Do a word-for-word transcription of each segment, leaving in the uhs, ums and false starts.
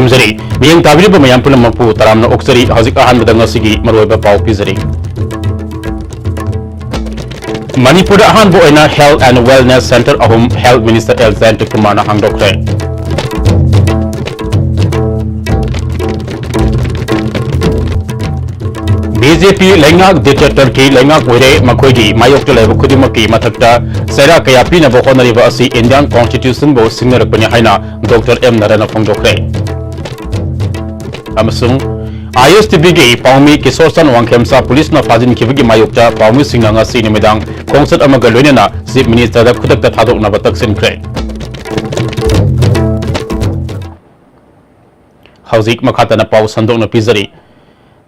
ꯊꯝꯖꯔꯤ꯫ ꯃꯤꯠꯌꯦꯡ ꯇꯥꯕꯤꯔꯤꯕ ꯃꯌꯥꯝ ꯄꯨꯝꯅꯃꯛꯄꯨ ꯇꯔꯥꯝꯅ ꯑꯣꯛꯆꯔꯤ꯫ ꯍꯧꯖꯤꯛ ꯑꯍꯥꯟꯕꯗ ꯉꯁꯤꯒꯤ ꯃꯔꯨꯑꯣꯏꯕ ꯄꯥꯎ ꯄꯤꯖꯔꯤ꯫ ꯃꯅꯤꯄꯨꯔꯗ ꯑꯍꯥꯟꯕ ꯑꯣꯏꯅ Health and Wellness Center ꯑꯍꯨꯝ Health Minister ꯑꯦꯜ ꯖꯌꯟꯇ ꯀꯨꯃꯥꯔꯅ ꯍꯥꯡꯗꯣꯛꯈ꯭ꯔꯦ꯫ ꯕꯤ ꯖꯦ ꯄꯤ ꯂꯩꯉꯥꯛ dictator ꯀꯤ ꯂꯩꯉꯥꯛ ꯑꯣꯏꯔꯦ, ꯃꯈꯣꯏꯒꯤ ꯃꯥꯌꯣꯛꯇ ꯂꯩꯕ ꯈꯨꯗꯤꯡꯃꯛꯀꯤ ꯃꯊꯛꯇ ꯆꯩꯔꯥꯛ ꯀꯌꯥ ꯄꯤꯅꯕ ꯍꯣꯠꯅꯔꯤꯕ ꯑꯁꯤ Indian Constitution ꯕꯨ ꯁꯤꯡꯅꯔꯛꯄꯅꯤ ꯍꯥꯏꯅ ꯗꯣꯛꯇꯔ ꯑꯦꯝ ꯅꯔꯥꯅ ꯐꯣꯡꯗꯣꯛꯈ꯭ꯔꯦ꯫ ꯑꯃꯁꯨꯡ ꯑꯥꯏ ꯑꯦꯁ ꯇꯤ ꯚꯤ ꯒꯤ ꯄꯥꯎꯃꯤ ꯀꯤꯁꯣꯔ ꯆꯟ ꯋꯥꯡꯈꯦꯝꯆꯥ ꯄꯨꯂꯤꯁꯅ ꯐꯥꯖꯤꯟꯈꯤꯕꯒꯤ ꯃꯥꯌꯣꯛꯇ ꯄꯥꯎꯃꯤꯁꯤꯡꯅ ꯉꯁꯤ ꯅꯨꯃꯤꯗꯥꯡ ꯈꯣꯡꯆꯠ ꯑꯃꯒ ꯂꯣꯏꯅꯅ Chief Minister ꯗ ꯈꯨꯗꯛꯇ ꯊꯥꯗꯣꯛꯅꯕ ꯇꯛꯁꯤꯟꯈ꯭ꯔꯦ꯫ ꯍꯧꯖꯤꯛ ꯃꯈꯥ ꯇꯥꯅ ꯄꯥꯎ ꯁꯟꯗꯣꯛꯅ ꯄꯤꯖꯔꯤ꯫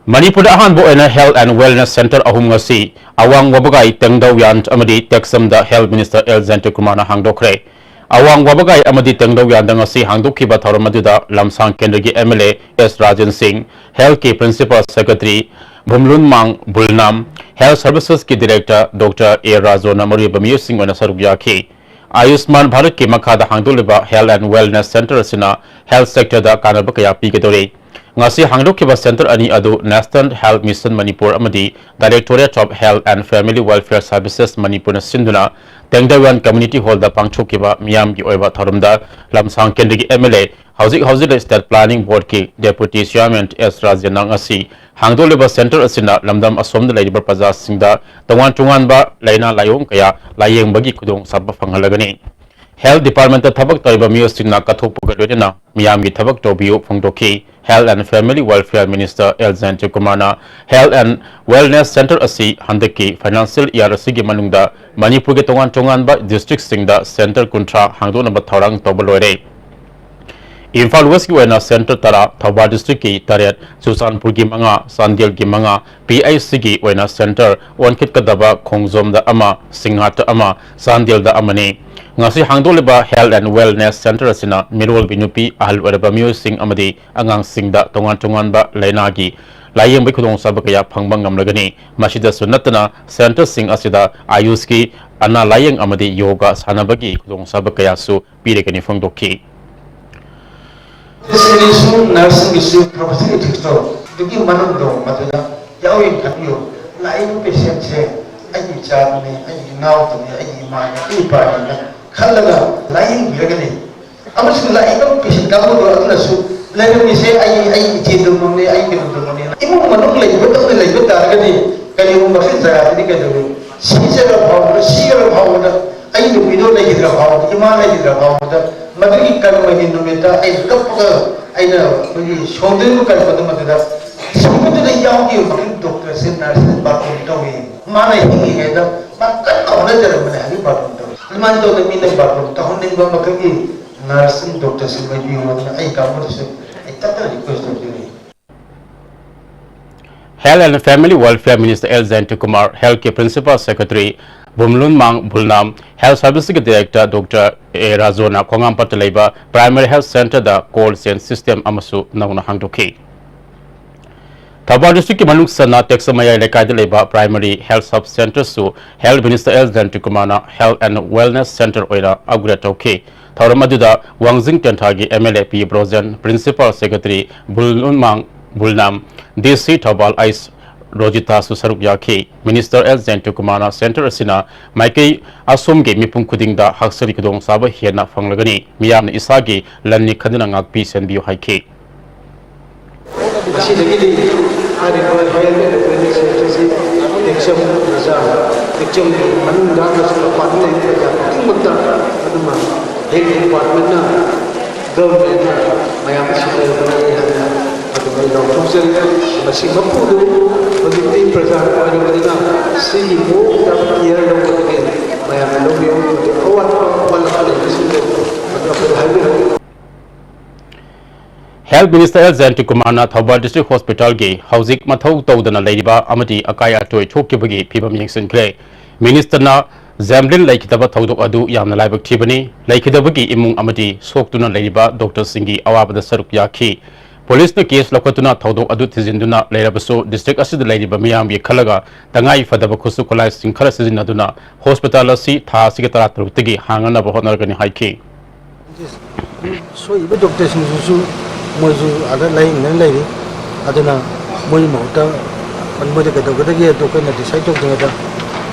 ꯃꯅꯤꯄꯨꯔꯗ ꯑꯍꯥꯟꯕ ꯑꯣꯏꯅ Health and Wellness Center ꯑꯍꯨꯝ ꯉꯁꯤ ꯑꯋꯥꯡ ꯋꯥꯕꯒꯥꯏ, ꯇꯦꯡꯗꯧꯌꯥꯟ ꯑꯃꯗꯤ ꯇꯦꯛꯆꯝꯗ Health Minister ꯑꯦꯜ ꯖꯌꯟꯇ ꯀꯨꯃꯥꯔꯅ ꯍꯥꯡꯗꯣꯛꯈ꯭ꯔꯦ꯫ ꯑꯋꯥꯡ ꯋꯥꯕꯒꯥꯏ ꯑꯃꯗꯤ ꯇꯦꯡꯗꯧꯌꯥꯟꯗ ꯉꯁꯤ ꯍꯥꯡꯗꯣꯛꯈꯤꯕ ꯊꯧꯔꯝ ꯑꯗꯨꯗ ꯂꯝꯁꯥꯡ ꯀꯦꯟꯗ꯭ꯔꯒꯤ M L A S Rajen ꯁꯤꯡ, Health ꯀꯤ Principal Secretary ꯚꯨꯝꯂꯨꯟꯃꯥꯡ ꯕꯨꯜꯅꯥꯝ, Health Services ꯀꯤ Director ꯗꯣꯛꯇꯔ ꯑꯦ ꯔꯥꯖꯣꯅ ꯃꯔꯨꯑꯣꯏꯕ ꯃꯤꯑꯣꯏꯁꯤꯡ ꯑꯣꯏꯅ ꯁꯔꯨꯛ ꯌꯥꯈꯤ꯫ ꯑꯌꯨꯁꯃꯥꯟ ꯚꯥꯔꯠꯀꯤ ꯃꯈꯥꯗ ꯍꯥꯡꯗꯣꯛꯂꯤꯕ Health and Wellness Center ꯑꯁꯤꯅ health sector ꯗ ꯀꯥꯟꯅꯕ ꯀꯌꯥ ꯄꯤꯒꯗꯧꯔꯤ꯫ ꯉꯁꯤ ꯍꯥꯡꯗꯣꯛꯈꯤꯕ center ꯑꯅꯤ ꯑꯗꯨ National Health Mission ꯃꯅꯤꯄꯨꯔ ꯑꯃꯗꯤ Directorate of Health and Family Welfare Services ꯃꯅꯤꯄꯨꯔꯅ ꯁꯤꯟꯗꯨꯅ ꯇꯦꯡꯗꯧꯌꯥꯟ Community Hall ꯗ ꯄꯥꯡꯊꯣꯛꯈꯤꯕ ꯃꯤꯌꯥꯝꯒꯤ ꯑꯣꯏꯕ ꯊꯧꯔꯝꯗ ꯂꯝꯁꯥꯡ ꯀꯦꯟꯗ꯭ꯔꯒꯤ ꯑꯦꯝ ꯑꯦꯜ ꯑꯦ, ꯍꯧꯖꯤꯛ ꯍꯧꯖꯤꯛ State Planning Board ꯀꯤ Deputy Chairman ꯑꯦꯁ ꯔꯥꯖꯦꯟꯅ ꯉꯁꯤ ꯍꯥꯡꯗꯣꯛꯂꯤꯕ center ꯑꯁꯤꯅ ꯂꯝꯗꯝ ꯑꯁꯣꯝꯗ ꯂꯩꯔꯤꯕ ꯄ꯭ꯔꯖꯥꯁꯤꯡꯗ ꯇꯣꯉꯥꯟ ꯇꯣꯉꯥꯟꯕ ꯂꯥꯏꯅꯥ ꯂꯥꯏꯑꯣꯡ ꯀꯌꯥ ꯂꯥꯌꯦꯡꯕꯒꯤ ꯈꯨꯗꯣꯡꯆꯥꯕ ꯐꯪꯍꯜꯂꯒꯅꯤ꯫ Health Department ꯇ ꯊꯕꯛ ꯇꯧꯔꯤꯕ ꯃꯤꯑꯣꯏꯁꯤꯡꯅ ꯀꯠꯊꯣꯛꯄꯒ ꯂꯣꯏꯅꯅ ꯃꯤꯌꯥꯝꯒꯤ ꯊꯕꯛ ꯇꯧꯕꯤꯌꯨ ꯐꯣꯡꯗꯣꯛꯈꯤ꯫ Health and Family Welfare Minister L Jayanta ꯀꯨꯃꯥꯔꯅ Health and Wellness Center ꯑꯁꯤ ꯍꯟꯗꯛꯀꯤ financial year ꯑꯁꯤꯒꯤ ꯃꯅꯨꯡꯗ ꯃꯅꯤꯄꯨꯔꯒꯤ ꯇꯣꯉꯥꯟ ꯇꯣꯉꯥꯟꯕ district ꯁꯤꯡꯗ center ꯀꯨꯟꯊ꯭ꯔꯥ ꯍꯥꯡꯗꯣꯛꯅꯕ ꯊꯧꯔꯥꯡ ꯇꯧꯕ ꯂꯣꯏꯔꯦ꯫ ꯏꯝꯐꯥꯜ West ꯀꯤ ꯑꯣꯏꯅ center ꯇꯔꯥ, ꯊꯧꯕꯥꯜ district ꯀꯤ ꯇꯔꯦꯠ, ꯆꯨꯔꯆꯥꯟꯄꯨꯔꯒꯤ ꯃꯉꯥ, ꯆꯥꯟꯗꯦꯜꯒꯤ ꯃꯉꯥ, ꯄꯤ ꯑꯩꯆ ꯁꯤ ꯒꯤ ꯑꯣꯏꯅ center ꯑꯣꯟꯈꯠꯀꯗꯕ ꯈꯣꯡꯖꯣꯝꯗ ꯑꯃ, ꯁꯤꯡꯍꯥꯠꯇ ꯑꯃ, ꯆꯥꯟꯗꯦꯜꯗ ꯑꯃꯅꯤ꯫ ꯉꯁꯤ ꯍꯥꯡꯗꯣꯛꯂꯤꯕ Health and Wellness Center ꯑꯁꯤꯅ ꯃꯤꯔꯣꯜꯒꯤ ꯅꯨꯄꯤ, ꯑꯍꯜ ꯑꯣꯏꯔꯕ ꯃꯤꯑꯣꯏꯁꯤꯡ ꯑꯃꯗꯤ ꯑꯉꯥꯡꯁꯤꯡꯗ ꯇꯣꯉꯥꯟ ꯇꯣꯉꯥꯟꯕ ꯂꯥꯏꯅꯥꯒꯤ ꯂꯥꯌꯦꯡꯕꯒꯤ ꯈꯨꯗꯣꯡꯆꯥꯕ ꯀꯌꯥ ꯐꯪꯕ ꯉꯝꯂꯒꯅꯤ꯫ ꯃꯁꯤꯗꯁꯨ ꯅꯠꯇꯅ center ꯁꯤꯡ ꯑꯁꯤꯗ ꯑꯌꯨꯁꯀꯤ ꯑꯅꯥ ꯂꯥꯌꯦꯡ ꯑꯃꯗꯤ ꯌꯣꯒꯥ ꯁꯥꯟꯅꯕꯒꯤ ꯈꯨꯗꯣꯡꯆꯥꯕ ꯀꯌꯥꯁꯨ ꯄꯤꯔꯒꯅꯤ ꯐꯣꯡꯗꯣꯛꯈꯤ꯫ ꯁꯤꯗꯁꯨ ꯅꯔꯁꯁꯤꯡꯒꯤꯁꯨ professional ethicsꯇꯣ ꯑꯗꯨꯒꯤ ꯃꯅꯨꯡꯗꯣ ꯃꯗꯨꯗ ꯌꯥꯎꯔꯤ ꯈꯟꯕꯤꯌꯨ꯫ ꯂꯥꯛꯏꯕ patientꯁꯦ ꯑꯩꯒꯤ ꯏꯆꯥꯗꯨꯅꯤ, ꯑꯩꯒꯤ ꯏꯅꯥꯎꯗꯨꯅꯤ, ꯑꯩꯒꯤ ꯏꯃꯥꯅꯤ, ꯑꯩꯒꯤ ꯏꯄꯥꯅꯤꯅ ꯈꯜꯂꯒ ꯂꯥꯏꯌꯦꯡꯕꯤꯔꯒꯗꯤ, ꯑꯃꯁꯨꯡ ꯂꯥꯛꯏꯕ patient ꯀꯥꯡꯕꯨꯗꯣ ꯑꯗꯨꯅꯁꯨ ꯂꯩꯔꯝꯃꯤꯁꯦ ꯑꯩ, ꯑꯩ ꯏꯆꯦꯗꯨꯃꯛꯅꯤ, ꯑꯩ ꯀꯩꯅꯣꯗꯨꯃꯛꯅꯤ, ꯏꯃꯨꯡ ꯃꯅꯨꯡ ꯂꯩꯕꯗꯧꯅ ꯂꯩꯕ ꯇꯥꯔꯒꯗꯤ ꯀꯔꯤꯒꯨꯝꯕ ꯃꯈꯜ ꯖꯒꯥꯗꯨꯗꯤ ꯀꯩꯗꯧꯏ? ꯁꯤꯖꯔ ꯐꯥꯎꯕꯗ, ꯁꯤꯔ ꯐꯥꯎꯕꯗ, ꯑꯩ ꯅꯨꯄꯤꯗꯣ ꯂꯩꯈꯤꯗ꯭ꯔ ꯐꯥꯎꯕꯗ, ꯏꯃꯥ ꯂꯩꯈꯤꯗ꯭ꯔ ꯐꯥꯎꯕꯗ, ꯃꯗꯨꯒꯤ ꯀꯔꯃꯒꯤ ꯅꯨꯃꯤꯠꯇ ꯑꯩ ꯀꯞꯄꯒ ꯑꯩꯅ ꯑꯩꯈꯣꯏꯒꯤ ꯁꯣꯟꯗꯣꯏꯕ ꯀꯔꯃꯗꯨ ꯃꯗꯨꯗ ꯁꯤꯕꯗꯨꯗ ꯌꯥꯎꯈꯤꯕ ꯃꯈꯩ ꯗꯣꯛꯇꯔꯁꯦ ꯅꯔꯁꯁꯦ ꯕꯥꯔꯇꯣꯟ ꯇꯧꯏ꯫ ꯃꯥꯅ ꯍꯤꯡꯉꯤꯉꯩꯗ ꯃꯥ ꯀꯟꯅ ꯍꯣꯠꯅꯖꯔꯝꯕꯅꯦ ꯍꯥꯏꯕꯒꯤ ꯕꯥꯔꯇꯣꯟ ꯇꯧꯏ꯫ ꯑꯗꯨꯃꯥꯏꯅ ꯇꯧꯗꯅ ꯃꯤꯅ ꯕꯥꯔꯇꯣꯟ ꯇꯧꯍꯟꯅꯤꯡꯕ ꯃꯈꯩꯒꯤ ꯅꯔꯁꯁꯤꯡ ꯗꯣꯛꯇꯔꯁꯤꯡ ꯑꯣꯏꯕꯤꯌꯨ ꯍꯥꯏꯗꯅ ꯑꯩ ꯀꯥꯡꯕꯨꯗꯁꯨ ꯑꯩ ꯇꯠꯇꯅ request ꯇꯧꯖꯔꯤ꯫ Health and Family Welfare Minister L Jayanta Kumar, Healthꯀꯤ Principal Secretary Vumlunmang Vualnam, Health Servicesꯀꯤ Director ꯗꯣꯛꯇꯔ ꯑꯦ ꯔꯥꯖꯣꯅ ꯈꯣꯡꯉꯥꯝꯄꯥꯠꯇ ꯂꯩꯕ Primary Health Centreꯗ cold chain system ꯑꯃꯁꯨ ꯅꯧꯅ ꯍꯥꯡꯗꯣꯛꯈꯤ꯫ ꯊꯧꯕꯥꯜ districtꯀꯤ ꯃꯅꯨꯡ ꯆꯟꯅ ꯇꯦꯛꯆꯝ ꯃꯌꯥꯏ ꯂꯩꯀꯥꯏꯗ ꯂꯩꯕ Primary Health Sub Centreꯁꯨ Health Minister ꯑꯦꯜ ꯖꯌꯟꯇ ꯀꯨꯃꯥꯔꯅ Health and Wellness Centre ꯑꯣꯏꯅ upgrade ꯇꯧꯈꯤ꯫ ꯊꯧꯔꯝ ꯑꯗꯨꯗ ꯋꯥꯡꯖꯤꯡ ꯇꯦꯟꯊꯥꯒꯤ M L A P Brojen, Principal Secretary Vumlunmang Vualnam, D C Thoubal H ꯔꯣꯖꯤꯇꯥꯁꯨ ꯁꯔꯨꯛ ꯌꯥꯈꯤ꯫ Minister ꯑꯦꯜ ꯖꯌꯟꯇ ꯀꯨꯃꯥꯔꯅ centre ꯑꯁꯤꯅ ꯃꯥꯏꯀꯩ ꯑꯁꯣꯝꯒꯤ ꯃꯤꯄꯨꯝ ꯈꯨꯗꯤꯡꯗ ꯍꯛꯁꯦꯜꯒꯤ ꯈꯨꯗꯣꯡꯆꯥꯕ ꯍꯦꯟꯅ ꯐꯪꯂꯒꯅꯤ꯫ ꯃꯤꯌꯥꯝꯅ ꯏꯁꯥꯒꯤ ꯂꯟꯅꯤ ꯈꯟꯗꯨꯅ ꯉꯥꯛꯄꯤ ꯁꯦꯟꯕꯤꯌꯨ ꯍꯥꯏꯈꯤ꯫ ꯃꯁꯤꯗꯒꯤꯗꯤ ꯍꯥꯏꯔꯤꯕ health and wellness centre ꯑꯁꯤ ꯇꯦꯛꯆꯝ ꯄ꯭ꯔꯖꯥ, ꯇꯦꯛꯆꯝ ꯃꯅꯨꯡꯗ ꯑꯃꯁꯨꯡ ꯃꯄꯥꯟꯗ ꯂꯩꯔꯤꯕ ꯄ꯭ꯔꯖꯥ ꯈꯨꯗꯤꯡꯃꯛꯇ ꯑꯗꯨꯃꯛ health departmentꯅ, governmentꯅ ꯃꯌꯥꯝ ꯑꯁꯤ ꯂꯩꯔꯕꯅꯤ ꯍꯥꯏꯅ ꯑꯗꯨꯃꯥꯏꯅ ꯂꯥꯎꯊꯣꯛꯆꯔꯤ꯫ ꯃꯁꯤ ꯃꯄꯨꯗꯨ ꯍꯧꯖꯤꯛꯇꯤ ꯄ꯭ꯔꯖꯥ ꯑꯣꯏꯔꯕꯅꯤꯅ ꯁꯤꯒꯤ ꯃꯑꯣꯡꯗ care ꯂꯧꯕꯗꯒꯤ ꯃꯌꯥꯝꯅ ꯂꯧꯕꯤꯌꯨ꯫ ꯑꯗꯨ ꯑꯋꯥꯠꯄ ꯋꯥꯠꯂꯛꯄ ꯂꯩꯕꯁꯤꯡꯗꯣ ꯑꯗꯨ ꯑꯩꯈꯣꯏꯗ ꯍꯥꯏꯕꯤꯔꯛꯎ꯫ Health Minister ꯑꯦꯜ ꯖꯌꯟꯇ ꯀꯨꯃꯥꯔꯅ ꯊꯧꯕꯥꯜ District Hospitalꯒꯤ ꯍꯧꯖꯤꯛ ꯃꯊꯧ ꯇꯧꯗꯅ ꯂꯩꯔꯤꯕ ꯑꯃꯗꯤ ꯑꯀꯥꯏ ꯑꯇꯣꯏ ꯊꯣꯛꯈꯤꯕꯒꯤ ꯐꯤꯕꯝ ꯌꯦꯡꯁꯤꯟꯈ꯭ꯔꯦ꯫ Ministerꯅ ꯖꯦꯝꯕ꯭ꯂꯤꯟ ꯂꯩꯈꯤꯗꯕ ꯊꯧꯗꯣꯛ ꯑꯗꯨ ꯌꯥꯝꯅ ꯂꯥꯏꯕꯛ ꯊꯤꯕꯅꯤ꯫ ꯂꯩꯈꯤꯗꯕꯒꯤ ꯏꯃꯨꯡ ꯑꯃꯗꯤ ꯁꯣꯛꯇꯨꯅ ꯂꯩꯔꯤꯕ ꯗꯣꯛꯇꯔꯁꯤꯡꯒꯤ ꯑꯋꯥꯕꯗ ꯁꯔꯨꯛ ꯌꯥꯈꯤ꯫ ꯄꯨꯂꯤꯁꯅ case ꯂꯧꯈꯠꯇꯨꯅ ꯊꯧꯗꯣꯛ ꯑꯗꯨ ꯊꯤꯖꯤꯟꯗꯨꯅ ꯂꯩꯔꯕꯁꯨ, district ꯑꯁꯤꯗ ꯂꯩꯔꯤꯕ ꯃꯤꯌꯥꯝꯒꯤ ꯈꯜꯂꯒ ꯇꯉꯥꯏ ꯐꯗꯕ ꯈꯨꯠꯁꯨ ꯈꯨꯠꯂꯥꯏꯁꯤꯡ ꯈꯔ ꯁꯤꯖꯤꯟꯅꯗꯨꯅ hospital ꯑꯁꯤ ꯊꯥ ꯑꯁꯤꯒꯤ ꯇꯔꯥꯇꯔꯨꯛꯇꯒꯤ ꯍꯥꯡꯅꯅꯕ ꯍꯣꯠꯅꯔꯒꯅꯤ ꯍꯥꯏꯈꯤ꯫ ꯁꯣꯛꯏꯕ ꯗꯣꯛꯇꯔꯁꯤꯡꯁꯤꯁꯨ ꯃꯣꯏꯁꯨ ꯑꯥꯗ ꯂꯥꯌꯦꯡꯗꯅ ꯂꯩꯔꯤ꯫ ꯑꯗꯨꯅ ꯃꯣꯏꯒꯤ ꯃꯍꯨꯠꯇ ꯃꯣꯏꯗ ꯀꯩꯗꯧꯒꯗꯒꯦ ꯑꯗꯨ ꯑꯩꯈꯣꯏꯅ ꯗꯤꯁꯥꯏꯠ ꯇꯧꯗ꯭ꯔꯤꯉꯩꯗ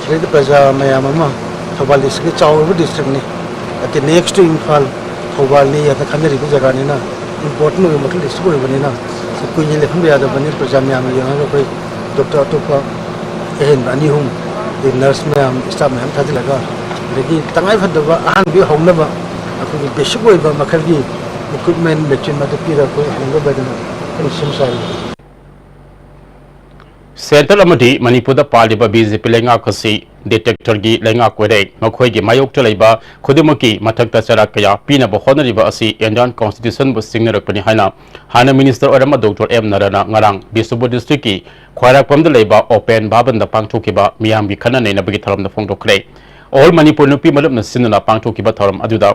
ꯁꯤꯗꯩꯗ ꯄ꯭ꯔꯖꯥ ꯃꯌꯥꯝ ꯑꯃ, ꯊꯧꯕꯥꯜ ꯗꯤꯁꯇ꯭ꯔꯤꯛꯀꯤ ꯆꯥꯎꯔꯕ ꯗꯤꯁꯇ꯭ꯔꯤꯛꯅꯤ, ꯑꯇꯩ ꯅꯦꯛꯁ ꯇꯨ ꯏꯝꯐꯥꯜ, ꯊꯧꯕꯥꯜꯅꯤ ꯍꯥꯏꯅ ꯈꯟꯅꯔꯤꯕ ꯖꯒꯥꯅꯤꯅ, ꯏꯝꯄꯣꯔꯇꯦꯟ ꯑꯣꯏꯕ ꯃꯈꯜ ꯗꯤꯁꯇ꯭ꯔꯤꯛ ꯑꯣꯏꯕꯅꯤꯅ ꯀꯨꯏꯅ ꯂꯦꯞꯍꯟꯕ ꯌꯥꯗꯕꯅꯤ꯫ ꯄ꯭ꯔꯖꯥ ꯃꯌꯥꯝꯅ ꯌꯦꯡꯉꯒ ꯑꯩꯈꯣꯏ ꯗꯣꯛꯇꯔ ꯑꯇꯣꯞꯄ ꯑꯍꯦꯟꯕ ꯑꯅꯤ ꯑꯍꯨꯝ, ꯑꯗꯩ ꯅꯔꯁ ꯃꯌꯥꯝ, ꯁ꯭ꯇꯥꯐ ꯃꯌꯥꯝ ꯊꯥꯖꯤꯜꯂꯒ, ꯑꯗꯒꯤ ꯇꯉꯥꯏ ꯐꯗꯕ ꯑꯍꯥꯟꯕꯒꯤ ꯍꯧꯅꯕ ꯑꯩꯈꯣꯏꯒꯤ ꯕꯦꯁꯤꯛ ꯑꯣꯏꯕ ꯃꯈꯜꯒꯤ ꯏꯀ꯭ꯋꯤꯞꯃꯦꯟ, ꯃꯦꯆꯤꯟ ꯑꯗꯨ ꯄꯤꯔꯒ ꯑꯩꯈꯣꯏ ꯍꯧꯅꯕ ꯍꯥꯏꯗꯅ ꯑꯩꯈꯣꯏꯅ ꯁꯦꯝ ꯁꯥꯔꯤ꯫ ꯁꯦꯟꯇꯔ ꯑꯃꯗꯤ ꯃꯅꯤꯄꯨꯔꯗ ꯄꯥꯜꯂꯤꯕ ꯕꯤ ꯖꯦ ꯄꯤ ꯂꯩꯉꯥꯛ ꯑꯁꯤ ꯗꯤꯛꯇꯦꯇꯔꯒꯤ ꯂꯩꯉꯥꯛ ꯑꯣꯏꯔꯦ꯫ ꯃꯈꯣꯏꯒꯤ ꯃꯥꯌꯣꯛꯇ ꯂꯩꯕ ꯈꯨꯗꯤꯡꯃꯛꯀꯤ ꯃꯊꯛꯇ ꯆꯩꯔꯥꯛ ꯀꯌꯥ ꯄꯤꯅꯕ ꯍꯣꯠꯅꯔꯤꯕ ꯑꯁꯤ ꯏꯟꯗꯤꯌꯥꯟ ꯀꯣꯟꯁꯇꯤꯇ꯭ꯌꯨꯁꯟꯕꯨ ꯁꯤꯡꯅꯔꯛꯄꯅꯤ ꯍꯥꯏꯅ ꯍꯥꯟꯅ ꯃꯤꯅꯤꯁꯇꯔ ꯑꯣꯏꯔꯝꯕ ꯗꯣꯛꯇꯔ ꯑꯦꯝ ꯅꯥꯔꯥꯅ ꯉꯔꯥꯡ ꯕꯤꯁꯅꯨꯄꯨꯔ ꯗꯤꯁꯇ꯭ꯔꯤꯛꯀꯤ ꯈ꯭ꯋꯥꯏꯔꯥꯛꯄꯝꯗ ꯂꯩꯕ ꯑꯣꯄꯦꯟ ꯚꯕꯟꯗ ꯄꯥꯡꯊꯣꯛꯈꯤꯕ ꯃꯤꯌꯥꯝꯒꯤ ꯈꯟꯅ ꯅꯩꯅꯕꯒꯤ ꯊꯧꯔꯝꯗ ꯐꯣꯡꯗꯣꯛꯈ꯭ꯔꯦ꯫ ꯑꯣꯜ ꯃꯅꯤꯄꯨꯔ ꯅꯨꯄꯤ ꯃꯂꯨꯞꯅ ꯁꯤꯟꯗꯨꯅ ꯄꯥꯡꯊꯣꯛꯈꯤꯕ ꯊꯧꯔꯝ ꯑꯗꯨꯗ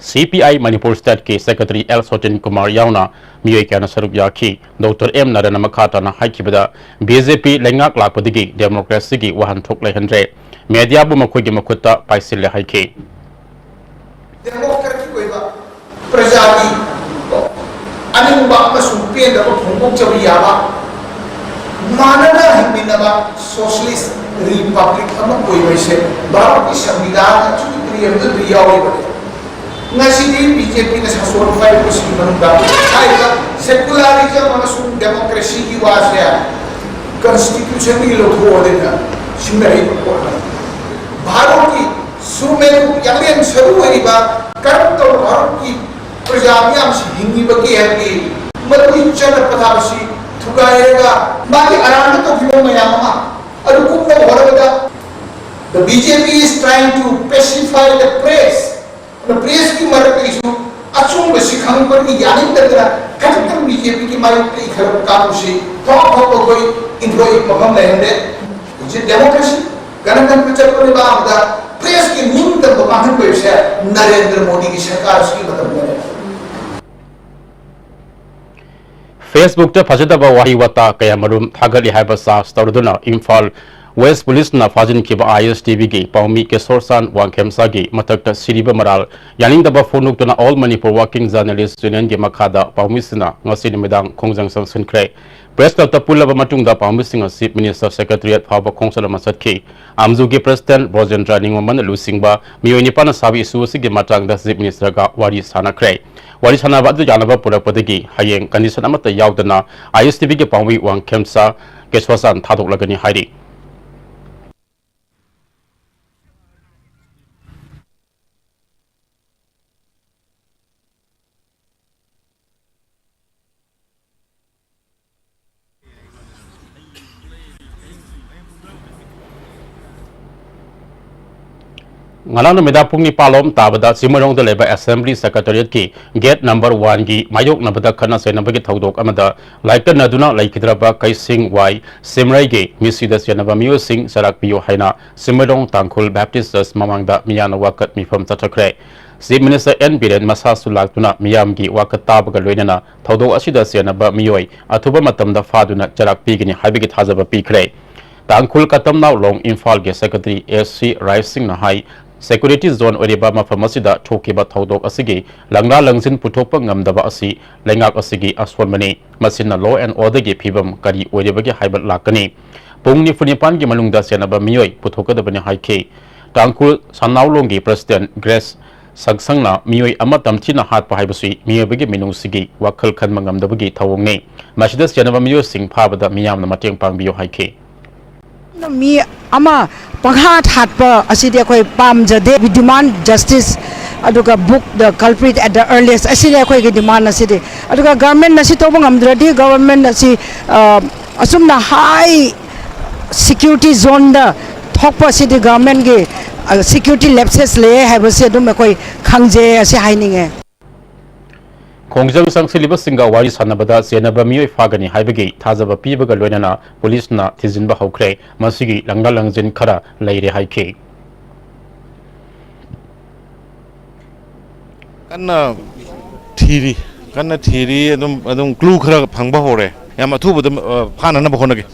ꯁꯤ ꯄꯤ ꯑꯥꯏ ꯃꯅꯤꯄꯨꯔ ꯁ꯭ꯇꯦꯠꯀꯤ ꯁꯦꯀ꯭ꯔꯦꯇꯔꯤ ꯑꯦꯜ ꯁꯣꯇꯤꯟ ꯀꯨꯃꯥꯔ ꯌꯥꯎꯅ ꯃꯤꯑꯣꯏ ꯀꯌꯥꯅ ꯁꯔꯨꯛ ꯌꯥꯈꯤ꯫ ꯗꯣꯛꯇꯔ ꯑꯦꯝ ꯅꯥꯔꯥꯅ ꯃꯈꯥ ꯇꯥꯅ ꯍꯥꯏꯈꯤꯕꯗ, ꯕꯤ ꯖꯦ ꯄꯤ ꯂꯩꯉꯥꯛ ꯂꯥꯛꯄꯗꯒꯤ ꯗꯦꯃꯣꯀ꯭ꯔꯦꯁꯤꯒꯤ ꯋꯥꯍꯟꯊꯣꯛ ꯂꯩꯍꯟꯗ꯭ꯔꯦ, ꯃꯦꯗꯤꯌꯥꯕꯨ ꯃꯈꯣꯏꯒꯤ ꯃꯈꯨꯠꯇ ꯄꯥꯏꯁꯤꯜꯂꯦ ꯍꯥꯏꯈꯤ꯫ ꯗꯦꯃꯣꯀ꯭ꯔꯦꯇꯤꯛ ꯑꯣꯏꯕ ꯄ꯭ꯔꯖꯥꯒꯤ ꯑꯅꯤꯡꯕ ꯑꯃꯁꯨꯡ ꯄꯦꯟꯗꯕ ꯐꯣꯡꯗꯣꯛꯆꯕ ꯌꯥꯕ, ꯃꯥꯟꯅꯅ ꯍꯤꯡꯃꯤꯟꯅꯕ ꯁꯣꯁꯤꯌꯦꯂꯤꯁ ꯔꯤꯄꯕ꯭ꯂꯤꯛ ꯑꯃ ꯑꯣꯏꯕ ꯍꯥꯏꯁꯦ ꯚꯥꯔꯠꯀꯤ ꯁꯪꯕꯤꯙꯥꯟ ꯑꯁꯨꯛꯀꯤ ꯄ꯭ꯔꯤꯌꯝꯕꯜꯗ ꯌꯥꯎꯔꯤꯕꯅꯤ꯫ ꯉꯁꯤꯗꯤ ꯕꯤ ꯖꯦ ꯄꯤꯅ ꯁꯥꯁꯣꯟ ꯄꯥꯏꯔꯤꯕꯁꯤꯒꯤ ꯃꯅꯨꯡꯗ ꯍꯥꯏꯔꯤꯕ ꯁꯦꯀꯨꯂꯔꯤꯖꯝ ꯑꯃꯁꯨꯡ ꯗꯦꯃꯣꯀ꯭ꯔꯦꯁꯤꯒꯤ ꯋꯥꯁꯦ ꯀꯟꯁꯇꯤꯇ꯭ꯌꯨꯁꯟꯗꯒꯤ ꯂꯧꯊꯣꯛꯑꯗꯅ ꯁꯤꯡꯅꯔꯤꯕ ꯄꯣꯠꯅꯤ꯫ ꯚꯥꯔꯠꯀꯤ ꯁꯨꯃꯦꯔꯨ ꯌꯥꯡꯂꯦꯟ ꯁꯔꯨ ꯑꯣꯏꯔꯤꯕ ꯀꯔꯝ ꯇꯧꯕ ꯚꯥꯔꯠꯀꯤ ꯄ꯭ꯔꯖꯥ ꯃꯤꯌꯥꯝꯁꯤ ꯍꯤꯡꯉꯤꯕꯒꯦ ꯍꯥꯏꯕꯒꯤ ꯃꯗꯨꯒꯤ ꯆꯠꯅ ꯄꯊꯥꯞ ꯑꯁꯤ ꯊꯨꯒꯥꯏꯔꯒ ꯃꯥꯒꯤ ꯑꯔꯥꯟꯕ ꯇꯧꯈꯤꯕ ꯃꯌꯥꯝ ꯑꯃ ꯑꯗꯨ ꯀꯨꯞꯅꯕ ꯍꯣꯠꯅꯕꯗ the B J P is trying to pacify the press꯫ ꯑꯗꯨꯅ ꯄ꯭ꯔꯦꯁꯀꯤ ꯃꯔꯛꯇꯒꯤꯁꯨ ꯑꯆꯨꯝꯕꯁꯤ ꯈꯪꯕꯒꯤ ꯌꯥꯅꯤꯡꯗꯗꯅ ꯈꯖꯤꯛꯇꯪ ꯕꯤ ꯖꯦ ꯄꯤꯒꯤ ꯃꯥꯌꯣꯛꯇ ꯏꯈꯠꯂꯛꯄ ꯀꯥꯡꯕꯨꯁꯤ ꯊꯣꯛ ꯊꯣꯛ ꯑꯩꯈꯣꯏ ꯏꯟꯊꯣꯛꯏ ꯃꯐꯝ ꯂꯩꯍꯟꯗꯦ꯫ ꯍꯧꯖꯤꯛ ꯗꯦꯃꯣꯀ꯭ꯔꯦꯁꯤ, ꯒꯅꯇꯟꯇ꯭ꯔ ꯆꯠꯄ ꯂꯩꯕꯥꯛ ꯑꯃꯗ ꯄ꯭ꯔꯦꯁꯀꯤ ꯅꯤꯡꯇꯝꯕ ꯃꯥꯡꯍꯟꯕ ꯍꯥꯏꯕꯁꯦ ꯅꯔꯦꯟꯗ꯭ꯔ ꯃꯣꯗꯤꯒꯤ ꯁꯔꯀꯥꯔꯁꯤꯒꯤ ꯃꯇꯝꯗꯅꯦ꯫ ꯐꯦꯁꯕꯨꯛꯇ ꯐꯖꯗꯕ ꯋꯥꯍꯩ ꯋꯥꯇꯥ ꯀꯌꯥꯃꯔꯨꯝ ꯊꯥꯒꯠꯂꯤ ꯍꯥꯏꯕ ꯆꯥꯔꯖ ꯇꯧꯔꯗꯨꯅ ꯏꯝꯐꯥꯜ West Police ꯅ ꯐꯥꯖꯤꯟꯈꯤꯕ I S T V ꯒꯤ ꯄꯥꯎꯃꯤ ꯀꯦꯁꯣꯔ ꯆꯥꯟ ꯋꯥꯡꯈꯦꯝꯆꯥꯒꯤ ꯃꯊꯛꯇ ꯁꯤꯔꯤꯕ ꯃꯔꯥꯜ ꯌꯥꯅꯤꯡꯗꯕ ꯐꯣꯡꯗꯣꯛꯇꯨꯅ All Manipur Working Journalist Union ꯒꯤ ꯃꯈꯥꯗ ꯄꯥꯎꯃꯤꯁꯤꯡꯅ ꯉꯁꯤ ꯅꯨꯃꯤꯗꯥꯡ ꯈꯣꯡꯖꯪ ꯆꯪꯁꯤꯟꯈ꯭ꯔꯦ꯫ Press Club ꯇ ꯄꯨꯜꯂꯕ ꯃꯇꯨꯡꯗ ꯄꯥꯎꯃꯤꯁꯤꯡ ꯑꯁꯤ Minister Secretariat ꯐꯥꯎꯕ ꯈꯣꯡꯆꯠ ꯑꯃ ꯆꯠꯈꯤ꯫ ꯑꯝꯖꯨꯒꯤ President ꯕ꯭ꯔꯣꯖꯦꯟꯗ꯭ꯔ ꯅꯤꯉꯣꯝꯕꯅ ꯂꯨꯆꯤꯡꯕ ꯃꯤꯑꯣꯏ ꯅꯤꯄꯥꯟꯅ ꯁꯥꯕ issue ꯑꯁꯤꯒꯤ ꯃꯇꯥꯡꯗ Chief Minister ꯒ ꯋꯥꯔꯤ ꯁꯥꯟꯅꯈ꯭ꯔꯦ꯫ ꯋꯥꯔꯤ ꯁꯥꯟꯅꯕ ꯑꯗꯨ ꯌꯥꯅꯕ ꯄꯨꯔꯛꯄꯗꯒꯤ ꯍꯌꯦꯡ condition ꯑꯃꯠꯇ ꯌꯥꯎꯗꯅ I S T V ꯒꯤ ꯄꯥꯎꯃꯤ ꯋꯥꯡꯈꯦꯝꯆꯥ ꯀꯦꯁꯣꯔ ꯆꯥꯟ ꯊꯥꯗꯣꯛꯂꯒꯅꯤ ꯍꯥꯏꯔꯤ꯫ ꯉꯔꯥꯡ ꯅꯨꯃꯤꯗꯥꯡ ꯄꯨꯡ ꯅꯤꯄꯥꯟ ꯂꯣꯝ ꯇꯥꯕꯗ ꯆꯤꯡꯃꯩꯔꯣꯡꯗ ꯂꯩꯕ Assembly Secretariat ꯀꯤ gate number one ꯒꯤ ꯃꯥꯌꯣꯛꯅꯕꯗ ꯈꯠꯅ ꯆꯩꯅꯕꯒꯤ ꯊꯧꯗꯣꯛ ꯑꯃꯗ ꯂꯥꯏꯀꯠꯅꯗꯨꯅ ꯂꯩꯈꯤꯗ꯭ꯔꯕ ꯀꯩꯁꯤꯡ ꯋꯥꯏ ꯁꯤꯝꯔꯩꯒꯤ ꯃꯤꯁꯤꯗ ꯆꯦꯟꯅꯕ ꯃꯤꯑꯣꯏꯁꯤꯡ ꯆꯔꯥꯛ ꯄꯤꯌꯨ ꯍꯥꯏꯅ ꯆꯤꯡꯃꯩꯔꯣꯡ ꯇꯥꯡꯈꯨꯜ Baptist Church ꯃꯃꯥꯡꯗ ꯃꯤꯌꯥꯝꯅ ꯋꯥꯀꯠ ꯃꯤꯐꯝ ꯆꯠꯊꯈ꯭ꯔꯦ꯫ Chief Minister ꯑꯦꯟ ꯕꯤꯔꯦꯟ ꯃꯁꯥꯁꯨ ꯂꯥꯛꯇꯨꯅ ꯃꯤꯌꯥꯝꯒꯤ ꯋꯥꯀꯠ ꯇꯥꯕꯒ ꯂꯣꯏꯅꯅ ꯊꯧꯗꯣꯛ ꯑꯁꯤꯗ ꯆꯦꯟꯅꯕ ꯃꯤꯑꯣꯏ ꯑꯊꯨꯕ ꯃꯇꯝꯗ ꯐꯥꯗꯨꯅ ꯆꯔꯥꯛ ꯄꯤꯒꯅꯤ ꯍꯥꯏꯕꯒꯤ ꯊꯥꯖꯕ ꯄꯤꯈ꯭ꯔꯦ꯫ ꯇꯥꯡꯈꯨꯜ ꯀꯇꯝꯅꯥꯎ ꯂꯣꯡ ꯏꯝꯐꯥꯜꯒꯤ Secretary ꯑꯦꯁ ꯁꯤ ꯔꯥꯏꯁꯤꯡꯅ ꯍꯥꯏ, security zone ꯑꯣꯏꯔꯤꯕ ꯃꯐꯝ ꯑꯁꯤꯗ ꯊꯣꯛꯈꯤꯕ ꯊꯧꯗꯣꯛ ꯑꯁꯤꯒꯤ ꯂꯪꯂꯥ ꯂꯪꯖꯤꯟ ꯄꯨꯊꯣꯛꯄ ꯉꯝꯗꯕ ꯑꯁꯤ ꯂꯩꯉꯥꯛ ꯑꯁꯤꯒꯤ ꯑꯁꯣꯟꯕꯅꯤ꯫ ꯃꯁꯤꯅ law and order ꯒꯤ ꯐꯤꯕꯝ ꯀꯔꯤ ꯑꯣꯏꯔꯤꯕꯒꯦ ꯍꯥꯏꯕ ꯂꯥꯛꯀꯅꯤ꯫ ꯄꯨꯡ ꯅꯤꯐꯨ ꯅꯤꯄꯥꯟꯒꯤ ꯃꯅꯨꯡꯗ ꯆꯦꯟꯅꯕ ꯃꯤꯑꯣꯏ ꯄꯨꯊꯣꯛꯀꯗꯕꯅꯤ ꯍꯥꯏꯈꯤ꯫ ꯇꯥꯡꯈꯨꯜ ꯁꯅꯥꯎꯂꯣꯡꯒꯤ President ꯒ꯭ꯔꯦꯁ ꯁꯛꯁꯪꯅ ꯃꯤꯑꯣꯏ ꯑꯃ ꯇꯝꯊꯤꯅ ꯍꯥꯠꯄ ꯍꯥꯏꯕꯁꯤ ꯃꯤꯑꯣꯏꯕꯒꯤ ꯃꯤꯅꯨꯡꯁꯤꯒꯤ ꯋꯥꯈꯜ ꯈꯟꯕ ꯉꯝꯗꯕꯒꯤ ꯊꯧꯑꯣꯡꯅꯤ꯫ ꯃꯁꯤꯗ ꯆꯦꯟꯅꯕ ꯃꯤꯑꯣꯏꯁꯤꯡ ꯐꯥꯕꯗ ꯃꯤꯌꯥꯝꯅ ꯃꯇꯦꯡ ꯄꯥꯡꯕꯤꯌꯨ ꯍꯥꯏꯈꯤ꯫ ꯃꯤ ꯑꯃ ꯄꯪꯍꯥꯠ ꯍꯥꯠꯄ ꯑꯁꯤꯗꯤ ꯑꯩꯈꯣꯏ ꯄꯥꯝꯖꯗꯦ꯫ We demand justice, ꯑꯗꯨꯒ book the culprit at the earliest, ꯑꯁꯤꯅꯤ ꯑꯩꯈꯣꯏꯒꯤ demand ꯑꯁꯤꯗꯤ꯫ ꯑꯗꯨꯒ government ꯅ ꯁꯤ ꯇꯧꯕ ꯉꯝꯗ꯭ꯔꯗꯤ, government ꯑꯁꯤ, ꯑ, ꯑꯁꯨꯝꯅ high security zone ꯗ ꯊꯣꯛꯄ ꯑꯁꯤꯗꯤ government ꯀꯤ, ꯑ, security lapses ꯂꯩꯌꯦ ꯍꯥꯏꯕꯁꯤ ꯑꯗꯨꯝ ꯑꯩꯈꯣꯏ ꯈꯪꯖꯩ, ꯑꯁꯤ ꯍꯥꯏꯅꯤꯡꯉꯦ꯫ ꯈꯣꯡꯖꯪ ꯆꯪꯁꯤꯜꯂꯤꯕꯁꯤꯡꯒ ꯋꯥꯔꯤ ꯁꯥꯟꯅꯕꯗ ꯆꯦꯟꯅꯕ ꯃꯤꯑꯣꯏ ꯐꯥꯒꯅꯤ ꯍꯥꯏꯕꯒꯤ ꯊꯥꯖꯕ ꯄꯤꯕꯒ ꯂꯣꯏꯅꯅ ꯄꯨꯂꯤꯁꯅ ꯊꯤꯖꯤꯟꯕ ꯍꯧꯈ꯭ꯔꯦ꯫ ꯃꯁꯤꯒꯤ ꯂꯪꯂꯥ ꯂꯪꯖꯤꯟ ꯈꯔ ꯂꯩꯔꯦ ꯍꯥꯏꯈꯤ꯫ ꯀꯟꯅ ꯊꯤꯔꯤ, ꯀꯟꯅ ꯊꯤꯔꯤ꯫ ꯑꯗꯨꯝ, ꯑꯗꯨꯝ clue ꯈꯔ ꯐꯪꯕ ꯍꯧꯔꯦ꯫ ꯌꯥꯝ ꯑꯊꯨꯕꯗ, ꯑ, ꯐꯥꯅꯅꯕ ꯍꯣꯠꯅꯒꯦ꯫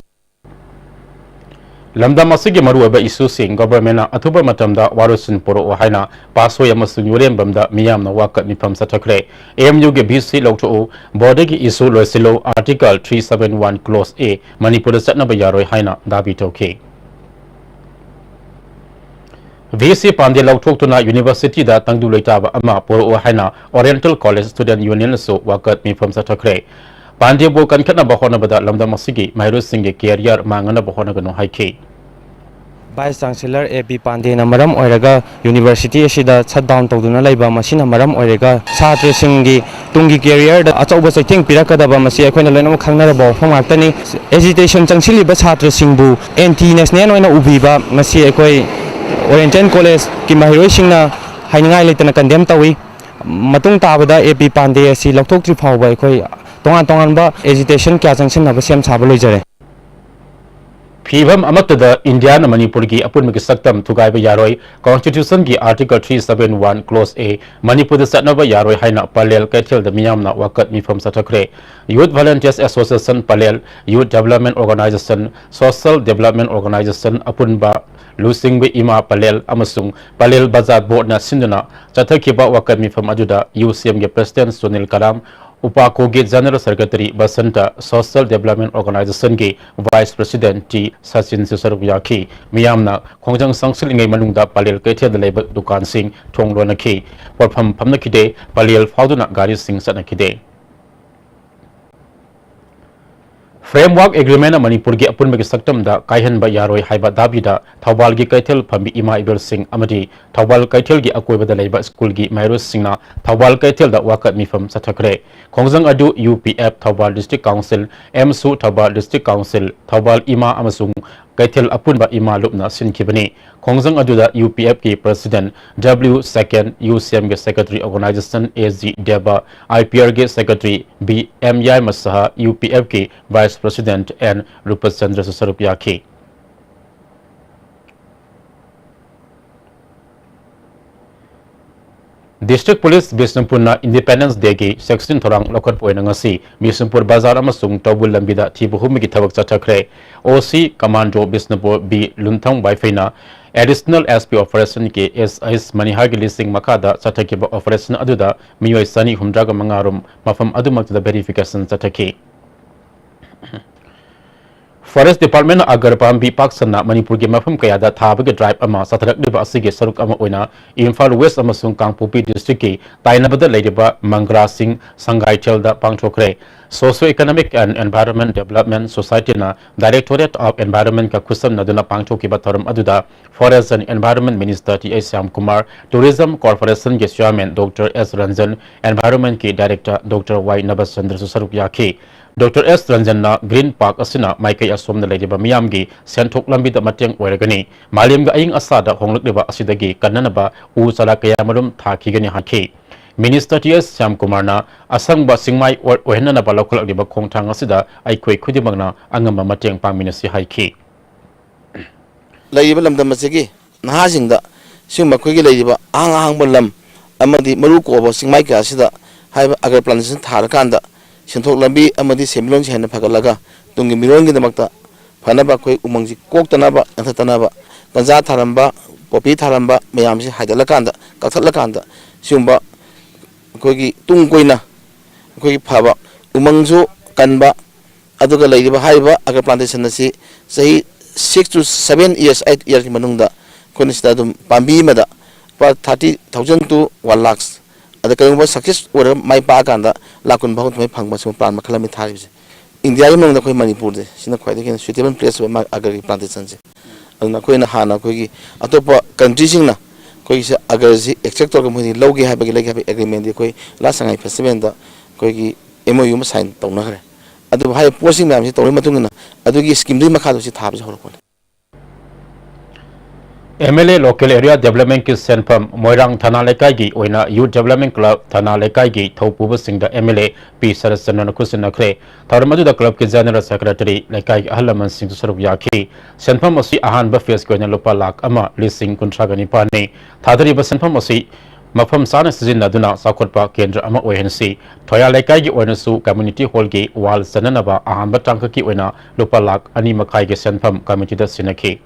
ꯂꯝꯗꯝ ꯑꯁꯤꯒꯤ ꯃꯔꯨꯑꯣꯏꯕ ꯏꯁꯨꯁꯤꯡ ꯒꯣꯚꯔꯟꯃꯦꯟꯠꯅ ꯑꯊꯨꯕ ꯃꯇꯝꯗ ꯋꯥꯔꯣꯏꯁꯤꯟ ꯄꯨꯔꯛꯎ ꯍꯥꯏꯅ ꯄꯥꯠꯁꯣꯏ ꯑꯃꯁꯨꯡ ꯌꯨꯔꯦꯝꯕꯝꯗ ꯃꯤꯌꯥꯝꯅ ꯋꯥꯀꯠ ꯃꯤꯐꯝ ꯆꯠꯊꯈ꯭ꯔꯦ꯫ ꯑꯦꯝ ꯌꯨꯒꯤ ꯚꯤ ꯁꯤ ꯂꯧꯊꯣꯛꯎ, ꯕꯣꯔꯗꯔꯒꯤ ꯏꯁꯨ ꯂꯣꯏꯁꯤꯜꯂꯨ, article three seven one clause A ꯃꯅꯤꯄꯨꯔꯗ ꯆꯠꯅꯕ ꯌꯥꯔꯣꯏ ꯍꯥꯏꯅ ꯗꯥꯕꯤ ꯇꯧꯈꯤ꯫ ꯚꯤ ꯁꯤ ꯄꯥꯟꯗꯦ ꯂꯧꯊꯣꯛꯇꯨꯅ ꯌꯨꯅꯤꯚꯔꯁꯤꯇꯤꯗ ꯇꯪꯗꯨ ꯂꯩꯇꯥꯕ ꯑꯃ ꯄꯨꯔꯛꯎ ꯍꯥꯏꯅ Oriental College Student Unionꯅꯁꯨ ꯋꯥꯀꯠ ꯃꯤꯐꯝ ꯆꯠꯊꯈ꯭ꯔꯦ꯫ ꯄꯥꯟꯗꯦꯕꯨ ꯀꯟꯈꯠꯅꯕ ꯍꯣꯠꯅꯕꯗ ꯂꯝꯗꯝ ꯑꯁꯤꯒꯤ ꯃꯍꯩꯔꯣꯏꯁꯤꯡꯒꯤ career ꯃꯥꯡꯅꯅꯕ ꯍꯣꯠꯅꯒꯅꯨ ꯍꯥꯏꯈꯤ꯫ ꯚꯥꯏꯁ ꯆꯥꯟꯁꯦꯂꯔ ꯑꯦ ꯄꯤ ꯄꯥꯟꯗꯦꯅ ꯃꯔꯝ ꯑꯣꯏꯔꯒ ꯌꯨꯅꯤꯚꯔꯁꯤꯇꯤ ꯑꯁꯤꯗ ꯁꯠ ꯗꯥꯎꯟ ꯇꯧꯗꯨꯅ ꯂꯩꯕ, ꯃꯁꯤꯅ ꯃꯔꯝ ꯑꯣꯏꯔꯒ ꯁꯥꯇ꯭ꯔꯁꯤꯡꯒꯤ ꯇꯨꯡꯒꯤ careerꯗ ꯑꯆꯧꯕ ꯆꯩꯊꯦꯡ ꯄꯤꯔꯛꯀꯗꯕ, ꯃꯁꯤ ꯑꯩꯈꯣꯏꯅ ꯂꯣꯏꯅꯃꯛ ꯈꯪꯅꯔꯕ ꯋꯥꯐꯝ ꯉꯥꯛꯇꯅꯤ꯫ ꯑꯦꯖꯤꯇꯦꯁꯟ ꯆꯪꯁꯤꯜꯂꯤꯕ ꯁꯥꯇ꯭ꯔꯁꯤꯡꯕꯨ ꯑꯦꯟꯇꯤ ꯅꯦꯁꯅꯦꯜ ꯑꯣꯏꯅ ꯎꯕꯤꯕ, ꯃꯁꯤ ꯑꯩꯈꯣꯏ ꯑꯣꯔꯤꯌꯦꯟꯇꯦꯜ ꯀꯣꯂꯦꯖꯀꯤ ꯃꯍꯩꯔꯣꯏꯁꯤꯡꯅ ꯍꯥꯏꯅꯤꯡꯉꯥꯏ ꯂꯩꯇꯅ ꯀꯟꯗꯦꯝ ꯇꯧꯏ꯫ ꯃꯇꯨꯡ ꯇꯥꯕꯗ ꯑꯦ ꯄꯤ ꯄꯥꯟꯗꯦ ꯑꯁꯤ ꯂꯧꯊꯣꯛꯇ꯭ꯔꯤ ꯐꯥꯎꯕ ꯑꯩꯈꯣꯏ ꯇꯣꯉꯥꯟ ꯇꯣꯉꯥꯟꯕ ꯑꯦꯖꯤꯇꯦꯁꯟ ꯀꯌꯥ ꯆꯪꯁꯤꯟꯅꯕ ꯁꯦꯝ ꯁꯥꯕ ꯂꯣꯏꯖꯔꯦ꯫ ꯐꯤꯕꯝ ꯑꯃꯠꯇꯗ ꯏꯟꯗꯤꯌꯥꯅ ꯃꯅꯤꯄꯨꯔꯒꯤ ꯑꯄꯨꯟꯕꯒꯤ ꯁꯛꯇꯝ ꯊꯨꯒꯥꯏꯕ ꯌꯥꯔꯣꯏ, Constitutionꯒꯤ Article three seven one clause A ꯃꯅꯤꯄꯨꯔꯗ ꯆꯠꯅꯕ ꯌꯥꯔꯣꯏ ꯍꯥꯏꯅ ꯄꯂꯦꯜ ꯀꯩꯊꯦꯜꯗ ꯃꯤꯌꯥꯝꯅ ꯋꯥꯀꯠ ꯃꯤꯐꯝ ꯆꯠꯊꯈ꯭ꯔꯦ꯫ Youth Volunteers Association Pallel, Youth Development Organisation, Social Development Organisation ꯑꯄꯨꯟꯕ, ꯂꯨꯆꯤꯡꯕ ꯏꯃꯥ ꯄꯂꯦꯜ ꯑꯃꯁꯨꯡ ꯄꯂꯦꯜ ꯕꯖꯥꯔ ꯕꯣꯔꯗꯅ ꯁꯤꯟꯗꯨꯅ ꯆꯠꯊꯈꯤꯕ ꯋꯥꯀꯠ ꯃꯤꯐꯝ ꯑꯗꯨꯗ ꯌꯨ ꯁꯤ ꯑꯦꯝꯒꯤ President ꯁꯨꯅꯤꯜ ꯀꯂꯥꯝ, ꯎꯄꯥꯀꯣꯒꯤ General Secretary Basanta, Social Development Organisationꯒꯤ Vice President ꯇꯤ ꯁꯆꯤꯟꯁꯨ ꯁꯔꯨꯛ ꯌꯥꯈꯤ꯫ ꯃꯤꯌꯥꯝꯅ ꯈꯣꯡꯖꯪ ꯆꯪꯁꯤꯜꯂꯤꯉꯩ ꯃꯅꯨꯡꯗ ꯄꯂꯦꯜ ꯀꯩꯊꯦꯜꯗ ꯂꯩꯕ ꯗꯨꯀꯥꯟꯁꯤꯡ ꯊꯣꯡ ꯂꯣꯟꯅꯈꯤ꯫ ꯄꯣꯠꯐꯝ ꯐꯝꯅꯈꯤꯗꯦ꯫ ꯄꯂꯦꯜ ꯐꯥꯎꯗꯨꯅ ꯒꯥꯔꯤꯁꯤꯡ ꯆꯠꯅꯈꯤꯗꯦ꯫ Framework Agreement ꯃꯅꯤꯄꯨꯔꯒꯤ ꯑꯄꯨꯟꯕꯒꯤ ꯁꯛꯇꯝꯗ ꯀꯥꯏꯍꯟꯕ ꯌꯥꯔꯣꯏ ꯍꯥꯏꯕ ꯗꯥꯕꯤꯗ ꯊꯧꯕꯥꯜꯒꯤ ꯀꯩꯊꯦꯜ ꯐꯝꯕꯤ ꯏꯃꯥ ꯏꯕꯦꯜꯁꯤꯡ ꯑꯃꯗꯤ ꯊꯧꯕꯥꯜ ꯀꯩꯊꯦꯜꯒꯤ ꯑꯀꯣꯏꯕꯗ ꯂꯩꯕ ꯁ꯭ꯀꯨꯜꯒꯤ ꯃꯍꯩꯔꯣꯏꯁꯤꯡꯅ ꯊꯧꯕꯥꯜ ꯀꯩꯊꯦꯜꯗ ꯋꯥꯀꯠ ꯃꯤꯐꯝ ꯆꯠꯊꯈ꯭ꯔꯦ꯫ ꯈꯣꯡꯖꯪ ꯑꯗꯨ U P F Thoubal District Council, ꯑꯦꯝꯁꯨ ꯊꯧꯕꯥꯜ District Council, ꯊꯧꯕꯥꯜ ꯏꯃꯥ ꯑꯃꯁꯨꯡ ꯀꯩꯊꯦꯜ ꯑꯄꯨꯟꯕ ꯏꯃꯥ ꯂꯨꯞꯅ ꯁꯤꯟꯈꯤꯕꯅꯤ꯫ ꯈꯣꯡꯖꯪ ꯑꯗꯨꯗ ꯌꯨ ꯄꯤ ꯑꯦꯐꯀꯤ President W Saken, U C ꯑꯦꯝꯒꯤ Secretary Organisation A G Deb, I P ꯑꯥꯔꯒꯤ Secretary B M Yaima Saha, U P ꯑꯦꯐꯀꯤ Vice President ꯑꯦꯟ ꯔꯨꯄꯆꯟꯗ꯭ꯔꯁꯨ ꯁꯔꯨꯛ ꯌꯥꯈꯤ꯫ District Police ꯕꯤꯁꯅꯨꯄꯨꯔꯅ Independence Day ꯒꯤ ꯆꯦꯛꯁꯤꯟ ꯊꯧꯔꯥꯡ ꯂꯧꯈꯠꯄ ꯑꯣꯏꯅ ꯉꯁꯤ ꯕꯤꯁꯅꯨꯄꯨꯔ ꯕꯖꯥꯔ ꯑꯃꯁꯨꯡ ꯇꯧꯕꯨꯜ ꯂꯝꯕꯤꯗ ꯊꯤꯕ ꯍꯨꯝꯕꯒꯤ ꯊꯕꯛ ꯆꯠꯊꯈ꯭ꯔꯦ꯫ O C commando Bishnupur B Lunthang ꯋꯥꯏꯐꯩꯅ Additional S P Operation K S H ꯃꯅꯤꯍꯥꯔꯒꯤ ꯂꯤꯁꯤꯡ ꯃꯈꯥꯗ ꯆꯠꯊꯈꯤꯕ operation ꯑꯗꯨꯗ ꯃꯤꯑꯣꯏ ꯆꯅꯤ ꯍꯨꯝꯗ꯭ꯔꯥꯒ ꯃꯉꯥ ꯔꯣꯝ ꯃꯐꯝ ꯑꯗꯨꯃꯛꯇꯗ verification ꯆꯠꯊꯈꯤ꯫ Forest Department ꯅ ꯑꯒꯔ ꯄꯥꯝꯕꯤ ꯄꯥꯛ ꯁꯟꯅ ꯃꯅꯤꯄꯨꯔꯒꯤ ꯃꯐꯝ ꯀꯌꯥꯗ ꯊꯥꯕꯒꯤ drive ꯑꯃ ꯆꯠꯊꯔꯛꯂꯤꯕ ꯑꯁꯤꯒꯤ ꯁꯔꯨꯛ ꯑꯃ ꯑꯣꯏꯅ ꯏꯝꯐꯥꯜ West ꯑꯃꯁꯨꯡ ꯀꯥꯡꯄꯣꯛꯄꯤ district ꯀꯤ ꯇꯥꯏꯅꯕꯗ ꯂꯩꯔꯤꯕ ꯃꯪꯒ꯭ꯔꯥꯁꯤꯡ ꯁꯪꯒꯥꯏꯊꯦꯜꯗ ꯄꯥꯡꯊꯣꯛꯈ꯭ꯔꯦ꯫ Socio Economic and Environment Development Society ꯅ Directorate of Environment ꯀ ꯈꯨꯠꯁꯝꯅꯗꯨꯅ ꯄꯥꯡꯊꯣꯛꯈꯤꯕ ꯊꯧꯔꯝ ꯑꯗꯨꯗ Forest and Environment Minister T H Shyamkumar, Tourism Corporation ꯒꯤ Chairman ꯗꯣꯛꯇꯔ ꯑꯦꯁ ꯔꯟꯖꯟ, Environment ꯀꯤ Director ꯗꯣꯛꯇꯔ ꯋꯥꯏ ꯅꯕꯆꯟꯗ꯭ꯔꯁꯨ ꯁꯔꯨꯛ ꯌꯥꯈꯤ꯫ ꯗꯣꯛꯇꯔ ꯑꯦꯁ ꯔꯟꯖꯟꯅ Green Park ꯑꯁꯤꯅ ꯃꯥꯏꯀꯩ ꯑꯁꯣꯝꯗ ꯂꯩꯔꯤꯕ ꯃꯤꯌꯥꯝꯒꯤ ꯁꯦꯟꯊꯣꯛ ꯂꯝꯕꯤꯗ ꯃꯇꯦꯡ ꯑꯣꯏꯔꯒꯅꯤ, ꯃꯥꯂꯦꯝꯒꯤ ꯑꯏꯪ ꯑꯁꯥꯗ ꯍꯣꯡꯂꯛꯂꯤꯕ ꯑꯁꯤꯗꯒꯤ ꯀꯟꯅꯅꯕ ꯎ ꯆꯥꯔꯥ ꯀꯌꯥꯃꯔꯨꯝ ꯊꯥꯈꯤꯒꯅꯤ ꯍꯥꯏꯈꯤ꯫ Minister ꯇꯤ ꯑꯦꯁ ꯁ꯭ꯌꯥꯝꯀꯨꯃꯥꯔꯅ ꯑꯁꯪꯕ ꯆꯤꯡꯃꯥꯏ ꯑꯣꯏ-, ꯑꯣꯏꯍꯟꯅꯅꯕ ꯂꯧꯈꯠꯂꯛꯂꯤꯕ ꯈꯣꯡꯊꯥꯡ ꯑꯁꯤꯗ ꯑꯩꯈꯣꯏ ꯈꯨꯗꯤꯡꯃꯛꯅ ꯑꯉꯝꯕ ꯃꯇꯦꯡ ꯄꯥꯡꯃꯤꯟꯅꯁꯤ ꯍꯥꯏꯈꯤ꯫ ꯂꯩꯔꯤꯕ ꯂꯝꯗꯝ ꯑꯁꯤꯒꯤ ꯅꯍꯥꯁꯤꯡꯗ ꯁꯤꯒꯨꯝꯕ ꯑꯩꯈꯣꯏꯒꯤ ꯂꯩꯔꯤꯕ ꯑꯍꯥꯡ ꯑꯍꯥꯡꯕ ꯂꯝ ꯑꯃꯗꯤ ꯃꯔꯨ ꯀꯣꯛꯂꯕ ꯆꯤꯡꯃꯥꯏ ꯀꯌꯥ ꯑꯁꯤꯗ ꯍꯥꯏꯔꯤꯕ ꯑꯒꯔ plantation ꯊꯥꯔꯀꯥꯟꯗ ꯁꯦꯟꯊꯣꯛ ꯂꯝꯕꯤ ꯑꯃꯗꯤ ꯁꯦꯟꯃꯤꯠꯂꯣꯟꯁꯤ ꯍꯦꯟꯅ ꯐꯒꯠꯂꯒ ꯇꯨꯡꯒꯤ ꯃꯤꯔꯣꯟꯒꯤꯗꯃꯛꯇ ꯐꯅꯕ ꯑꯩꯈꯣꯏ ꯎꯃꯪꯁꯤ ꯀꯣꯛꯇꯅꯕ, ꯌꯥꯟꯊꯠꯇꯅꯕ, ꯒꯟꯖꯥ ꯊꯥꯔꯝꯕ, ꯄꯣꯄꯤ ꯊꯥꯔꯝꯕ ꯃꯌꯥꯝꯁꯤ ꯍꯥꯏꯗꯠꯂꯀꯥꯟꯗ, ꯀꯛꯊꯠꯂꯀꯥꯟꯗ ꯁꯤꯒꯨꯝꯕ ꯑꯩꯈꯣꯏꯒꯤ ꯇꯨꯡ ꯀꯣꯏꯅ ꯑꯩꯈꯣꯏꯒꯤ ꯐꯕ ꯎꯃꯪꯁꯨ ꯀꯟꯕ, ꯑꯗꯨꯒ ꯂꯩꯔꯤꯕ ꯍꯥꯏꯔꯤꯕ ꯑꯒꯔ plantation ꯑꯁꯤ ꯆꯍꯤ six to seven years, eight years ꯀꯤ ꯃꯅꯨꯡꯗ ꯑꯩꯈꯣꯏꯅ ꯁꯤꯗ ꯑꯗꯨꯝ ꯄꯥꯝꯕꯤ ꯑꯃꯗ ꯂꯨꯄꯥ thirty thousand to one lakh, ꯑꯗ ꯀꯔꯤꯒꯨꯝꯕ success ꯑꯣꯏꯔꯒ ꯃꯥꯏ ꯄꯥꯛꯑꯀꯥꯟꯗ ꯂꯥꯈ ꯀꯨꯟ ꯐꯥꯎ ꯑꯗꯨꯃꯥꯏꯅ ꯐꯪꯕ ꯁꯤꯒꯨꯝꯕ plan ꯃꯈꯜ ꯑꯃ ꯊꯥꯔꯤꯕꯁꯦ꯫ ꯏꯟꯗꯤꯌꯥꯒꯤ ꯃꯅꯨꯡꯗ ꯑꯩꯈꯣꯏ ꯃꯅꯤꯄꯨꯔꯗ ꯁꯤꯅ ꯈ꯭ꯋꯥꯏꯗꯒꯤ ꯍꯦꯟꯅ suitable place ꯑꯣꯏꯕ ꯃꯥ-, ꯑꯒꯔꯒꯤ plantation ꯁꯦ꯫ ꯑꯗꯨꯅ ꯑꯩꯈꯣꯏꯅ ꯍꯥꯟꯅ ꯑꯩꯈꯣꯏꯒꯤ ꯑꯇꯣꯞꯄ country ꯁꯤꯡꯅ ꯑꯩꯈꯣꯏꯒꯤꯁꯦ ꯑꯒꯔꯁꯤ extract ꯇꯧꯔꯒ ꯃꯣꯏꯗꯤ ꯂꯧꯒꯦ ꯍꯥꯏꯕꯒꯤ, ꯂꯩꯒꯦ ꯍꯥꯏꯕꯒꯤ agreement ꯗꯤ ꯑꯩꯈꯣꯏ ꯂꯥꯁ ꯁꯉꯥꯏ festival ꯗ ꯑꯩꯈꯣꯏꯒꯤ M O U ꯑꯃ sign ꯇꯧꯅꯈ꯭ꯔꯦ꯫ ꯑꯗꯨꯕꯨ ꯍꯥꯏꯔꯤꯕ ꯄꯣꯠꯁꯤꯡ ꯃꯌꯥꯝꯁꯤ ꯇꯧꯔꯕ ꯃꯇꯨꯡ ꯏꯟꯅ ꯑꯗꯨꯒꯤ scheme ꯗꯨꯒꯤ ꯃꯈꯥꯗ ꯁꯤ ꯊꯥꯕꯁꯤ ꯍꯧꯔꯛꯄꯅꯤ꯫ M L A Local Area Development ꯀꯤ ꯁꯦꯟꯐꯝ ꯃꯣꯏꯔꯥꯡ ꯊꯅꯥ ꯂꯩꯀꯥꯏꯒꯤ ꯑꯣꯏꯅ Youth Development Club ꯊꯅꯥ ꯂꯩꯀꯥꯏꯒꯤ ꯊꯧꯄꯨꯕꯁꯤꯡꯗ M L A ꯄꯤ ꯁꯔꯠꯆꯟꯗ꯭ꯔꯅ ꯈꯨꯠꯁꯤꯟꯅꯈ꯭ꯔꯦ꯫ ꯊꯧꯔꯝ ꯑꯗꯨꯗ club ꯀꯤ General Secretary, ꯂꯩꯀꯥꯏꯒꯤ ꯑꯍꯜ ꯂꯃꯟꯁꯤꯡꯁꯨ ꯁꯔꯨꯛ ꯌꯥꯈꯤ꯫ ꯁꯦꯟꯐꯝ ꯑꯁꯤ ꯑꯍꯥꯟꯕ phase ꯀꯤ ꯑꯣꯏꯅ ꯂꯨꯄꯥ ꯂꯥꯈ ꯑꯃ ꯂꯤꯁꯤꯡ ꯀꯨꯟꯊ꯭ꯔꯥꯒ ꯅꯤꯄꯥꯟꯅꯤ꯫ ꯊꯥꯗꯔꯤꯕ ꯁꯦꯟꯐꯝ ꯑꯁꯤ ꯃꯐꯝ ꯆꯥꯅ ꯁꯤꯖꯤꯟꯅꯗꯨꯅ ꯆꯥꯎꯈꯠꯄ ꯀꯦꯟꯗ꯭ꯔ ꯑꯃ ꯑꯣꯏꯍꯟꯁꯤ꯫ ꯊꯣꯌꯥ ꯂꯩꯀꯥꯏꯒꯤ ꯑꯣꯏꯅꯁꯨ community hall ꯒꯤ wall ꯆꯟꯅꯅꯕ ꯑꯍꯥꯟꯕ ꯇꯥꯡꯀꯛꯀꯤ ꯑꯣꯏꯅ ꯂꯨꯄꯥ ꯂꯥꯈ ꯑꯅꯤ ꯃꯈꯥꯏꯒꯤ ꯁꯦꯟꯐꯝ committee ꯗ ꯁꯤꯟꯅꯈꯤ꯫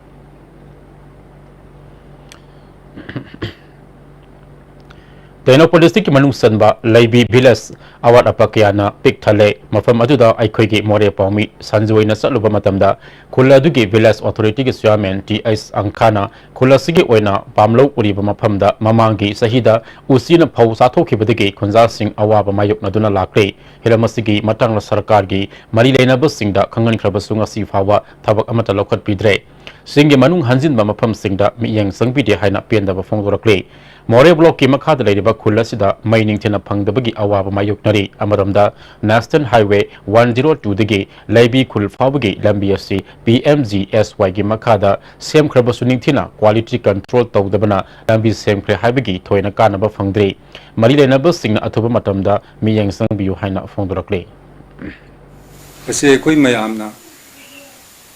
ꯇꯦꯡꯅꯧꯄꯜ district ꯀꯤ ꯃꯅꯨꯡ ꯆꯟꯕ ꯂꯩꯕꯤ village ꯑꯋꯥꯠ ꯑꯄꯥ ꯀꯌꯥꯅ ꯄꯤꯛ ꯊꯜꯂꯦ꯫ ꯃꯐꯝ ꯑꯗꯨꯗ ꯑꯩꯈꯣꯏꯒꯤ ꯃꯣꯔꯦ ꯄꯥꯎꯃꯤ ꯁꯟꯖꯣꯏꯅ ꯆꯠꯂꯨꯕ ꯃꯇꯝꯗ ꯈꯨꯜ ꯑꯗꯨꯒꯤ village authority ꯒꯤ chairman ꯇꯤ ꯑꯩꯆ ꯑꯪꯈꯥꯅ ꯈꯨꯜ ꯑꯁꯤꯒꯤ ꯑꯣꯏꯅ ꯄꯥꯝꯂꯧ ꯎꯔꯤꯕ ꯃꯐꯝꯗ ꯃꯃꯥꯡꯒꯤ ꯆꯍꯤꯗ ꯎꯆꯤꯅ ꯐꯧ ꯆꯥꯊꯣꯛꯈꯤꯕꯗꯒꯤ ꯈꯨꯟꯖꯥꯁꯤꯡ ꯑꯋꯥꯕ ꯃꯥꯌꯣꯛꯅꯗꯨꯅ ꯂꯥꯛꯂꯤ꯫ ꯍꯤꯔꯝ ꯑꯁꯤꯒꯤ ꯃꯇꯥꯡꯗ ꯁꯔꯀꯥꯔꯒꯤ ꯃꯔꯤ ꯂꯩꯅꯕꯁꯤꯡꯗ ꯈꯪꯍꯟꯈ꯭ꯔꯕꯁꯨ ꯉꯁꯤ ꯐꯥꯎꯕ ꯊꯕꯛ ꯑꯃꯠꯇ ꯂꯧꯈꯠꯄꯤꯗ꯭ꯔꯦ꯫ ꯆꯤꯡꯒꯤ ꯃꯅꯨꯡ ꯍꯟꯖꯤꯟꯕ ꯃꯐꯝꯁꯤꯡꯗ ꯃꯤꯠꯌꯦꯡ ꯆꯪꯕꯤꯗꯦ ꯍꯥꯏꯅ ꯄꯦꯟꯗꯕ ꯐꯣꯡꯗꯣꯔꯛꯂꯤ꯫ ꯃꯣꯔꯦ block ꯀꯤ ꯃꯈꯥꯗ ꯂꯩꯔꯤꯕ ꯈꯨꯜ ꯑꯁꯤꯗ ꯃꯩ ꯅꯤꯡꯊꯤꯅ ꯐꯪꯗꯕꯒꯤ ꯑꯋꯥꯕ ꯃꯥꯌꯣꯛꯅꯔꯤ꯫ ꯑꯃꯔꯣꯝꯗ National Highway one zero two ꯗꯒꯤ ꯂꯩꯕꯤ ꯈꯨꯜ ꯐꯥꯎꯕꯒꯤ ꯂꯝꯕꯤ ꯑꯁꯤ P M G S Y ꯒꯤ ꯃꯈꯥꯗ ꯁꯦꯝꯈ꯭ꯔꯕꯁꯨ ꯅꯤꯡꯊꯤꯅ quality control ꯇꯧꯗꯕꯅ ꯂꯝꯕꯤ ꯁꯦꯝꯈ꯭ꯔꯦ ꯍꯥꯏꯕꯒꯤ ꯊꯣꯏꯅ ꯀꯥꯟꯅꯕ ꯐꯪꯗ꯭ꯔꯤ꯫ ꯃꯔꯤ ꯂꯩꯅꯕꯁꯤꯡꯅ ꯑꯊꯨꯕ ꯃꯇꯝꯗ ꯃꯤꯠꯌꯦꯡ ꯆꯪꯕꯤꯌꯨ ꯍꯥꯏꯅ ꯐꯣꯡꯗꯣꯔꯛꯂꯤ꯫ ꯃꯁꯤ ꯑꯩꯈꯣꯏ ꯃꯌꯥꯝꯅ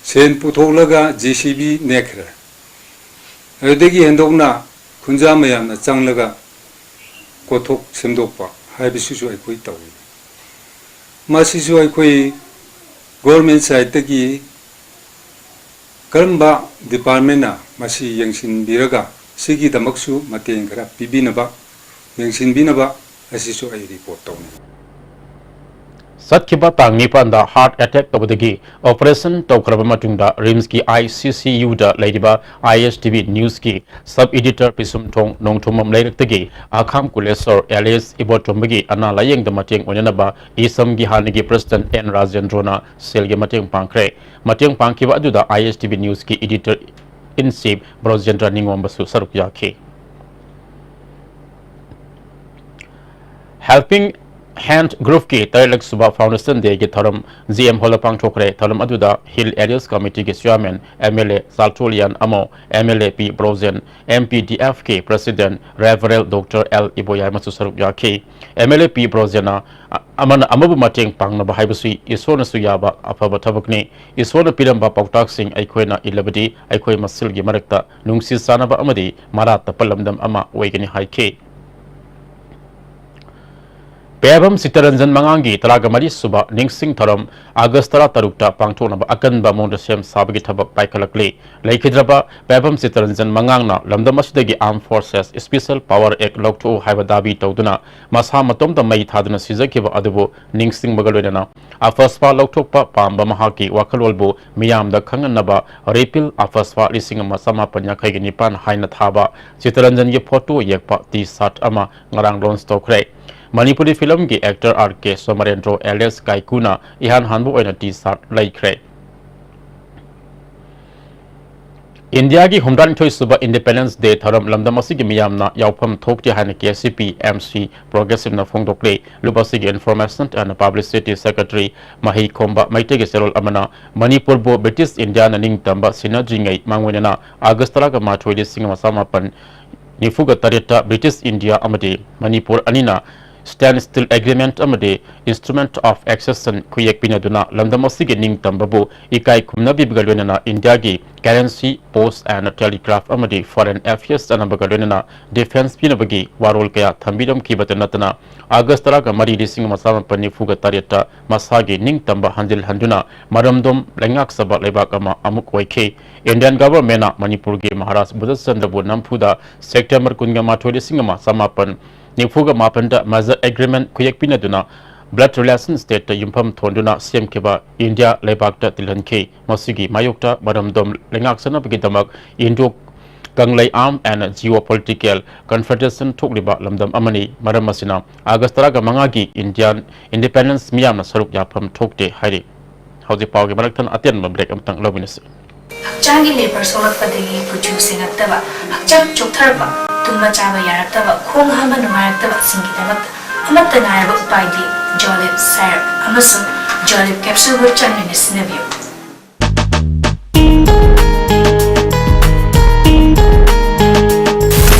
ꯁꯦꯟ ꯄꯨꯊꯣꯛꯂꯒ J C B ꯅꯦꯛꯈ꯭ꯔꯦ꯫ ꯑꯗꯨꯗꯒꯤ ꯍꯦꯟꯗꯣꯛꯅ ꯈꯨꯟꯖꯥ ꯃꯌꯥꯝꯅ ꯆꯪꯂꯒ ꯀꯣꯊꯣꯛ ꯁꯦꯝꯗꯣꯛꯄ ꯍꯥꯏꯕꯁꯤꯁꯨ ꯑꯩꯈꯣꯏ ꯇꯧꯏ꯫ ꯃꯁꯤꯁꯨ ꯑꯩꯈꯣꯏ government side ꯇꯒꯤ ꯀꯔꯝꯕ department ꯅ ꯃꯁꯤ ꯌꯦꯡꯁꯤꯟꯕꯤꯔꯒ ꯁꯤꯒꯤꯗꯃꯛꯁꯨ ꯃꯇꯦꯡ ꯈꯔ ꯄꯤꯕꯤꯅꯕ, ꯌꯦꯡꯁꯤꯟꯕꯤꯅꯕ ꯑꯁꯤꯁꯨ ꯑꯩ report ꯇꯧꯅꯤꯡꯏ꯫ ꯆꯠꯈꯤꯕ ꯇꯥꯡ ꯅꯤꯄꯥꯟꯗ heart attack ꯇꯧꯕꯗꯒꯤ operation ꯇꯧꯈ꯭ꯔꯕ ꯃꯇꯨꯡꯗ RIMS ꯀꯤ I C C U ꯗ ꯂꯩꯔꯤꯕ I S T V news ꯀꯤ sub editor ꯄꯤꯁꯨꯝꯊꯣꯡ ꯅꯣꯡꯊꯣꯝꯕꯝ ꯂꯩꯔꯛꯇꯒꯤ ꯑꯈꯥꯝ ꯀꯨꯂꯦꯁꯣꯔ alias ꯏꯕꯣꯇꯣꯝꯕꯒꯤ ꯑꯅꯥ ꯂꯥꯌꯦꯡꯗ ꯃꯇꯦꯡ ꯑꯣꯏꯅꯅꯕ ꯏꯁꯝꯒꯤ ꯍꯥꯟꯅꯒꯤ president N ꯔꯥꯖꯦꯟꯗ꯭ꯔꯣꯅ ꯁꯦꯜꯒꯤ ꯃꯇꯦꯡ ꯄꯥꯡꯈ꯭ꯔꯦ꯫ ꯃꯇꯦꯡ ꯄꯥꯡꯈꯤꯕ ꯑꯗꯨꯗ I S T V news ꯀꯤ editor in chief ꯕ꯭ꯔꯣꯖꯦꯟꯗ꯭ꯔ ꯅꯤꯉꯣꯝꯕꯁꯨ ꯁꯔꯨꯛ ꯌꯥꯈꯤ꯫ Helping Hand group ꯀꯤ ꯇꯔꯦꯠꯂꯛ ꯁꯨꯕ Foundation Day ꯒꯤ ꯊꯧꯔꯝ G M Hall ꯗ ꯄꯥꯡꯊꯣꯛꯈ꯭ꯔꯦ꯫ ꯊꯧꯔꯝ ꯑꯗꯨꯗ Hill Areas Committee ꯒꯤ chairman M L A ꯆꯥꯜꯊꯣꯂꯤꯌꯥꯟ ꯑꯃꯣ, M L A P Brojen, M P D F ꯀꯤ president Reverend Doctor L ꯏꯕꯣꯌꯥꯏꯃꯁꯨ ꯁꯔꯨꯛ ꯌꯥꯈꯤ꯫ M L A P ꯕ꯭ꯔꯣꯖꯦꯟꯅ ꯑ-, ꯑꯃꯅ ꯑꯃꯕꯨ ꯃꯇꯦꯡ ꯄꯥꯡꯅꯕ ꯍꯥꯏꯕꯁꯤ ꯏꯁꯣꯔꯅꯁꯨ ꯌꯥꯕ ꯑꯐꯕ ꯊꯕꯛꯅꯤ꯫ ꯏꯁꯣꯔꯅ ꯄꯤꯔꯝꯕ ꯄꯥꯎꯇꯥꯛꯁꯤꯡ ꯑꯩꯈꯣꯏꯅ ꯏꯜꯂꯕꯗꯤ ꯑꯩꯈꯣꯏ ꯃꯁꯦꯜꯒꯤ ꯃꯔꯛꯇ ꯅꯨꯡꯁꯤ ꯆꯥꯟꯅꯕ ꯑꯃꯗꯤ ꯃꯔꯥ ꯇꯞꯄ ꯂꯝꯗꯝ ꯑꯃ ꯑꯣꯏꯒꯅꯤ ꯍꯥꯏꯈꯤ꯫ ꯄꯦꯕꯝ ꯆꯤꯠꯇꯔꯟꯖꯟ ꯃꯉꯥꯡꯒꯤ ꯇꯔꯥꯒ ꯃꯔꯤ ꯁꯨꯕ ꯅꯤꯡꯁꯤꯡ ꯊꯧꯔꯝ ꯑꯥꯒꯁ ꯇꯔꯥ ꯇꯔꯨꯛꯇ ꯄꯥꯡꯊꯣꯛꯅꯕ ꯑꯀꯟꯕ ꯃꯑꯣꯡꯗ ꯁꯦꯝ ꯁꯥꯕꯒꯤ ꯊꯕꯛ ꯄꯥꯏꯈꯠꯂꯛꯂꯤ꯫ ꯂꯩꯈꯤꯗ꯭ꯔꯕ ꯄꯦꯕꯝ ꯆꯤꯠꯇꯔꯟꯖꯟ ꯃꯉꯥꯡꯅ ꯂꯝꯗꯝ ꯑꯁꯤꯗꯒꯤ Armed Forces Special Power Act ꯂꯧꯊꯣꯛꯎ ꯍꯥꯏꯕ ꯗꯥꯕꯤ ꯇꯧꯗꯨꯅ ꯃꯁꯥ ꯃꯇꯣꯝꯇ ꯃꯩ ꯊꯥꯗꯨꯅ ꯁꯤꯖꯈꯤꯕ ꯑꯗꯨꯕꯨ ꯅꯤꯡꯁꯤꯡꯕꯒ ꯂꯣꯏꯅꯅ ꯑꯐꯁꯄꯥ ꯂꯧꯊꯣꯛꯄ ꯄꯥꯝꯕ ꯃꯍꯥꯛꯀꯤ ꯋꯥꯈꯜꯂꯣꯟꯕꯨ ꯃꯤꯌꯥꯝꯗ ꯈꯪꯍꯟꯅꯕ Repeal ꯑꯐꯁꯄꯥ ꯂꯤꯁꯤꯡ ꯑꯃ ꯆꯃꯥꯄꯟ ꯌꯥꯡꯈꯩꯒ ꯅꯤꯄꯥꯟ ꯍꯥꯏꯅ ꯊꯥꯕ ꯆꯤꯠꯇꯔꯟꯖꯟꯒꯤ ꯐꯣꯇꯣ ꯌꯦꯛꯄ T-shirt ꯑꯃ ꯉꯔꯥꯡ launch ꯇꯧꯈ꯭ꯔꯦ꯫ ꯃꯅꯤꯄꯨꯔꯤ ꯐꯤꯂꯝꯒꯤ actor R K ꯁꯣꯃꯔꯦꯟꯗ꯭ꯔꯣ alias ꯀꯥꯏꯀꯨꯅ ꯏꯍꯥꯟ ꯍꯥꯟꯕ ꯑꯣꯏꯅ T-shirt ꯂꯩꯈ꯭ꯔꯦ꯫ ꯏꯟꯗꯤꯌꯥꯒꯤ ꯍꯨꯝꯗ꯭ꯔꯥꯅꯤꯊꯣꯏ ꯁꯨꯕ Independence Day ꯊꯧꯔꯝ ꯂꯝꯗꯝ ꯑꯁꯤꯒꯤ ꯃꯤꯌꯥꯝꯅ ꯌꯥꯎꯐꯝ ꯊꯣꯛꯇꯦ ꯍꯥꯏꯅ K C P M C Progressiveꯅ ꯐꯣꯡꯗꯣꯛꯂꯤ꯫ ꯂꯨꯞ ꯑꯁꯤꯒꯤ Information and Publicity Secretary ꯃꯍꯩꯈꯣꯝꯕ ꯃꯩꯇꯩꯒꯤ ꯆꯦꯔꯣꯜ ꯑꯃꯅ ꯃꯅꯤꯄꯨꯔꯕꯨ ꯕ꯭ꯔꯤꯇꯤꯁ ꯏꯟꯗꯤꯌꯥꯅ ꯅꯤꯡꯇꯝꯕ ꯁꯤꯟꯅꯗ꯭ꯔꯤꯉꯩ ꯃꯥꯡꯑꯣꯏꯅꯅ ꯑꯥꯒꯁ ꯇꯔꯥꯃꯥꯊꯣꯏ, ꯂꯤꯁꯤꯡ ꯑꯃ ꯆꯃꯥꯄꯟ ꯅꯤꯐꯨꯒ ꯇꯔꯦꯠꯇ ꯕ꯭ꯔꯤꯇꯤꯁ ꯏꯟꯗꯤꯌꯥ ꯑꯃꯗꯤ ꯃꯅꯤꯄꯨꯔ ꯑꯅꯤꯅ Standstill Agreement ꯑꯃꯗꯤ Instrument of Accession ꯈꯨꯌꯦꯛ ꯄꯤꯅꯗꯨꯅ ꯂꯝꯗꯝ ꯑꯁꯤꯒꯤ ꯅꯤꯡꯇꯝꯕꯕꯨ ꯏꯀꯥꯏ ꯈꯨꯝꯅꯕꯤꯕꯒ ꯂꯣꯏꯅꯅ ꯏꯟꯗꯤꯌꯥꯒꯤ Currency, Post and Telegraph ꯑꯃꯗꯤ Foreign Affairs ꯆꯠꯅꯕꯒ ꯂꯣꯏꯅꯅ defence ꯄꯤꯅꯕꯒꯤ ꯋꯥꯔꯣꯜ ꯀꯌꯥ ꯊꯝꯕꯤꯔꯝꯈꯤꯕꯇ ꯅꯠꯇꯅ ꯑꯥꯒꯁ ꯇꯔꯥꯒ ꯃꯔꯤ, ꯂꯤꯁꯤꯡ ꯑꯃ ꯆꯃꯥꯄꯟ ꯅꯤꯐꯨꯒ ꯇꯔꯦꯠꯇ ꯃꯁꯥꯒꯤ ꯅꯤꯡꯇꯝꯕ ꯍꯟꯖꯤꯜꯍꯟꯗꯨꯅ ꯃꯔꯝꯗꯣꯝ ꯂꯩꯉꯥꯛꯆꯕ ꯂꯩꯕꯥꯛ ꯑꯃ ꯑꯃꯨꯛ ꯑꯣꯏꯈꯤ꯫ Indian Governmentꯅ ꯃꯅꯤꯄꯨꯔꯒꯤ ꯃꯍꯥꯔꯥꯖ ꯕꯨꯙꯆꯟꯗ꯭ꯔꯕꯨ ꯅꯝꯐꯨꯗ September ꯀꯨꯟꯒ ꯃꯥꯊꯣꯏ, ꯂꯤꯁꯤꯡ ꯑꯃ ꯆꯃꯥꯄꯟ ꯅꯤꯐꯨꯒ ꯃꯥꯄꯟꯗ Merger Agreement ꯈꯨꯌꯦꯛ ꯄꯤꯅꯗꯨꯅ Blood Relation Stateꯇ ꯌꯨꯝꯐꯝ ꯊꯣꯟꯗꯨꯅ ꯁꯦꯝꯈꯤꯕ ꯏꯟꯗꯤꯌꯥ ꯂꯩꯕꯥꯛꯇ ꯇꯤꯜꯍꯟꯈꯤ꯫ ꯃꯁꯤꯒꯤ ꯃꯥꯌꯣꯛꯇ ꯃꯔꯝꯗꯣꯝ ꯂꯩꯉꯥꯛꯆꯅꯕꯒꯤꯗꯃꯛ Indo ꯀꯪꯂꯩ Armed and Geopolitical Confederation ꯊꯣꯛꯂꯤꯕ ꯂꯝꯗꯝ ꯑꯃꯅꯤ꯫ ꯃꯔꯝ ꯑꯁꯤꯅ ꯑꯥꯒꯁ ꯇꯔꯥꯒ ꯃꯉꯥꯒꯤ Indian Independence ꯃꯤꯌꯥꯝꯅ ꯁꯔꯨꯛ ꯌꯥꯐꯝ ꯊꯣꯛꯇꯦ ꯍꯥꯏꯔꯤ꯫ ꯍꯧꯖꯤꯛ ꯄꯥꯎꯒꯤ ꯃꯔꯛꯇ ꯑꯇꯦꯟꯕ break ꯑꯃꯇꯪ ꯂꯧꯃꯤꯟꯅꯁꯤ꯫ ꯍꯛꯆꯥꯡꯒꯤ ꯂꯦꯕꯔ ꯁꯣꯛꯂꯛꯄꯗꯒꯤ ꯀꯨꯆꯨ ꯁꯦꯡꯉꯛꯇꯕ, ꯍꯛꯆꯥꯡ ꯆꯣꯛꯊꯔꯛꯄ, ꯇꯨꯝꯕ ꯆꯥꯕ ꯌꯥꯔꯛꯇꯕ, ꯈꯣꯡ ꯍꯥꯝꯕ ꯅꯨꯡꯉꯥꯏꯔꯛꯇꯕꯁꯤꯡꯒꯤꯗꯃꯛꯇ ꯑꯃꯠꯇ ꯉꯥꯏꯔꯕ ꯎꯄꯥꯏꯗꯤ Jolib syrup ꯑꯃꯁꯨꯡ Jolib capsuleꯕꯨ ꯆꯥꯡ ꯅꯥꯏꯅ ꯁꯤꯖꯤꯟꯅꯕꯤꯌꯨ꯫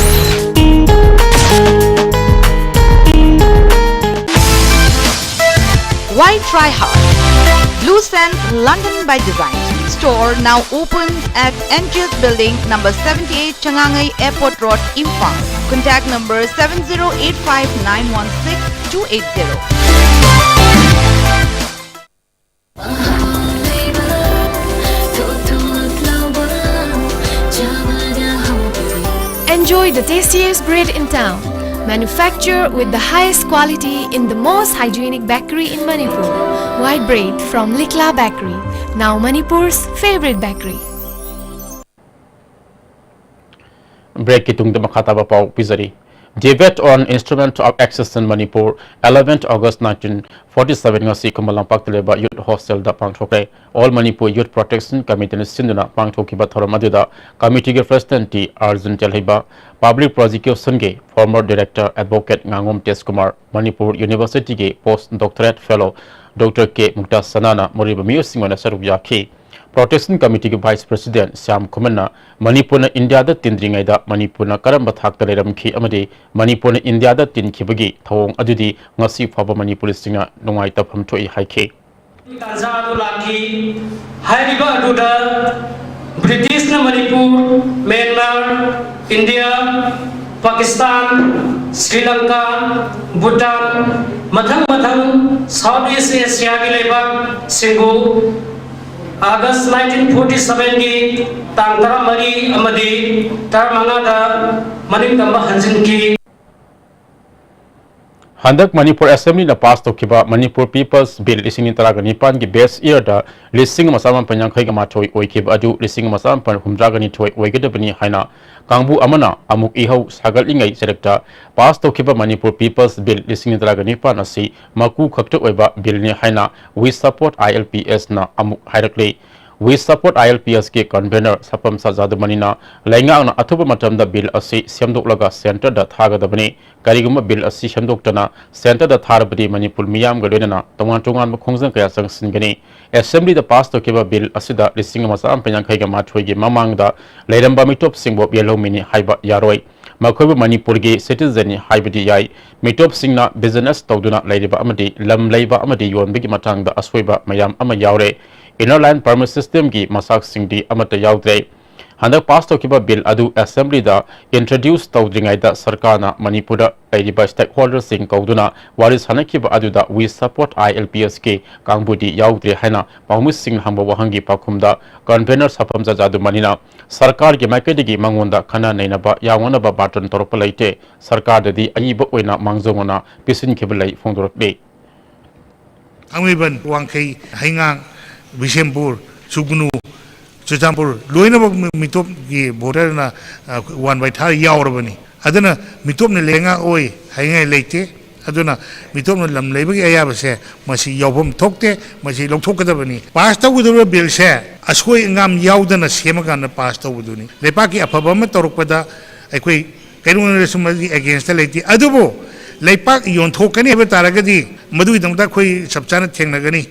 Why try hard? Blue Sands London by Design store now opens at N G S Building, number seventy-eight, Changangai Airport Road, Imphal. Contact number seven zero eight five nine one six two eight zero. Enjoy the tastiest bread in town. Manufactured with the highest quality in the most hygienic bakery in Manipur. White bread from Likla Bakery, now Manipur's favorite bakery. Break ꯀꯤ ꯇꯨꯡꯗ ꯃꯈꯥ ꯇꯥꯕ ꯄꯥꯎ ꯄꯤꯖꯔꯤ꯫ Debate on Instrument of Accession Manipur, eleventh August nineteen forty seven ꯉꯁꯤ ꯈꯨꯃꯟ ꯂꯝꯄꯥꯛꯇ ꯂꯩꯕ Youth Hostel ꯗ ꯄꯥꯡꯊꯣꯛꯈ꯭ꯔꯦ꯫ All Manipur Youth Protection Committee ꯅ ꯁꯤꯟꯗꯨꯅ ꯄꯥꯡꯊꯣꯛꯈꯤꯕ ꯊꯧꯔꯝ ꯑꯗꯨꯗ committee ꯒꯤ President T Arjun Telheiba, Public Prosecution ꯒꯤ former Director Advocate ꯉꯥꯉꯣꯝ ꯇꯦꯖꯀꯨꯃꯥꯔ, Manipur University ꯒꯤ Post Doctorate Fellow Doctor K Muktaj ꯁꯅꯥꯅ ꯃꯔꯨꯑꯣꯏꯕ ꯃꯤꯑꯣꯏꯁꯤꯡ ꯑꯣꯏꯅ ꯁꯔꯨꯛ ꯌꯥꯈꯤ꯫ Protection Committee ꯒꯤ Vice President ꯁ꯭ꯌꯥꯝ ꯈꯨꯃꯟꯅ ꯃꯅꯤꯄꯨꯔꯅ ꯏꯟꯗꯤꯌꯥꯗ ꯇꯤꯟꯗ꯭ꯔꯤꯉꯩꯗ ꯃꯅꯤꯄꯨꯔꯅ ꯀꯔꯝꯕ ꯊꯥꯛꯇ ꯂꯩꯔꯝꯈꯤ ꯑꯃꯗꯤ ꯃꯅꯤꯄꯨꯔꯅ ꯏꯟꯗꯤꯌꯥꯗ ꯇꯤꯟꯈꯤꯕꯒꯤ ꯊꯧꯑꯣꯡ ꯑꯗꯨꯗꯤ ꯉꯁꯤ ꯐꯥꯎꯕ ꯃꯅꯤꯄꯨꯔꯤꯁꯤꯡꯅ ꯅꯨꯡꯉꯥꯏꯇꯐꯝ ꯊꯣꯛꯏ ꯍꯥꯏꯈꯤ꯫ ꯇꯥꯟꯖꯥ ꯑꯗꯨ ꯂꯥꯛꯈꯤ꯫ ꯍꯥꯏꯔꯤꯕ ꯑꯗꯨꯗ ꯕ꯭ꯔꯤꯇꯤꯁꯅ ꯃꯅꯤꯄꯨꯔ, ꯃ꯭ꯌꯥꯟꯃꯥꯔ, ꯏꯟꯗꯤꯌꯥ, ꯄꯥꯀꯤꯁꯇꯥꯟ, ꯁ꯭ꯔꯤ ꯂꯪꯀꯥ, ꯚꯨꯇꯥꯟ, ꯃꯊꯪ ꯃꯊꯪ South East Asia ꯒꯤ ꯂꯩꯕꯥꯛꯁꯤꯡꯕꯨ August nineteen forty seven ꯒꯤ ꯇꯥꯡ ꯇꯔꯥꯃꯔꯤ ꯑꯃꯗꯤ ꯇꯔꯥꯃꯉꯥꯗ ꯃꯅꯤꯡ ꯇꯝꯕ ꯍꯟꯖꯤꯟꯈꯤ꯫ ꯍꯟꯗꯛ ꯃꯅꯤꯄꯨꯔ Assembly ꯅ pass ꯇꯧꯈꯤꯕ Manipur People's Bill ꯂꯤꯁꯤꯡ ꯑꯅꯤ ꯇꯔꯥꯒ ꯅꯤꯄꯥꯟꯒꯤ base year ꯗ ꯂꯤꯁꯤꯡ ꯑꯃ ꯆꯥꯃꯥꯄꯟ ꯌꯥꯡꯈꯩꯒ ꯃꯥꯊꯣꯏ ꯑꯣꯏꯈꯤꯕ ꯑꯗꯨ ꯂꯤꯁꯤꯡ ꯑꯃ ꯆꯥꯃꯥꯄꯟ ꯍꯨꯝꯗ꯭ꯔꯥꯒ ꯅꯤꯊꯣꯏ ꯑꯣꯏꯒꯗꯕꯅꯤ ꯍꯥꯏꯅ ꯀꯥꯡꯕꯨ ꯑꯃꯅ ꯑꯃꯨꯛ ꯏꯍꯧ ꯁꯥꯒꯠꯂꯤꯉꯩ ꯆꯔꯛꯇ pass ꯇꯧꯈꯤꯕ Manipur People's Bill ꯂꯤꯁꯤꯡ ꯑꯅꯤ ꯇꯔꯥꯒ ꯅꯤꯄꯥꯟ ꯑꯁꯤ ꯃꯀꯨ ꯈꯛꯇ ꯑꯣꯏꯕ bill ꯅꯤ ꯍꯥꯏꯅ We Support I L P S ꯅ ꯑꯃꯨꯛ ꯍꯥꯏꯔꯛꯂꯤ꯫ We Support I L P S ꯀꯤ convener ꯁꯄꯝ ꯁꯥꯖꯥꯗꯃꯅꯤꯅ ꯂꯩꯉꯥꯛꯅ ꯑꯊꯨꯕ ꯃꯇꯝꯗ bill ꯑꯁꯤ ꯁꯦꯝꯗꯣꯛꯂꯒ centre ꯗ ꯊꯥꯒꯗꯕꯅꯤ꯫ ꯀꯔꯤꯒꯨꯝꯕ bill ꯑꯁꯤ ꯁꯦꯝꯗꯣꯛꯇꯅ centre ꯗ ꯊꯥꯔꯕꯗꯤ ꯃꯅꯤꯄꯨꯔ ꯃꯤꯌꯥꯝꯒ ꯂꯣꯏꯅꯅ ꯇꯣꯉꯥꯟ ꯇꯣꯉꯥꯟꯕ ꯈꯣꯡꯖꯪ ꯀꯌꯥ ꯆꯪꯁꯤꯟꯒꯅꯤ꯫ Assembly ꯗ pass ꯇꯧꯈꯤꯕ bill ꯑꯁꯤꯗ ꯂꯤꯁꯤꯡ ꯑꯃ ꯆꯥꯃꯥꯄꯟ ꯌꯥꯡꯈꯩꯒ ꯃꯥꯊꯣꯏꯒꯤ ꯃꯃꯥꯡꯗ ꯂꯩꯔꯝꯕ ꯃꯤꯇꯣꯞꯁꯤꯡꯕꯨ ꯌꯦꯜꯍꯧꯃꯤꯅꯤ ꯍꯥꯏꯕ ꯌꯥꯔꯣꯏ꯫ ꯃꯈꯣꯏꯕꯨ ꯃꯅꯤꯄꯨꯔꯒꯤ citizen ꯅꯤ ꯍꯥꯏꯕꯗꯤ ꯌꯥꯏ꯫ ꯃꯤꯇꯣꯞꯁꯤꯡꯅ business ꯇꯧꯗꯨꯅ ꯂꯩꯔꯤꯕ ꯑꯃꯗꯤ ꯂꯝ ꯂꯩꯕ ꯑꯃꯗꯤ ꯌꯣꯟꯕꯒꯤ ꯃꯇꯥꯡꯗ ꯑꯁꯣꯏꯕ ꯃꯌꯥꯝ ꯑꯃ ꯌꯥꯎꯔꯦ꯫ Inner Line Permit System ꯒꯤ ꯃꯆꯥꯛꯁꯤꯡꯗꯤ ꯑꯃꯠꯇ ꯌꯥꯎꯗ꯭ꯔꯦ꯫ ꯍꯟꯗꯛ ꯄꯥꯁ ꯇꯧꯈꯤꯕ ꯕꯤꯜ ꯑꯗꯨ ꯑꯦꯁꯦꯝꯕ꯭ꯂꯤꯗ ꯏꯟꯇ꯭ꯔꯣꯗ꯭ꯌꯨꯁ ꯇꯧꯗ꯭ꯔꯤꯉꯩꯗ ꯁꯔꯀꯥꯔꯅ ꯃꯅꯤꯄꯨꯔꯗ ꯂꯩꯔꯤꯕ ꯁ꯭ꯇꯦꯛꯍꯣꯜꯗꯔꯁꯤꯡ ꯀꯧꯗꯨꯅ ꯋꯥꯔꯤ ꯁꯥꯟꯅꯈꯤꯕ ꯑꯗꯨꯗ We Support ILPSꯀꯤ ꯀꯥꯡꯕꯨꯗꯤ ꯌꯥꯎꯗ꯭ꯔꯦ ꯍꯥꯏꯅ ꯄꯥꯎꯃꯤꯁꯤꯡꯅ ꯍꯪꯕ ꯋꯥꯍꯪꯒꯤ ꯄꯥꯎꯈꯨꯝꯗ ꯀꯟꯚꯦꯅꯔ ꯁꯥꯐꯝ ꯖꯖꯥꯗꯨꯃꯅꯤꯅ ꯁꯔꯀꯥꯔꯒꯤ ꯃꯥꯏꯀꯩꯗꯒꯤ ꯃꯉꯣꯟꯗ ꯈꯟꯅ ꯅꯩꯅꯕ ꯌꯥꯎꯅꯅꯕ ꯕꯥꯔꯇꯟ ꯇꯧꯔꯛꯄ ꯂꯩꯇꯦ, ꯁꯔꯀꯥꯔꯗꯗꯤ ꯑꯏꯕ ꯑꯣꯏꯅ ꯃꯥꯡꯖꯧꯅꯅ ꯄꯤꯁꯤꯟꯈꯤꯕ ꯂꯩ ꯐꯣꯡꯗꯣꯔꯛꯂꯤ꯫ ꯊꯥꯡꯃꯩꯕꯟ, ꯋꯥꯡꯈꯩ, ꯍꯩꯉꯥꯡ, ꯕꯤꯁꯦꯝꯄꯨꯔ, ꯁꯨꯒꯅꯨ, ꯆꯨꯔꯆꯥꯟꯄꯨꯔ ꯂꯣꯏꯅꯃꯛ ꯃꯤ-, ꯃꯤꯇꯣꯞꯀꯤ ꯚꯣꯇꯔꯅ, ꯑ, ꯋꯥꯟ ꯕꯥꯏ ꯊꯥꯔ ꯌꯥꯎꯔꯕꯅꯤ꯫ ꯑꯗꯨꯅ ꯃꯤꯇꯣꯞꯅ ꯂꯩꯉꯥꯛ ꯑꯣꯏ ꯍꯥꯏꯅꯤꯡꯉꯥꯏ ꯂꯩꯇꯦ꯫ ꯑꯗꯨꯅ ꯃꯤꯇꯣꯞꯅ ꯂꯝ ꯂꯩꯕꯒꯤ ꯑꯌꯥꯕꯁꯦ ꯃꯁꯤ ꯌꯥꯎꯐꯝ ꯊꯣꯛꯇꯦ, ꯃꯁꯤ ꯂꯧꯊꯣꯛꯀꯗꯕꯅꯤ꯫ ꯄꯥꯁ ꯇꯧꯒꯗꯧꯔꯤꯕ ꯕꯤꯜꯁꯦ ꯑꯁꯣꯏ ꯑꯉꯥꯝ ꯌꯥꯎꯗꯅ ꯁꯦꯝꯃꯀꯥꯟꯗ ꯄꯥꯁ ꯇꯧꯕꯗꯨꯅꯤ꯫ ꯂꯩꯄꯥꯛꯀꯤ ꯑꯐꯕ ꯑꯃ ꯇꯧꯔꯛꯄꯗ ꯑꯩꯈꯣꯏ ꯀꯩꯗꯧꯅꯨꯡꯗꯁꯨ ꯃꯁꯤ ꯑꯦꯒꯦꯟꯁꯇ ꯂꯩꯇꯦ꯫ ꯑꯗꯨꯕꯨ ꯂꯩꯄꯥꯛ ꯌꯣꯟꯊꯣꯛꯀꯅꯤ ꯍꯥꯏꯕ ꯇꯥꯔꯒꯗꯤ ꯃꯗꯨꯒꯤꯗꯃꯛꯇ ꯑꯩꯈꯣꯏ ꯆꯞ ꯆꯥꯅ ꯊꯦꯡꯅꯒꯅꯤ꯫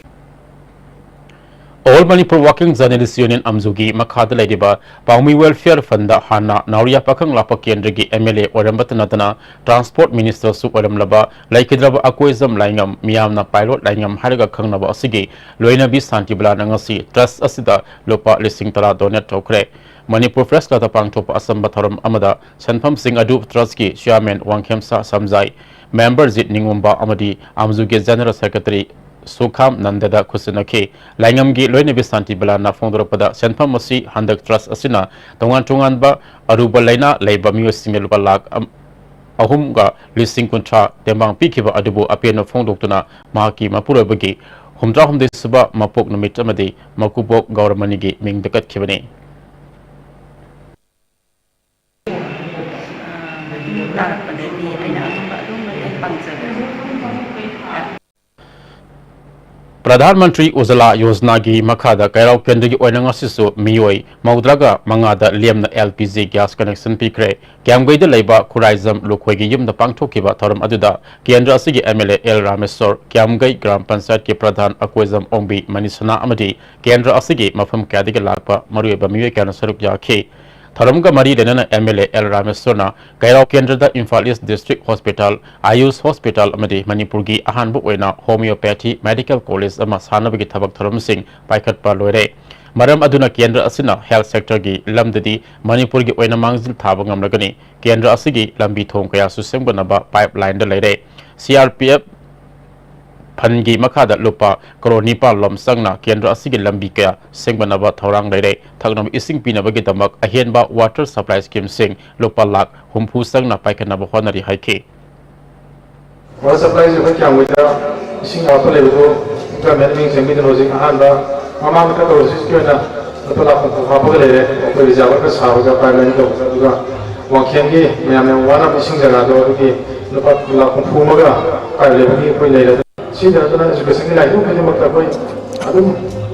All Manipur Working Journalist Union ꯑꯝꯖꯨꯒꯤ ꯃꯈꯥꯗ ꯂꯩꯔꯤꯕ ꯄꯥꯎꯃꯤ Welfare Fund ꯍꯥꯟꯅ ꯅꯥꯎꯔꯤꯌꯥ ꯄꯥꯈꯪ ꯂꯥꯛꯄ ꯀꯦꯟꯗ꯭ꯔꯒꯤ MLA ꯑꯣꯏꯔꯝꯕꯇ ꯅꯠꯇꯅ ꯇ꯭ꯔꯥꯟꯁꯄꯣꯔꯠ ꯃꯤꯅꯤꯁꯇꯔꯁꯨ ꯑꯣꯏꯔꯝꯂꯕ ꯂꯩꯈꯤꯗ꯭ꯔꯕ ꯑꯀꯣꯏꯖꯝ ꯂꯥꯏꯉꯝ, ꯃꯤꯌꯥꯝꯅ ꯄꯥꯏꯂꯣꯠ ꯂꯥꯏꯉꯝ ꯍꯥꯏꯔꯒ ꯈꯪꯅꯕ ꯑꯁꯤꯒꯤ ꯂꯣꯏꯅꯕꯤ ꯁꯥꯟꯇꯤꯕꯂꯥꯅ ꯉꯁꯤ ꯇ꯭ꯔꯁ ꯑꯁꯤꯗ ꯂꯨꯄꯥ ꯂꯤꯁꯤꯡ ꯇꯔꯥ ꯗꯣꯅꯦꯠ ꯇꯧꯈ꯭ꯔꯦ꯫ ꯃꯅꯤꯄꯨꯔ ꯄ꯭ꯔꯦꯁ ꯀ꯭ꯂꯕꯇ ꯄꯥꯡꯊꯣꯛꯄ ꯑꯆꯝꯕ ꯊꯧꯔꯝ ꯑꯃꯗ ꯁꯦꯟꯐꯝꯁꯤꯡ ꯑꯗꯨ ꯇ꯭ꯔꯁꯀꯤ ꯆꯤꯌꯥꯔꯃꯦꯟ ꯋꯥꯡꯈꯦꯝꯁꯥ ꯁꯝꯖꯥꯏ, ꯃꯦꯝꯕꯔ ꯖꯤꯠ ꯅꯤꯉꯣꯝꯕ ꯑꯃꯗꯤ ꯑꯝꯖꯨꯒꯤ ꯖꯦꯅꯔꯦꯜ ꯁꯦꯀ꯭ꯔꯦꯇꯔꯤ ꯁꯨꯈꯥꯝ ꯅꯟꯗꯗ ꯈꯨꯠꯁꯤꯟꯅꯈꯤ꯫ ꯂꯥꯏꯉꯝꯒꯤ ꯂꯣꯏꯅꯕꯤ ꯁꯥꯟꯇꯤꯕꯂꯥꯅ ꯐꯣꯡꯗꯣꯔꯛꯄꯗ ꯁꯦꯟꯐꯝ ꯑꯁꯤ ꯍꯟꯗꯛ ꯇ꯭ꯔꯁ ꯑꯁꯤꯅ ꯇꯣꯉꯥꯟ ꯇꯣꯉꯥꯟꯕ ꯑꯔꯨꯕ ꯂꯥꯏꯅꯥ ꯂꯩꯕ ꯃꯤꯑꯣꯏꯁꯤꯡꯗ ꯂꯨꯄꯥ ꯂꯥꯈ ꯑꯍꯨꯝꯒ ꯂꯤꯁꯤꯡ ꯀꯨꯟꯊ꯭ꯔꯥ ꯇꯦꯡꯕꯥꯡ ꯄꯤꯈꯤꯕ ꯑꯗꯨꯕꯨ ꯑꯄꯦꯟꯕ ꯐꯣꯡꯗꯣꯛꯇꯨꯅ ꯃꯍꯥꯛꯀꯤ ꯃꯄꯨꯔꯣꯏꯕꯒꯤ ꯍꯨꯝꯗ꯭ꯔꯥꯍꯨꯝꯗꯣꯏ ꯁꯨꯕ ꯃꯄꯣꯛ ꯅꯨꯃꯤꯠ ꯑꯃꯗꯤ ꯃꯀꯨꯕꯣꯛ ꯒꯧꯔꯃꯅꯤꯒꯤ ꯃꯤꯡꯗ ꯀꯠꯈꯤꯕꯅꯤ꯫ ꯇꯥꯔꯛꯄꯗꯒꯤ ꯑꯩꯅ ꯑꯗꯨꯝꯕ ꯑꯗꯨꯝꯕ ꯂꯣꯏ ꯄꯥꯝꯖꯕꯅꯤ꯫ ꯄ꯭ꯔꯙꯥꯟ ꯃꯟꯇ꯭ꯔꯤ ꯎꯖꯥꯂꯥ ꯌꯣꯖꯅꯥꯒꯤ ꯃꯈꯥꯗ ꯀꯩꯔꯥꯎ ꯀꯦꯟꯗ꯭ꯔꯒꯤ ꯑꯣꯏꯅ ꯉꯁꯤꯁꯨ ꯃꯤꯑꯣꯏ ꯃꯧꯗ꯭ꯔꯥꯒ ꯃꯉꯥꯗ ꯂꯦꯝꯅ LPG gas connection ꯄꯤꯈ꯭ꯔꯦ꯫ ꯀ꯭ꯌꯥꯝꯒꯩꯗ ꯂꯩꯕ ꯈꯨꯔꯥꯏꯖꯝ ꯂꯨꯈꯣꯏꯒꯤ ꯌꯨꯝꯗ ꯄꯥꯡꯊꯣꯛꯈꯤꯕ ꯊꯧꯔꯝ ꯑꯗꯨꯗ ꯀꯦꯟꯗ꯭ꯔ ꯑꯁꯤꯒꯤ MLA ꯑꯦꯜ ꯔꯥꯃꯦꯁꯣꯔ, ꯀ꯭ꯌꯥꯝꯒꯩ ꯒ꯭ꯔꯥꯝ ꯄꯟꯆꯥꯌꯠꯀꯤ ꯄ꯭ꯔꯙꯥꯟ ꯑꯀꯣꯏꯖꯝ ꯑꯣꯡꯕꯤ ꯃꯅꯤꯁꯅꯥ ꯑꯃꯗꯤ ꯀꯦꯟꯗ꯭ꯔ ꯑꯁꯤꯒꯤ ꯃꯐꯝ ꯀꯌꯥꯗꯒꯤ ꯂꯥꯛꯄ ꯃꯔꯨꯑꯣꯏꯕ ꯃꯤꯑꯣꯏ ꯀꯌꯥꯅ ꯁꯔꯨꯛ ꯌꯥꯈꯤ꯫ ꯊꯧꯔꯝꯒ ꯃꯔꯤ ꯂꯩꯅꯅ MLA ꯑꯦꯜ ꯔꯥꯃꯦꯁꯣꯔꯅ ꯀꯩꯔꯥꯎ ꯀꯦꯟꯗ꯭ꯔꯗ ꯏꯝꯐꯥꯜ ꯏꯁ ꯗꯤꯁꯇ꯭ꯔꯤꯛ ꯍꯣꯁꯄꯤꯇꯥꯜ, ꯑꯥꯌꯨꯁ ꯍꯣꯁꯄꯤꯇꯥꯜ ꯑꯃꯗꯤ ꯃꯅꯤꯄꯨꯔꯒꯤ ꯑꯍꯥꯟꯕ ꯑꯣꯏꯅ ꯍꯣꯃꯤꯌꯣꯄꯦꯊꯤ ꯃꯦꯗꯤꯀꯦꯜ ꯀꯣꯂꯦꯖ ꯑꯃ ꯁꯥꯅꯕꯒꯤ ꯊꯕꯛ ꯊꯧꯔꯝꯁꯤꯡ ꯄꯥꯏꯈꯠꯄ ꯂꯣꯏꯔꯦ꯫ ꯃꯔꯝ ꯑꯗꯨꯅ ꯀꯦꯟꯗ꯭ꯔ ꯑꯁꯤꯅ health sectorꯒꯤ ꯂꯝꯗꯗꯤ ꯃꯅꯤꯄꯨꯔꯒꯤ ꯑꯣꯏꯅ ꯃꯥꯡꯖꯤꯜ ꯊꯥꯕ ꯉꯝꯂꯒꯅꯤ꯫ ꯀꯦꯟꯗ꯭ꯔ ꯑꯁꯤꯒꯤ ꯂꯝꯕꯤ ꯊꯣꯡ ꯀꯌꯥꯁꯨ ꯁꯦꯝꯒꯠꯅꯕ pipeline ꯗ ꯂꯩꯔꯦ꯫ C R P F fund ꯒꯤ ꯃꯈꯥꯗ ꯂꯨꯄꯥ ꯀꯔꯣꯔ ꯅꯤꯄꯥꯟ ꯂꯣꯝ ꯆꯪꯅ ꯀꯦꯟꯗ꯭ꯔ ꯑꯁꯤꯒꯤ ꯂꯝꯕꯤ ꯀꯌꯥ ꯁꯦꯝꯒꯠꯅꯕ ꯊꯧꯔꯥꯡ ꯂꯩꯔꯦ꯫ ꯊꯛꯅꯕ ꯏꯁꯤꯡ ꯄꯤꯅꯕꯒꯤꯗꯃꯛ ꯑꯍꯦꯟꯕ water supply scheme ꯁꯤꯡ ꯂꯨꯄꯥ ꯂꯥꯈ ꯍꯨꯝꯐꯨ ꯆꯪꯅ ꯄꯥꯏꯈꯠꯅꯕ ꯍꯣꯠꯅꯔꯤ ꯍꯥꯏꯈꯤ꯫ Water supply ꯁꯤ ꯑꯩꯈꯣꯏ ꯀ꯭ꯌꯥꯝꯒꯩꯗ ꯏꯁꯤꯡ ꯑꯋꯥꯠꯄ ꯂꯩꯕꯗꯨ government ꯃꯤꯠꯌꯦꯡ ꯆꯪꯕꯤꯗꯨꯅ ꯍꯧꯖꯤꯛ ꯑꯍꯥꯟꯕ ꯃꯃꯥꯡꯗ ꯈꯔ ꯇꯧꯔꯁꯤ, ꯍꯧꯖꯤꯛꯀꯤ ꯑꯣꯏꯅ ꯂꯨꯄꯥ ꯂꯥꯈ ꯍꯨꯝꯐꯨ ꯍꯥꯞꯄꯒ ꯂꯩꯔꯦ꯫ ꯑꯩꯈꯣꯏ reservoir ꯈꯔ ꯁꯥꯕꯒ pipeline ꯇꯧꯕꯗ, ꯑꯗꯨꯒ ꯋꯥꯡꯈꯦꯝꯒꯤ ꯃꯌꯥꯝꯅ ꯌꯥꯝ ꯋꯥꯅꯕ ꯏꯁꯤꯡ ꯖꯒꯥꯗꯣ ꯑꯗꯨꯒꯤ ꯂꯨꯄꯥ ꯂꯥꯈ ꯍꯨꯝꯐꯨ ꯑꯃꯒ pipe ꯂꯩꯕꯒꯤ ꯑꯩꯈꯣꯏ ꯂꯩꯔꯦ꯫ ꯁꯤꯗ ꯅꯠꯇꯅ education ꯒꯤ line ꯈꯨꯗꯤꯡꯃꯛꯇ ꯑꯩꯈꯣꯏ ꯑꯗꯨꯝ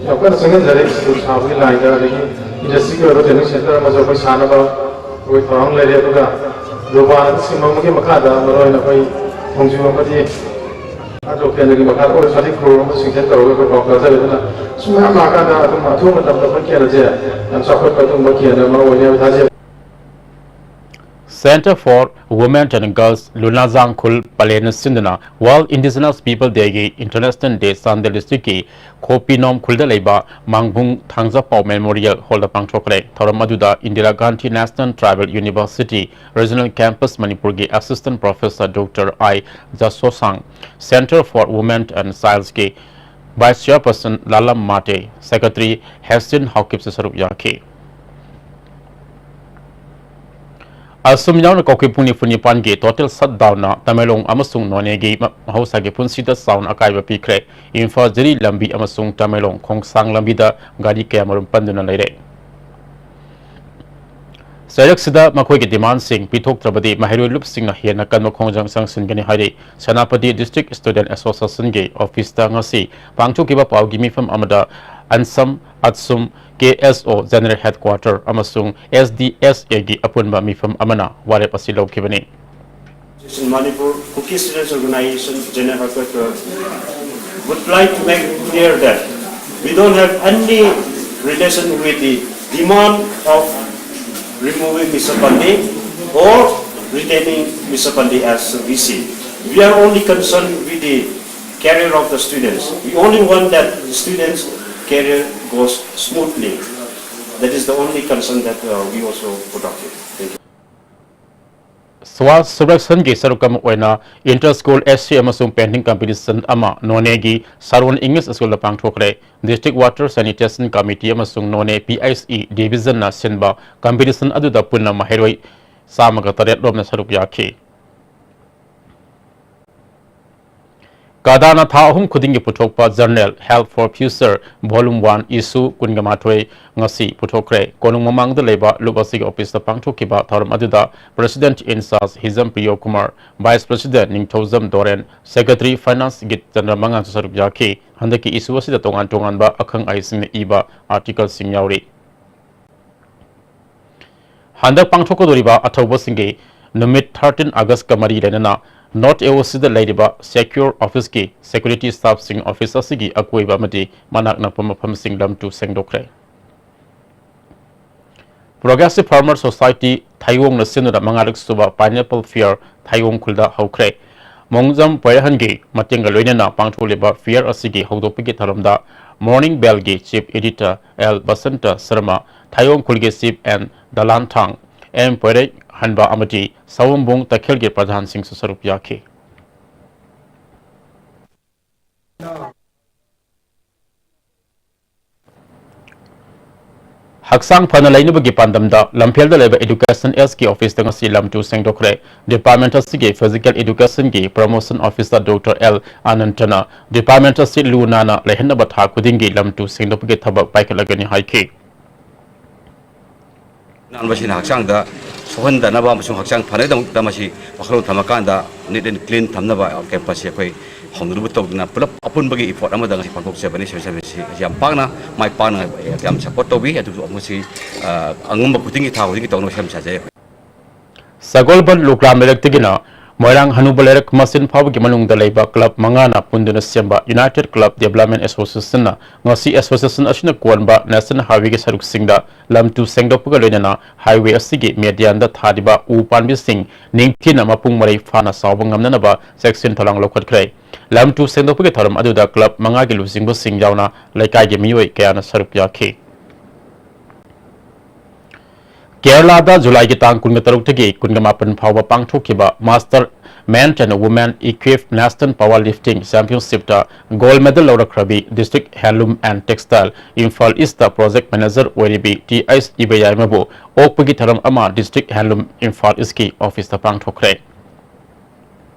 ꯌꯥꯝ ꯀꯟꯅ ꯆꯪꯁꯤꯟꯖꯔꯤ꯫ School ꯁꯥꯕꯒꯤ line ꯗ, ꯑꯗꯒꯤ industry ꯒꯤ ꯑꯣꯏꯕ training center ꯑꯃꯁꯨ ꯑꯩꯈꯣꯏ ꯁꯥꯅꯕ ꯑꯩꯈꯣꯏ ꯊꯧꯔꯥꯡ ꯂꯩꯔꯦ꯫ ꯑꯗꯨꯒ ꯔꯨꯕꯥꯅ ꯁꯤꯝ ꯑꯃꯒꯤ ꯃꯈꯥꯗ ꯃꯔꯨꯑꯣꯏꯅ ꯑꯩꯈꯣꯏ ꯈꯣꯡꯖꯨ ꯑꯃꯗꯤ ꯑꯗꯣ ꯀꯦꯟꯗ꯭ꯔꯒꯤ ꯃꯈꯥꯗ ꯑꯣꯏꯔꯁꯨ ꯊꯥꯔꯇꯤ ꯀ꯭ꯔꯣꯔ ꯑꯃ sanction ꯇꯧꯔꯒ ꯑꯩꯈꯣꯏ ꯄꯥꯎ ꯇꯥꯖꯔꯦ꯫ ꯑꯗꯨꯅ ꯁꯨꯝ ꯃꯌꯥꯝ ꯂꯥꯛꯑꯀꯥꯟꯗ ꯑꯗꯨꯝ ꯑꯊꯨꯕ ꯃꯇꯝꯗ ꯑꯩꯈꯣꯏ ꯀꯦꯟꯗ꯭ꯔꯁꯦ ꯌꯥꯝ ꯆꯥꯎꯈꯠꯄ ꯑꯗꯨꯒꯨꯝꯕ ꯀꯦꯟꯗ꯭ꯔ ꯑꯃ ꯑꯣꯏꯅꯤ ꯍꯥꯏꯕ ꯊꯥꯖꯩ꯫ Centre for Women and Girls ꯂꯨꯅꯥꯖꯥꯡ ꯈꯨꯜ ꯄꯂꯦꯟꯅ ꯁꯤꯟꯗꯨꯅ World Indigenous People Day ꯒꯤ International Day ꯆꯥꯟꯗꯦꯜ district ꯀꯤ ꯈꯣꯄꯤꯅꯣꯝ ꯈꯨꯜꯗ ꯂꯩꯕ ꯃꯥꯡꯕꯨꯡ ꯊꯥꯡꯖꯄꯥꯎ Memorial Hall ꯗ ꯄꯥꯡꯊꯣꯛꯈ꯭ꯔꯦ꯫ ꯊꯧꯔꯝ ꯑꯗꯨꯗ Indira Gandhi National Tribal University Regional Campus ꯃꯅꯤꯄꯨꯔꯒꯤ Assistant Professor Doctor I ꯖꯁꯣꯁꯥꯡ, Centre for Women and Childs ꯀꯤ Vice Chairperson ꯂꯥꯂꯝ ꯃꯥꯇꯦ, Secretary ꯍꯦꯁꯇꯤꯟ ꯍꯥꯎꯀꯤꯞꯁꯨ ꯁꯔꯨꯛ ꯌꯥꯈꯤ꯫ ꯑꯁꯨꯝ ꯌꯥꯎꯅ ꯀꯥꯎꯈꯤ ꯄꯨꯡ ꯅꯤꯐꯨ ꯅꯤꯄꯥꯟꯒꯤ total shutdown ꯅ ꯇꯃꯦꯡꯂꯣꯡ ꯑꯃꯁꯨꯡ ꯅꯣꯅꯦꯒꯤ ꯃ-, ꯃꯍꯧꯁꯥꯒꯤ ꯄꯨꯟꯁꯤꯗ ꯆꯥꯎꯅ ꯑꯀꯥꯏꯕ ꯄꯤꯈ꯭ꯔꯦ꯫ ꯏꯝꯐꯥꯜ ꯖꯤꯔꯤ ꯂꯝꯕꯤ ꯑꯃꯁꯨꯡ ꯇꯃꯦꯡꯂꯣꯡ ꯈꯣꯡꯁꯥꯡ ꯂꯝꯕꯤꯗ ꯒꯥꯔꯤ ꯀꯌꯥꯃꯔꯨꯝ ꯄꯟꯗꯨꯅ ꯂꯩꯔꯦ꯫ ꯆꯩꯔꯛꯁꯤꯗ ꯃꯈꯣꯏꯒꯤ demand ꯁꯤꯡ ꯄꯤꯊꯣꯛꯇ꯭ꯔꯕꯗꯤ ꯃꯍꯩꯔꯣꯏ ꯂꯨꯞꯁꯤꯡꯅ ꯍꯦꯟꯅ ꯀꯟꯕ ꯈꯣꯡꯖꯪ ꯆꯪꯁꯤꯟꯒꯅꯤ ꯍꯥꯏꯔꯤ꯫ ꯁꯦꯅꯥꯄꯇꯤ District Student Association ꯒꯤ office ꯇ ꯉꯁꯤ ꯄꯥꯡꯊꯣꯛꯈꯤꯕ ꯄꯥꯎꯒꯤ ꯃꯤꯐꯝ ꯑꯃꯗ ꯑꯟꯁꯝ ꯑꯠꯁꯨꯝ, K S O General Headquarter ꯑꯃꯁꯨꯡ S D S A ꯒꯤ ꯑꯄꯨꯟꯕ ꯃꯤꯐꯝ ꯑꯃꯅ ꯋꯥꯔꯦꯞ ꯑꯁꯤ ꯂꯧꯈꯤꯕꯅꯤ꯫ In Manipur, Kuki Students Organization General Headquarters would like to make clear that we don't have any relation with the demand of removing Mister Pandey or retaining Mister Pandey as V C. We are only concerned with the career of the students. We only want that the students' career Goes smoothly. That is the only concern that uh, we also put up here. Thank you. Swachh ꯁꯨꯔꯛꯁꯟꯒꯤ ꯁꯔꯨꯛ ꯑꯃ ꯑꯣꯏꯅ enter school S C ꯑꯃꯁꯨꯡ painting competition ꯑꯃ ꯅꯣꯅꯦꯒꯤ ꯁꯥꯔꯣꯟ English ꯁ꯭ꯀꯨꯜꯗ ꯄꯥꯡꯊꯣꯛꯈ꯭ꯔꯦ꯫ District water sanitation committee ꯑꯃꯁꯨꯡ ꯅꯣꯅꯦ P H E ꯗꯤꯕꯤꯖꯟꯅ ꯁꯤꯟꯕ competition ꯑꯗꯨꯗ ꯄꯨꯟꯅ ꯃꯍꯩꯔꯣꯏ ꯆꯥꯝꯃꯒ ꯇꯔꯦꯠ ꯔꯣꯝꯅ ꯁꯔꯨꯛ ꯌꯥꯈꯤ꯫ ꯀꯥꯗꯥꯅ ꯊꯥ ꯑꯍꯨꯝ ꯈꯨꯗꯤꯡꯒꯤ ꯄꯨꯊꯣꯛꯄ journal Health for Future Volume One issue ꯀꯨꯟꯒ ꯃꯥꯊꯣꯏ ꯉꯁꯤ ꯄꯨꯊꯣꯛꯈ꯭ꯔꯦ꯫ ꯀꯣꯅꯨꯡ ꯃꯃꯥꯡꯗ ꯂꯩꯕ ꯂꯨꯞ ꯑꯁꯤꯒꯤ ꯑꯣꯐꯤꯁꯇ ꯄꯥꯡꯊꯣꯛꯈꯤꯕ ꯊꯧꯔꯝ ꯑꯗꯨꯗ President in Charge Hijam ꯄ꯭ꯔꯤꯌꯣ Kumar, Vice President Ningthoujam ꯗꯣꯔꯦꯟ, Secretary Finance ꯒꯤꯠ Chandra ꯃꯉꯥꯡꯁꯨ ꯁꯔꯨꯛ ꯌꯥꯈꯤ꯫ ꯍꯟꯗꯛꯀꯤ issue ꯑꯁꯤꯗ ꯇꯣꯉꯥꯟ ꯇꯣꯉꯥꯟꯕ ꯑꯈꯪ ꯑꯍꯩꯁꯤꯡꯅ ꯏꯕ articleꯁꯤꯡ ꯌꯥꯎꯔꯤ꯫ ꯍꯟꯗꯛ ꯄꯥꯡꯊꯣꯛꯀꯗꯧꯔꯤꯕ ꯑꯊꯧꯕꯁꯤꯡꯒꯤ ꯅꯨꯃꯤꯠ thirteen Augustꯀ ꯃꯔꯤ ꯂꯩꯅꯅ North A O Cꯗ ꯂꯩꯔꯤꯕ Secure Officeꯀꯤ security staffꯁꯤꯡ office ꯑꯁꯤꯒꯤ ꯑꯀꯣꯏꯕ ꯑꯃꯗꯤ ꯃꯅꯥꯛ ꯅꯛꯄ ꯃꯐꯝꯁꯤꯡ ꯂꯝ ꯇꯨ ꯁꯦꯡꯗꯣꯛꯈ꯭ꯔꯦ꯫ Progressive Farmer Society ꯊꯩꯑꯣꯡꯅ ꯁꯤꯟꯗꯨꯅ ꯃꯉꯥꯔꯛ ꯁꯨꯕ Pineapple Fair ꯊꯩꯑꯣꯡ ꯈꯨꯜꯗ ꯍꯧꯈ꯭ꯔꯦ꯫ ꯃꯣꯡꯖꯝ ꯄꯣꯏꯔꯩꯍꯟꯒꯤ ꯃꯇꯦꯡꯒ ꯂꯣꯏꯅꯅ ꯄꯥꯡꯊꯣꯛꯂꯤꯕ fair ꯑꯁꯤꯒꯤ ꯍꯧꯗꯣꯛꯄꯒꯤ ꯊꯧꯔꯝꯗ Morning Bellꯒꯤ chief editor L Basanta Sharma, ꯊꯩꯑꯣꯡ ꯈꯨꯜꯒꯤ chief and ꯗꯂꯥꯟꯊꯥꯡ ꯑꯦꯝ ꯄꯣꯏꯔꯩꯍꯟꯕ ꯑꯃꯗꯤ ꯁꯑꯣꯝꯕꯨꯡ ꯇꯈꯦꯜꯒꯤ ꯄ꯭ꯔꯙꯥꯟꯁꯤꯡꯁꯨ ꯁꯔꯨꯛ ꯌꯥꯈꯤ꯫ ꯍꯛꯆꯥꯡ ꯐꯅ ꯂꯩꯅꯕꯒꯤ ꯄꯥꯟꯗꯝꯗ ꯂꯝꯐꯦꯜꯗ ꯂꯩꯕ Education Sꯀꯤ officeꯇ ꯉꯁꯤ ꯂꯝ ꯇꯨ ꯁꯦꯡꯗꯣꯛꯈ꯭ꯔꯦ꯫ Department ꯑꯁꯤꯒꯤ Physical Educationꯒꯤ Promotion Officer ꯗꯣꯛꯇꯔ ꯑꯦꯜ ꯑꯅꯟꯇꯅ department ꯑꯁꯤ ꯂꯨ ꯅꯥꯟꯅ ꯂꯩꯍꯟꯅꯕ ꯊꯥ ꯈꯨꯗꯤꯡꯒꯤ ꯂꯝ ꯇꯨ ꯁꯦꯡꯗꯣꯛꯄꯒꯤ ꯊꯕꯛ ꯄꯥꯏꯈꯠꯂꯒꯅꯤ ꯍꯥꯏꯈꯤ꯫ ꯅꯥꯟꯕꯁꯤꯅ ꯍꯛꯆꯥꯡꯗ ꯁꯣꯛꯍꯟꯗꯅꯕ ꯑꯃꯁꯨꯡ ꯍꯛꯆꯥꯡ ꯐꯅꯕꯒꯤꯗꯃꯛꯇ ꯃꯁꯤ ꯋꯥꯈꯜꯂꯣꯟ ꯊꯝꯃꯀꯥꯟꯗ neat and clean ꯊꯝꯅꯕ campusꯁꯤ ꯑꯩꯈꯣꯏ ꯍꯧꯅꯔꯨꯕ ꯇꯧꯗꯅ ꯄꯨꯂꯞ ꯑꯄꯨꯟꯕꯒꯤ effort ꯑꯃꯗ ꯉꯁꯤ ꯄꯥꯡꯊꯣꯛꯆꯕꯅꯤ꯫ Social Serviceꯁꯤ ꯌꯥꯝ ꯄꯥꯛꯅ, ꯃꯥꯏ ꯄꯥꯛꯅ ꯌꯥꯝ support ꯇꯧꯕꯤ꯫ ꯑꯗꯨꯕꯨ ꯃꯁꯤ, ꯑ, ꯑꯉꯝꯕ ꯈꯨꯗꯤꯡꯒꯤ, ꯊꯥ ꯈꯨꯗꯤꯡꯒꯤ ꯇꯧꯅꯕ ꯁꯦꯝ ꯁꯥꯖꯩ ꯑꯩꯈꯣꯏ꯫ ꯁꯒꯣꯜꯕꯟ ꯂꯨꯀ꯭ꯔꯥꯝ ꯂꯩꯔꯛꯇꯒꯤꯅ ꯃꯣꯏꯔꯥꯡ ꯍꯅꯨꯕ ꯂꯩꯔꯛ ꯃꯆꯤꯟ ꯐꯥꯎꯕꯒꯤ ꯃꯅꯨꯡꯗ ꯂꯩꯕ ꯀ꯭ꯂꯕ ꯃꯉꯥꯅ ꯄꯨꯟꯗꯨꯅ ꯁꯦꯝꯕ United Club Development Associationꯅ ꯉꯁꯤ association ꯑꯁꯤꯅ ꯀꯣꯟꯕ national highwayꯒꯤ ꯁꯔꯨꯛꯁꯤꯡꯗ ꯂꯝ ꯇꯨ ꯁꯦꯡꯗꯣꯛꯄꯒ ꯂꯣꯏꯅꯅ highway ꯑꯁꯤꯒꯤ medianꯗ ꯊꯥꯔꯤꯕ ꯎ ꯄꯥꯝꯕꯤꯁꯤꯡ ꯅꯤꯡꯊꯤꯅ ꯃꯄꯨꯡ ꯃꯔꯩ ꯐꯥꯅ ꯆꯥꯎꯕ ꯉꯝꯅꯅꯕ ꯆꯦꯛꯁꯤꯟ ꯊꯧꯔꯥꯡ ꯂꯧꯈꯠꯈ꯭ꯔꯦ꯫ ꯂꯝ ꯇꯨ ꯁꯦꯡꯗꯣꯛꯄꯒꯤ ꯊꯧꯔꯝ ꯑꯗꯨꯗ ꯀ꯭ꯂꯕ ꯃꯉꯥꯒꯤ ꯂꯨꯆꯤꯡꯕꯁꯤꯡ ꯌꯥꯎꯅ ꯂꯩꯀꯥꯏꯒꯤ ꯃꯤꯑꯣꯏ ꯀꯌꯥꯅ ꯁꯔꯨꯛ ꯌꯥꯈꯤ꯫ ꯀꯦꯔꯂꯥꯗ ꯖꯨꯂꯥꯏꯒꯤ ꯇꯥꯡ ꯀꯨꯟꯒ ꯇꯔꯨꯛꯇꯒꯤ ꯀꯨꯟꯒ ꯃꯥꯄꯟ ꯐꯥꯎꯕ ꯄꯥꯡꯊꯣꯛꯈꯤꯕ Master Men and Women Equipped National Power Lifting Championshipꯇ gold medal ꯂꯧꯔꯛꯈ꯭ꯔꯕꯤ District Handloom and Textile Imphal Eastꯇ project manager ꯑꯣꯏꯔꯤꯕꯤ ꯇꯤ ꯑꯩꯆ ꯏꯕꯦꯌꯥꯏꯃꯕꯨ ꯑꯣꯛꯄꯒꯤ ꯊꯧꯔꯝ ꯑꯃ District Handloom Imphal Eastꯀꯤ officeꯇ ꯄꯥꯡꯊꯣꯛꯈ꯭ꯔꯦ꯫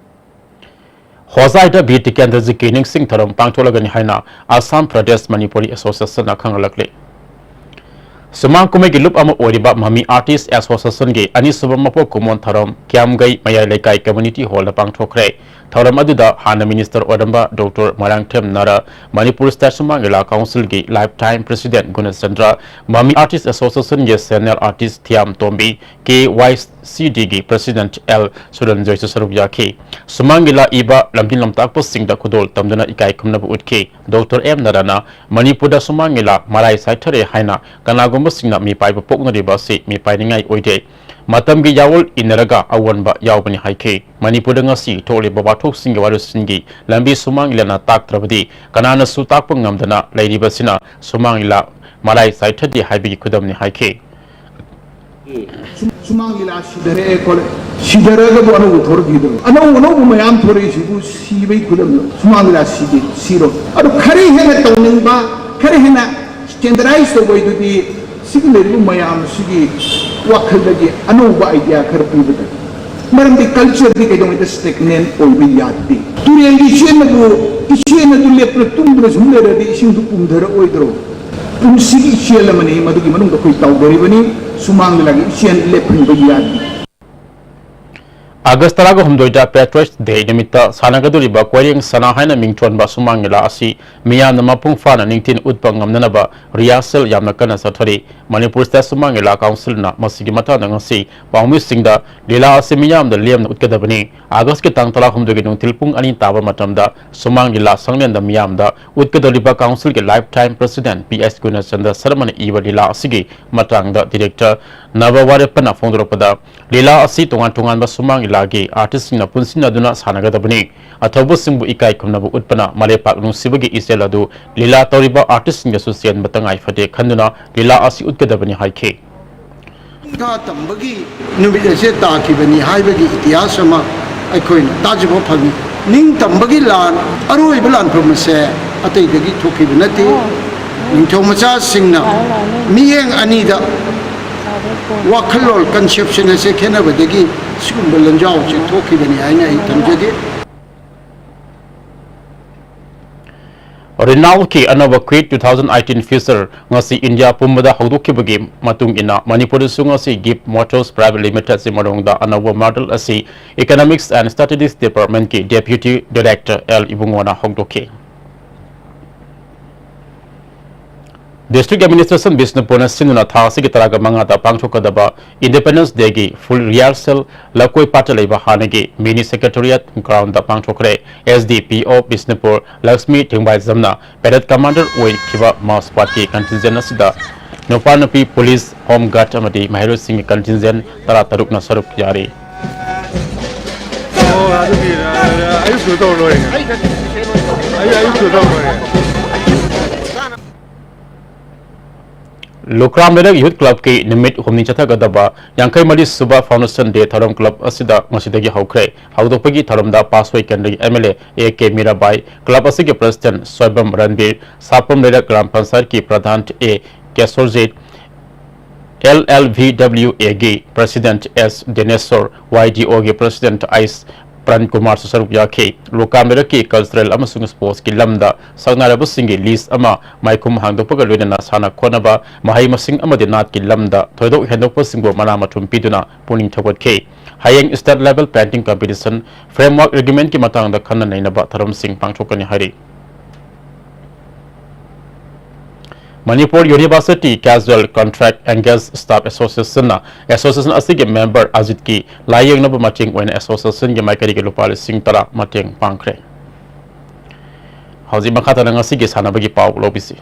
ꯍꯣꯖꯥꯏꯗ ꯕꯤꯔ ꯇꯤꯀꯦꯟꯗ꯭ꯔꯖꯤꯠꯀꯤ ꯅꯤꯡꯁꯤꯡ ꯊꯧꯔꯝ ꯄꯥꯡꯊꯣꯛꯂꯒꯅꯤ ꯍꯥꯏꯅ ꯑꯁꯥꯝ ꯄ꯭ꯔꯗꯦꯁ ꯃꯅꯤꯄꯨꯔꯤ Associationꯅ ꯈꯪꯍꯜꯂꯛꯂꯤ꯫ ꯁꯨꯃꯥꯡ ꯀꯨꯝꯍꯩꯒꯤ ꯂꯨꯞ ꯑꯃ ꯑꯣꯏꯔꯤꯕ ꯃꯃꯤ Artist Associationꯒꯤ ꯑꯅꯤꯁꯨꯕ ꯃꯄꯣꯛ ꯀꯨꯝꯑꯣꯟ ꯊꯧꯔꯝ ꯀ꯭ꯌꯥꯝꯒꯩ ꯃꯌꯥꯏ ꯂꯩꯀꯥꯏ community hallꯗ ꯄꯥꯡꯊꯣꯛꯈ꯭ꯔꯦ꯫ ꯊꯧꯔꯝ ꯑꯗꯨꯗ ꯍꯥꯟꯅ minister ꯑꯣꯏꯔꯝꯕ ꯗꯣꯛꯇꯔ ꯃꯣꯏꯔꯥꯡꯊꯦꯝ ꯅꯥꯔꯥ, ꯃꯅꯤꯄꯨꯔ State ꯁꯨꯃꯥꯡ ꯂꯤꯂꯥ councilꯒꯤ lifetime president ꯒꯨꯅꯆꯟꯗ꯭ꯔ, ꯃꯃꯤ Artist Associationꯒꯤ senior artist ꯊꯤꯌꯥꯝ ꯇꯣꯝꯕꯤ, ꯀꯦ ꯋꯥꯏ ꯁꯤ ꯗꯤꯒꯤ president ꯑꯦꯜ ꯁꯨꯔꯟꯖꯣꯏꯁꯨ ꯁꯔꯨꯛ ꯌꯥꯈꯤ꯫ ꯁꯨꯃꯥꯡ ꯂꯤꯂꯥ ꯏꯕ, ꯂꯝꯖꯤꯡ ꯂꯝꯇꯥꯛꯄꯁꯤꯡꯗ ꯈꯨꯗꯣꯜ ꯇꯝꯗꯨꯅ ꯏꯀꯥꯏ ꯈꯨꯝꯅꯕ ꯎꯠꯈꯤ꯫ ꯗꯣꯛꯇꯔ ꯑꯦꯝ ꯅꯥꯔꯥꯅ ꯃꯅꯤꯄꯨꯔꯗ ꯁꯨꯃꯥꯡ ꯂꯤꯂꯥ ꯃꯔꯥꯏ ꯆꯥꯏꯊꯔꯦ ꯍꯥꯏꯅ ꯀꯅꯥꯒꯨꯝꯕꯁꯤꯡꯅ ꯃꯤꯄꯥꯏꯕ ꯄꯣꯛꯅꯔꯤꯕ ꯑꯁꯤ ꯃꯤꯄꯥꯏꯅꯤꯡꯉꯥꯏ ꯑꯣꯏꯗꯦ꯫ ꯃꯇꯝꯒꯤ ꯌꯥꯑꯣꯜ ꯏꯟꯅꯔꯒ ꯑꯑꯣꯟꯕ ꯌꯥꯎꯕꯅꯤ ꯍꯥꯏꯈꯤ꯫ ꯃꯅꯤꯄꯨꯔꯗ ꯉꯁꯤ ꯊꯣꯛꯂꯤꯕ ꯋꯥꯊꯣꯛꯁꯤꯡꯒꯤ ꯋꯥꯔꯣꯜꯁꯤꯡꯒꯤ ꯂꯝꯕꯤ ꯁꯨꯃꯥꯡ ꯂꯤꯂꯥꯅ ꯇꯥꯛꯇ꯭ꯔꯕꯗꯤ ꯀꯅꯥꯅꯁꯨ ꯇꯥꯛꯄ ꯉꯝꯗꯅ ꯂꯩꯔꯤꯕꯁꯤꯅ ꯁꯨꯃꯥꯡ ꯂꯤꯂꯥ ꯃꯔꯥꯏ ꯆꯥꯏꯊꯗꯦ ꯍꯥꯏꯕꯒꯤ ꯈꯨꯗꯝꯅꯤ ꯍꯥꯏꯈꯤ꯫ ꯁꯨꯝ-, ꯁꯨꯃꯥꯡ ꯂꯤꯂꯥ ꯁꯤꯗꯔꯛꯑꯦ ꯈꯣꯠꯂꯦ, ꯁꯤꯗꯔꯒꯕꯨ ꯑꯅꯧꯕ ꯊꯣꯔꯛꯈꯤꯗꯕ? ꯑꯅꯧ ꯑꯅꯧꯕ ꯃꯌꯥꯝ ꯊꯣꯔꯛꯏꯁꯤꯕꯨ ꯁꯤꯕꯩ ꯈꯨꯗꯝꯂꯣ? ꯁꯨꯃꯥꯡ ꯂꯤꯂꯥ ꯁꯤꯗꯦ, ꯁꯤꯔꯣ? ꯑꯗꯣ ꯈꯔ ꯍꯦꯟꯅ ꯇꯧꯅꯤꯡꯕ, ꯈꯔ ꯍꯦꯟꯅ standardize ꯇꯧꯕꯩꯗꯨꯗꯤ ꯁꯤꯒꯤ ꯂꯩꯔꯤꯕ ꯃꯌꯥꯝ ꯑꯁꯤꯒꯤ ꯋꯥꯈꯜꯗꯒꯤ ꯑꯅꯧꯕ idea ꯈꯔ ꯄꯤꯕꯗ, ꯃꯔꯝꯗꯤ cultureꯗꯤ ꯀꯩꯗꯧꯉꯩꯗ stagnant ꯑꯣꯏꯕ ꯌꯥꯗꯦ꯫ ꯇꯨꯔꯦꯜꯒꯤ ꯏꯆꯦꯜꯅꯕꯨ, ꯏꯆꯦꯜ ꯑꯗꯨ ꯂꯦꯞꯇꯅ ꯇꯨꯝꯗꯨꯅ ꯁꯨꯝ ꯂꯩꯔꯗꯤ ꯏꯁꯤꯡꯗꯨ ꯄꯨꯝꯊꯔꯛꯑꯣꯏꯗ꯭ꯔꯣ? ꯄꯨꯟꯁꯤꯒꯤ ꯏꯆꯦꯜ ꯑꯃꯅꯤ, ꯃꯗꯨꯒꯤ ꯃꯅꯨꯡꯗ ꯑꯩꯈꯣꯏ ꯇꯥꯎꯗꯔꯤꯕꯅꯤ꯫ ꯁꯨꯃꯥꯡ ꯂꯤꯂꯥꯒꯤ ꯏꯆꯦꯜ ꯂꯦꯞꯍꯟꯕ ꯌꯥꯗꯦ꯫ ꯑꯥꯒꯁ ꯇꯔꯥꯒ ꯍꯨꯝꯗꯣꯏꯗ Patriots Day ꯅꯨꯃꯤꯠꯇ ꯁꯥꯟꯅꯒꯗꯧꯔꯤꯕ ꯀꯣꯏꯔꯦꯡ ꯁꯅꯥ ꯍꯥꯏꯅ ꯃꯤꯡꯊꯣꯟꯕ ꯁꯨꯃꯥꯡ ꯂꯤꯂꯥ ꯑꯁꯤ ꯃꯤꯌꯥꯝꯅ ꯃꯄꯨꯡ ꯐꯥꯅ ꯅꯤꯡꯊꯤꯅ ꯎꯠꯄ ꯉꯝꯅꯅꯕ rehearsal ꯌꯥꯝꯅ ꯀꯟꯅ ꯆꯠꯊꯔꯤ꯫ ꯃꯅꯤꯄꯨꯔ State ꯁꯨꯃꯥꯡ ꯂꯤꯂꯥ councilꯅ ꯃꯁꯤꯒꯤ ꯃꯇꯥꯡꯗ ꯉꯁꯤ ꯄꯥꯎꯃꯤꯁꯤꯡꯗ ꯂꯤꯂꯥ ꯑꯁꯤ ꯃꯤꯌꯥꯝꯗ ꯂꯦꯝꯅ ꯎꯠꯀꯗꯕꯅꯤ, ꯑꯥꯒꯁꯀꯤ ꯇꯥꯡ ꯇꯔꯥꯍꯨꯝꯗꯣꯏꯒꯤ ꯅꯨꯡꯊꯤꯜ ꯄꯨꯡ ꯑꯅꯤ ꯇꯥꯕ ꯃꯇꯝꯗ ꯁꯨꯃꯥꯡ ꯂꯤꯂꯥ ꯁꯪꯂꯦꯟꯗ ꯃꯤꯌꯥꯝꯗ ꯎꯠꯀꯗꯧꯔꯤꯕ ꯀꯥꯎꯟꯁꯤꯜꯒꯤ lifetime president P S Gunachandra ꯁꯔꯃꯅ ꯏꯕ ꯂꯤꯂꯥ ꯑꯁꯤꯒꯤ ꯃꯇꯥꯡꯗ ꯗꯤꯔꯦꯛꯇꯔ ꯅꯕ ꯋꯥꯔꯦꯞꯄꯅ ꯐꯣꯡꯗꯣꯔꯛꯄꯗ, ꯂꯤꯂꯥ ꯑꯁꯤ ꯇꯣꯉꯥꯟ ꯇꯣꯉꯥꯟꯕ ꯁꯨꯃꯥꯡ ꯂꯤꯂꯥꯒꯤ ꯑꯥꯔꯇꯤꯁ꯭ꯠꯁꯤꯡꯅ ꯄꯨꯟꯁꯤꯟꯅꯗꯨꯅ ꯁꯥꯟꯅꯒꯗꯕꯅꯤ꯫ ꯑꯊꯧꯕꯁꯤꯡꯕꯨ ꯏꯀꯥꯏ ꯈꯨꯝꯅꯕ ꯎꯠꯄꯅ ꯃꯔꯩꯄꯥꯛ ꯅꯨꯡꯁꯤꯕꯒꯤ ꯏꯆꯦꯜ ꯑꯗꯨ ꯂꯤꯂꯥ ꯇꯧꯔꯤꯕ ꯑꯥꯔꯇꯤꯁ꯭ꯠꯁꯤꯡꯗꯁꯨ ꯆꯦꯟꯕ ꯇꯉꯥꯏ ꯐꯗꯦ ꯈꯟꯗꯨꯅ ꯂꯤꯂꯥ ꯑꯁꯤ ꯎꯠꯀꯗꯕꯅꯤ ꯍꯥꯏꯈꯤ꯫ ꯅꯤꯡꯊꯥ ꯇꯝꯕꯒꯤ ꯅꯨꯃꯤꯠ ꯑꯁꯦ ꯇꯥꯈꯤꯕꯅꯤ ꯍꯥꯏꯕꯒꯤ ꯏꯇꯤꯍꯥꯁ ꯑꯃ ꯑꯩꯈꯣꯏꯅ ꯇꯥꯖꯕ ꯐꯪꯏ꯫ ꯅꯤꯡꯇꯝꯕꯒꯤ ꯂꯥꯟ, ꯑꯔꯣꯏꯕ ꯂꯥꯟꯐꯝ ꯑꯁꯦ ꯑꯇꯩꯗꯒꯤ ꯊꯣꯛꯈꯤꯕ ꯅꯠꯇꯦ꯫ ꯅꯤꯡꯊꯧ ꯃꯆꯥꯁꯤꯡꯅ ꯃꯤꯠꯌꯦꯡ ꯑꯅꯤꯗ ꯋꯥꯈꯜꯂꯣꯟ, ꯀꯟꯁꯦꯞꯁꯟ ꯑꯁꯦ ꯈꯦꯠꯅꯕꯗꯒꯤ ꯁꯤꯒꯨꯝꯕ ꯂꯟꯖꯥꯎ ꯑꯁꯤ ꯊꯣꯛꯈꯤꯕꯅꯤ ꯍꯥꯏꯅ ꯑꯩ ꯊꯝꯖꯒꯦ꯫ ꯔꯤꯅꯥꯜꯀꯤ ꯑꯅꯧꯕ ꯀ꯭ꯋꯤꯠ ꯇꯨ ꯊꯥꯎꯖꯟ ꯑꯩꯠꯇꯤꯟ ꯐꯤꯆꯔ ꯉꯁꯤ ꯏꯟꯗꯤꯌꯥ ꯄꯨꯝꯕꯗ ꯍꯧꯗꯣꯛꯈꯤꯕꯒꯤ ꯃꯇꯨꯡ ꯏꯟꯅ, ꯃꯅꯤꯄꯨꯔꯗꯁꯨ ꯉꯁꯤ ꯒꯤꯐ ꯃꯣꯇꯣꯔꯁ ꯄ꯭ꯔꯥꯏꯚꯦꯠ ꯂꯤꯃꯤꯇꯦꯗꯁꯤ ꯃꯅꯨꯡꯗ ꯑꯅꯧꯕ ꯃꯣꯗꯦꯜ ꯑꯁꯤ ꯏꯀꯣꯅꯣꯃꯤꯛꯁ ꯑꯦꯟ ꯁ꯭ꯇ꯭ꯔꯦꯇꯦꯖꯤꯛ ꯗꯤꯄꯥꯔꯠꯃꯦꯟꯠꯀꯤ ꯗꯦꯄ꯭ꯌꯨꯇꯤ ꯗꯤꯔꯦꯛꯇꯔ ꯑꯦꯜ ꯏꯕꯨꯡꯉꯣꯅ ꯍꯧꯗꯣꯛꯈꯤ꯫ ꯗꯤꯁꯇ꯭ꯔꯤꯛ ꯑꯦꯗꯃꯤꯅꯤꯁꯇ꯭ꯔꯦꯁꯟ ꯕꯤꯁꯅꯨꯄꯨꯔꯅ ꯁꯤꯟꯗꯨꯅ ꯊꯥ ꯑꯁꯤꯒꯤ ꯇꯔꯥꯒ ꯃꯉꯥꯗ ꯄꯥꯡꯊꯣꯛꯀꯗꯕ ꯏꯟꯗꯤꯄꯦꯟꯗꯦꯟꯁ ꯗꯦꯒꯤ ꯐꯨꯜ ꯔꯤꯍꯔꯁꯦꯜ ꯂꯀꯣꯏꯄꯥꯠꯇ ꯂꯩꯕ ꯍꯥꯟꯅꯒꯤ ꯃꯤꯅꯤ ꯁꯦꯀ꯭ꯔꯦꯇꯦꯔꯤꯌꯦꯠ ꯒ꯭ꯔꯥꯎꯟꯗ ꯄꯥꯡꯊꯣꯛꯈ꯭ꯔꯦ꯫ ꯑꯦꯁ ꯗꯤ ꯄꯤ ꯑꯣ ꯕꯤꯁꯅꯨꯄꯨꯔ ꯂꯛꯁꯃꯤ ꯊꯦꯡꯕꯥꯏꯖꯝꯅ ꯄꯦꯔꯦꯗ ꯀꯃꯥꯟꯗꯔ ꯑꯣꯏꯈꯤꯕ ꯃꯥꯔꯆ ꯄꯥꯁꯠꯀꯤ ꯀꯟꯇꯤꯟꯖꯦꯟ ꯑꯁꯤꯗ ꯅꯨꯄꯥ ꯅꯨꯄꯤ ꯄꯨꯂꯤꯁ, ꯍꯣꯝ ꯒꯥꯔꯗ ꯑꯃꯗꯤ ꯃꯍꯩꯔꯣꯏꯁꯤꯡꯒꯤ ꯀꯟꯇꯤꯟꯖꯦꯟ ꯇꯔꯥꯇꯔꯨꯛꯅ ꯁꯔꯨꯛ ꯌꯥꯔꯤ꯫ ꯑꯣ, ꯑꯗꯨꯗꯤ, ꯑ, ꯑꯌꯨꯛꯇꯨꯗ ꯇꯧꯔ ꯂꯣꯏꯔꯦ꯫ ꯑꯩ, ꯑꯌꯨꯛꯇꯨꯗ ꯇꯧꯔ ꯂꯣꯏꯔꯦ꯫ ꯂꯨꯈ꯭ꯔꯥꯝ ꯂꯩꯔꯛ ꯌꯨꯊ ꯀ꯭ꯂꯕꯀꯤ ꯅꯨꯃꯤꯠ ꯍꯨꯝꯅꯤ ꯆꯠꯊꯒꯗꯕ ꯌꯥꯡꯈꯩ ꯃꯔꯤ ꯁꯨꯕ ꯐꯥꯎꯟꯗꯦꯁꯟ ꯗꯦ ꯊꯧꯔꯝ ꯀ꯭ꯂꯕ ꯑꯁꯤꯗ ꯉꯁꯤꯗꯒꯤ ꯍꯧꯈ꯭ꯔꯦ꯫ ꯍꯧꯗꯣꯛꯄꯒꯤ ꯊꯧꯔꯝꯗ ꯄꯥꯁꯣꯏ ꯀꯦꯟꯗ꯭ꯔꯒꯤ M L A A K Mirabai, club ꯑꯁꯤꯒꯤ ꯄ꯭ꯔꯦꯁꯤꯗꯦꯟꯠ ꯁꯣꯏꯕꯝ ꯔꯟꯕꯤꯔ, ꯁꯥꯄꯝ ꯂꯩꯔꯛ ꯒ꯭ꯔꯥꯝ ꯄꯟꯆꯥꯌꯠꯀꯤ ꯄ꯭ꯔꯙꯥꯟ ꯑꯦ ꯀꯦꯁꯣꯔꯖꯤꯠ, ꯑꯦꯜ ꯑꯦꯜ ꯚꯤ ꯗꯕ꯭ꯂꯤꯌꯨ ꯑꯦꯒꯤ ꯄ꯭ꯔꯦꯁꯤꯗꯦꯟꯠ ꯑꯦꯁ ꯗꯦꯅꯦꯁꯣꯔ, ꯋꯥꯏ ꯗꯤ ꯑꯣꯒꯤ ꯄ꯭ꯔꯦꯁꯤꯗꯦꯟꯠ ꯑꯩꯁ ꯄ꯭ꯔꯟ ꯀꯨꯃꯥꯔꯁꯨ ꯁꯔꯨꯛ ꯌꯥꯈꯤ꯫ ꯂꯨꯈ꯭ꯔꯥꯝ ꯂꯩꯔꯛꯀꯤ ꯀꯜꯆꯔꯦꯜ ꯑꯃꯁꯨꯡ ꯁ꯭ꯄꯣꯔꯠꯁꯀꯤ ꯂꯝꯗ ꯁꯛꯅꯥꯏꯔꯕꯁꯤꯡꯒꯤ ꯂꯤꯁ꯭ꯠ ꯑꯃ ꯃꯥꯏꯈꯨꯝ ꯍꯥꯡꯗꯣꯛꯄꯒ ꯂꯣꯏꯅꯅ ꯁꯥꯟꯅ ꯈꯣꯠꯅꯕ, ꯃꯍꯩ ꯃꯁꯤꯡ ꯑꯃꯗꯤ ꯅꯥꯠꯀꯤ ꯂꯝꯗ ꯊꯣꯏꯗꯣꯛ ꯍꯦꯟꯗꯣꯛꯄꯁꯤꯡꯕꯨ ꯃꯅꯥ ꯃꯊꯨꯝ ꯄꯤꯗꯨꯅ ꯄꯨꯛꯅꯤꯡ ꯊꯧꯒꯠꯈꯤ꯫ ꯍꯌꯦꯡ state level painting competition, framework ꯑꯦꯒ꯭ꯔꯤꯃꯦꯟꯠꯀꯤ ꯃꯇꯥꯡꯗ ꯈꯟꯅ ꯅꯩꯅꯕ ꯊꯧꯔꯝꯁꯤꯡ ꯄꯥꯡꯊꯣꯛꯀꯅꯤ ꯍꯥꯏꯔꯤ꯫ Manipur University Casual Contract Engaged Staff Association-ꯅ association ꯑꯁꯤꯒꯤ member ꯑꯖꯤꯠꯀꯤ ꯂꯥꯌꯦꯡꯅꯕ ꯃꯇꯦꯡ ꯑꯣꯏꯅ association-ꯒꯤ ꯃꯥꯏꯀꯩꯗꯒꯤ ꯂꯨꯄꯥ ꯂꯤꯁꯤꯡ ꯇꯔꯥ ꯃꯇꯦꯡ ꯄꯥꯡꯈ꯭ꯔꯦ꯫ ꯍꯧꯖꯤꯛ ꯃꯈꯥ ꯇꯥꯅ ꯉꯁꯤꯒꯤ ꯁꯥꯟꯅꯕꯒꯤ ꯄꯥꯎ ꯂꯧꯕꯤꯁꯤ꯫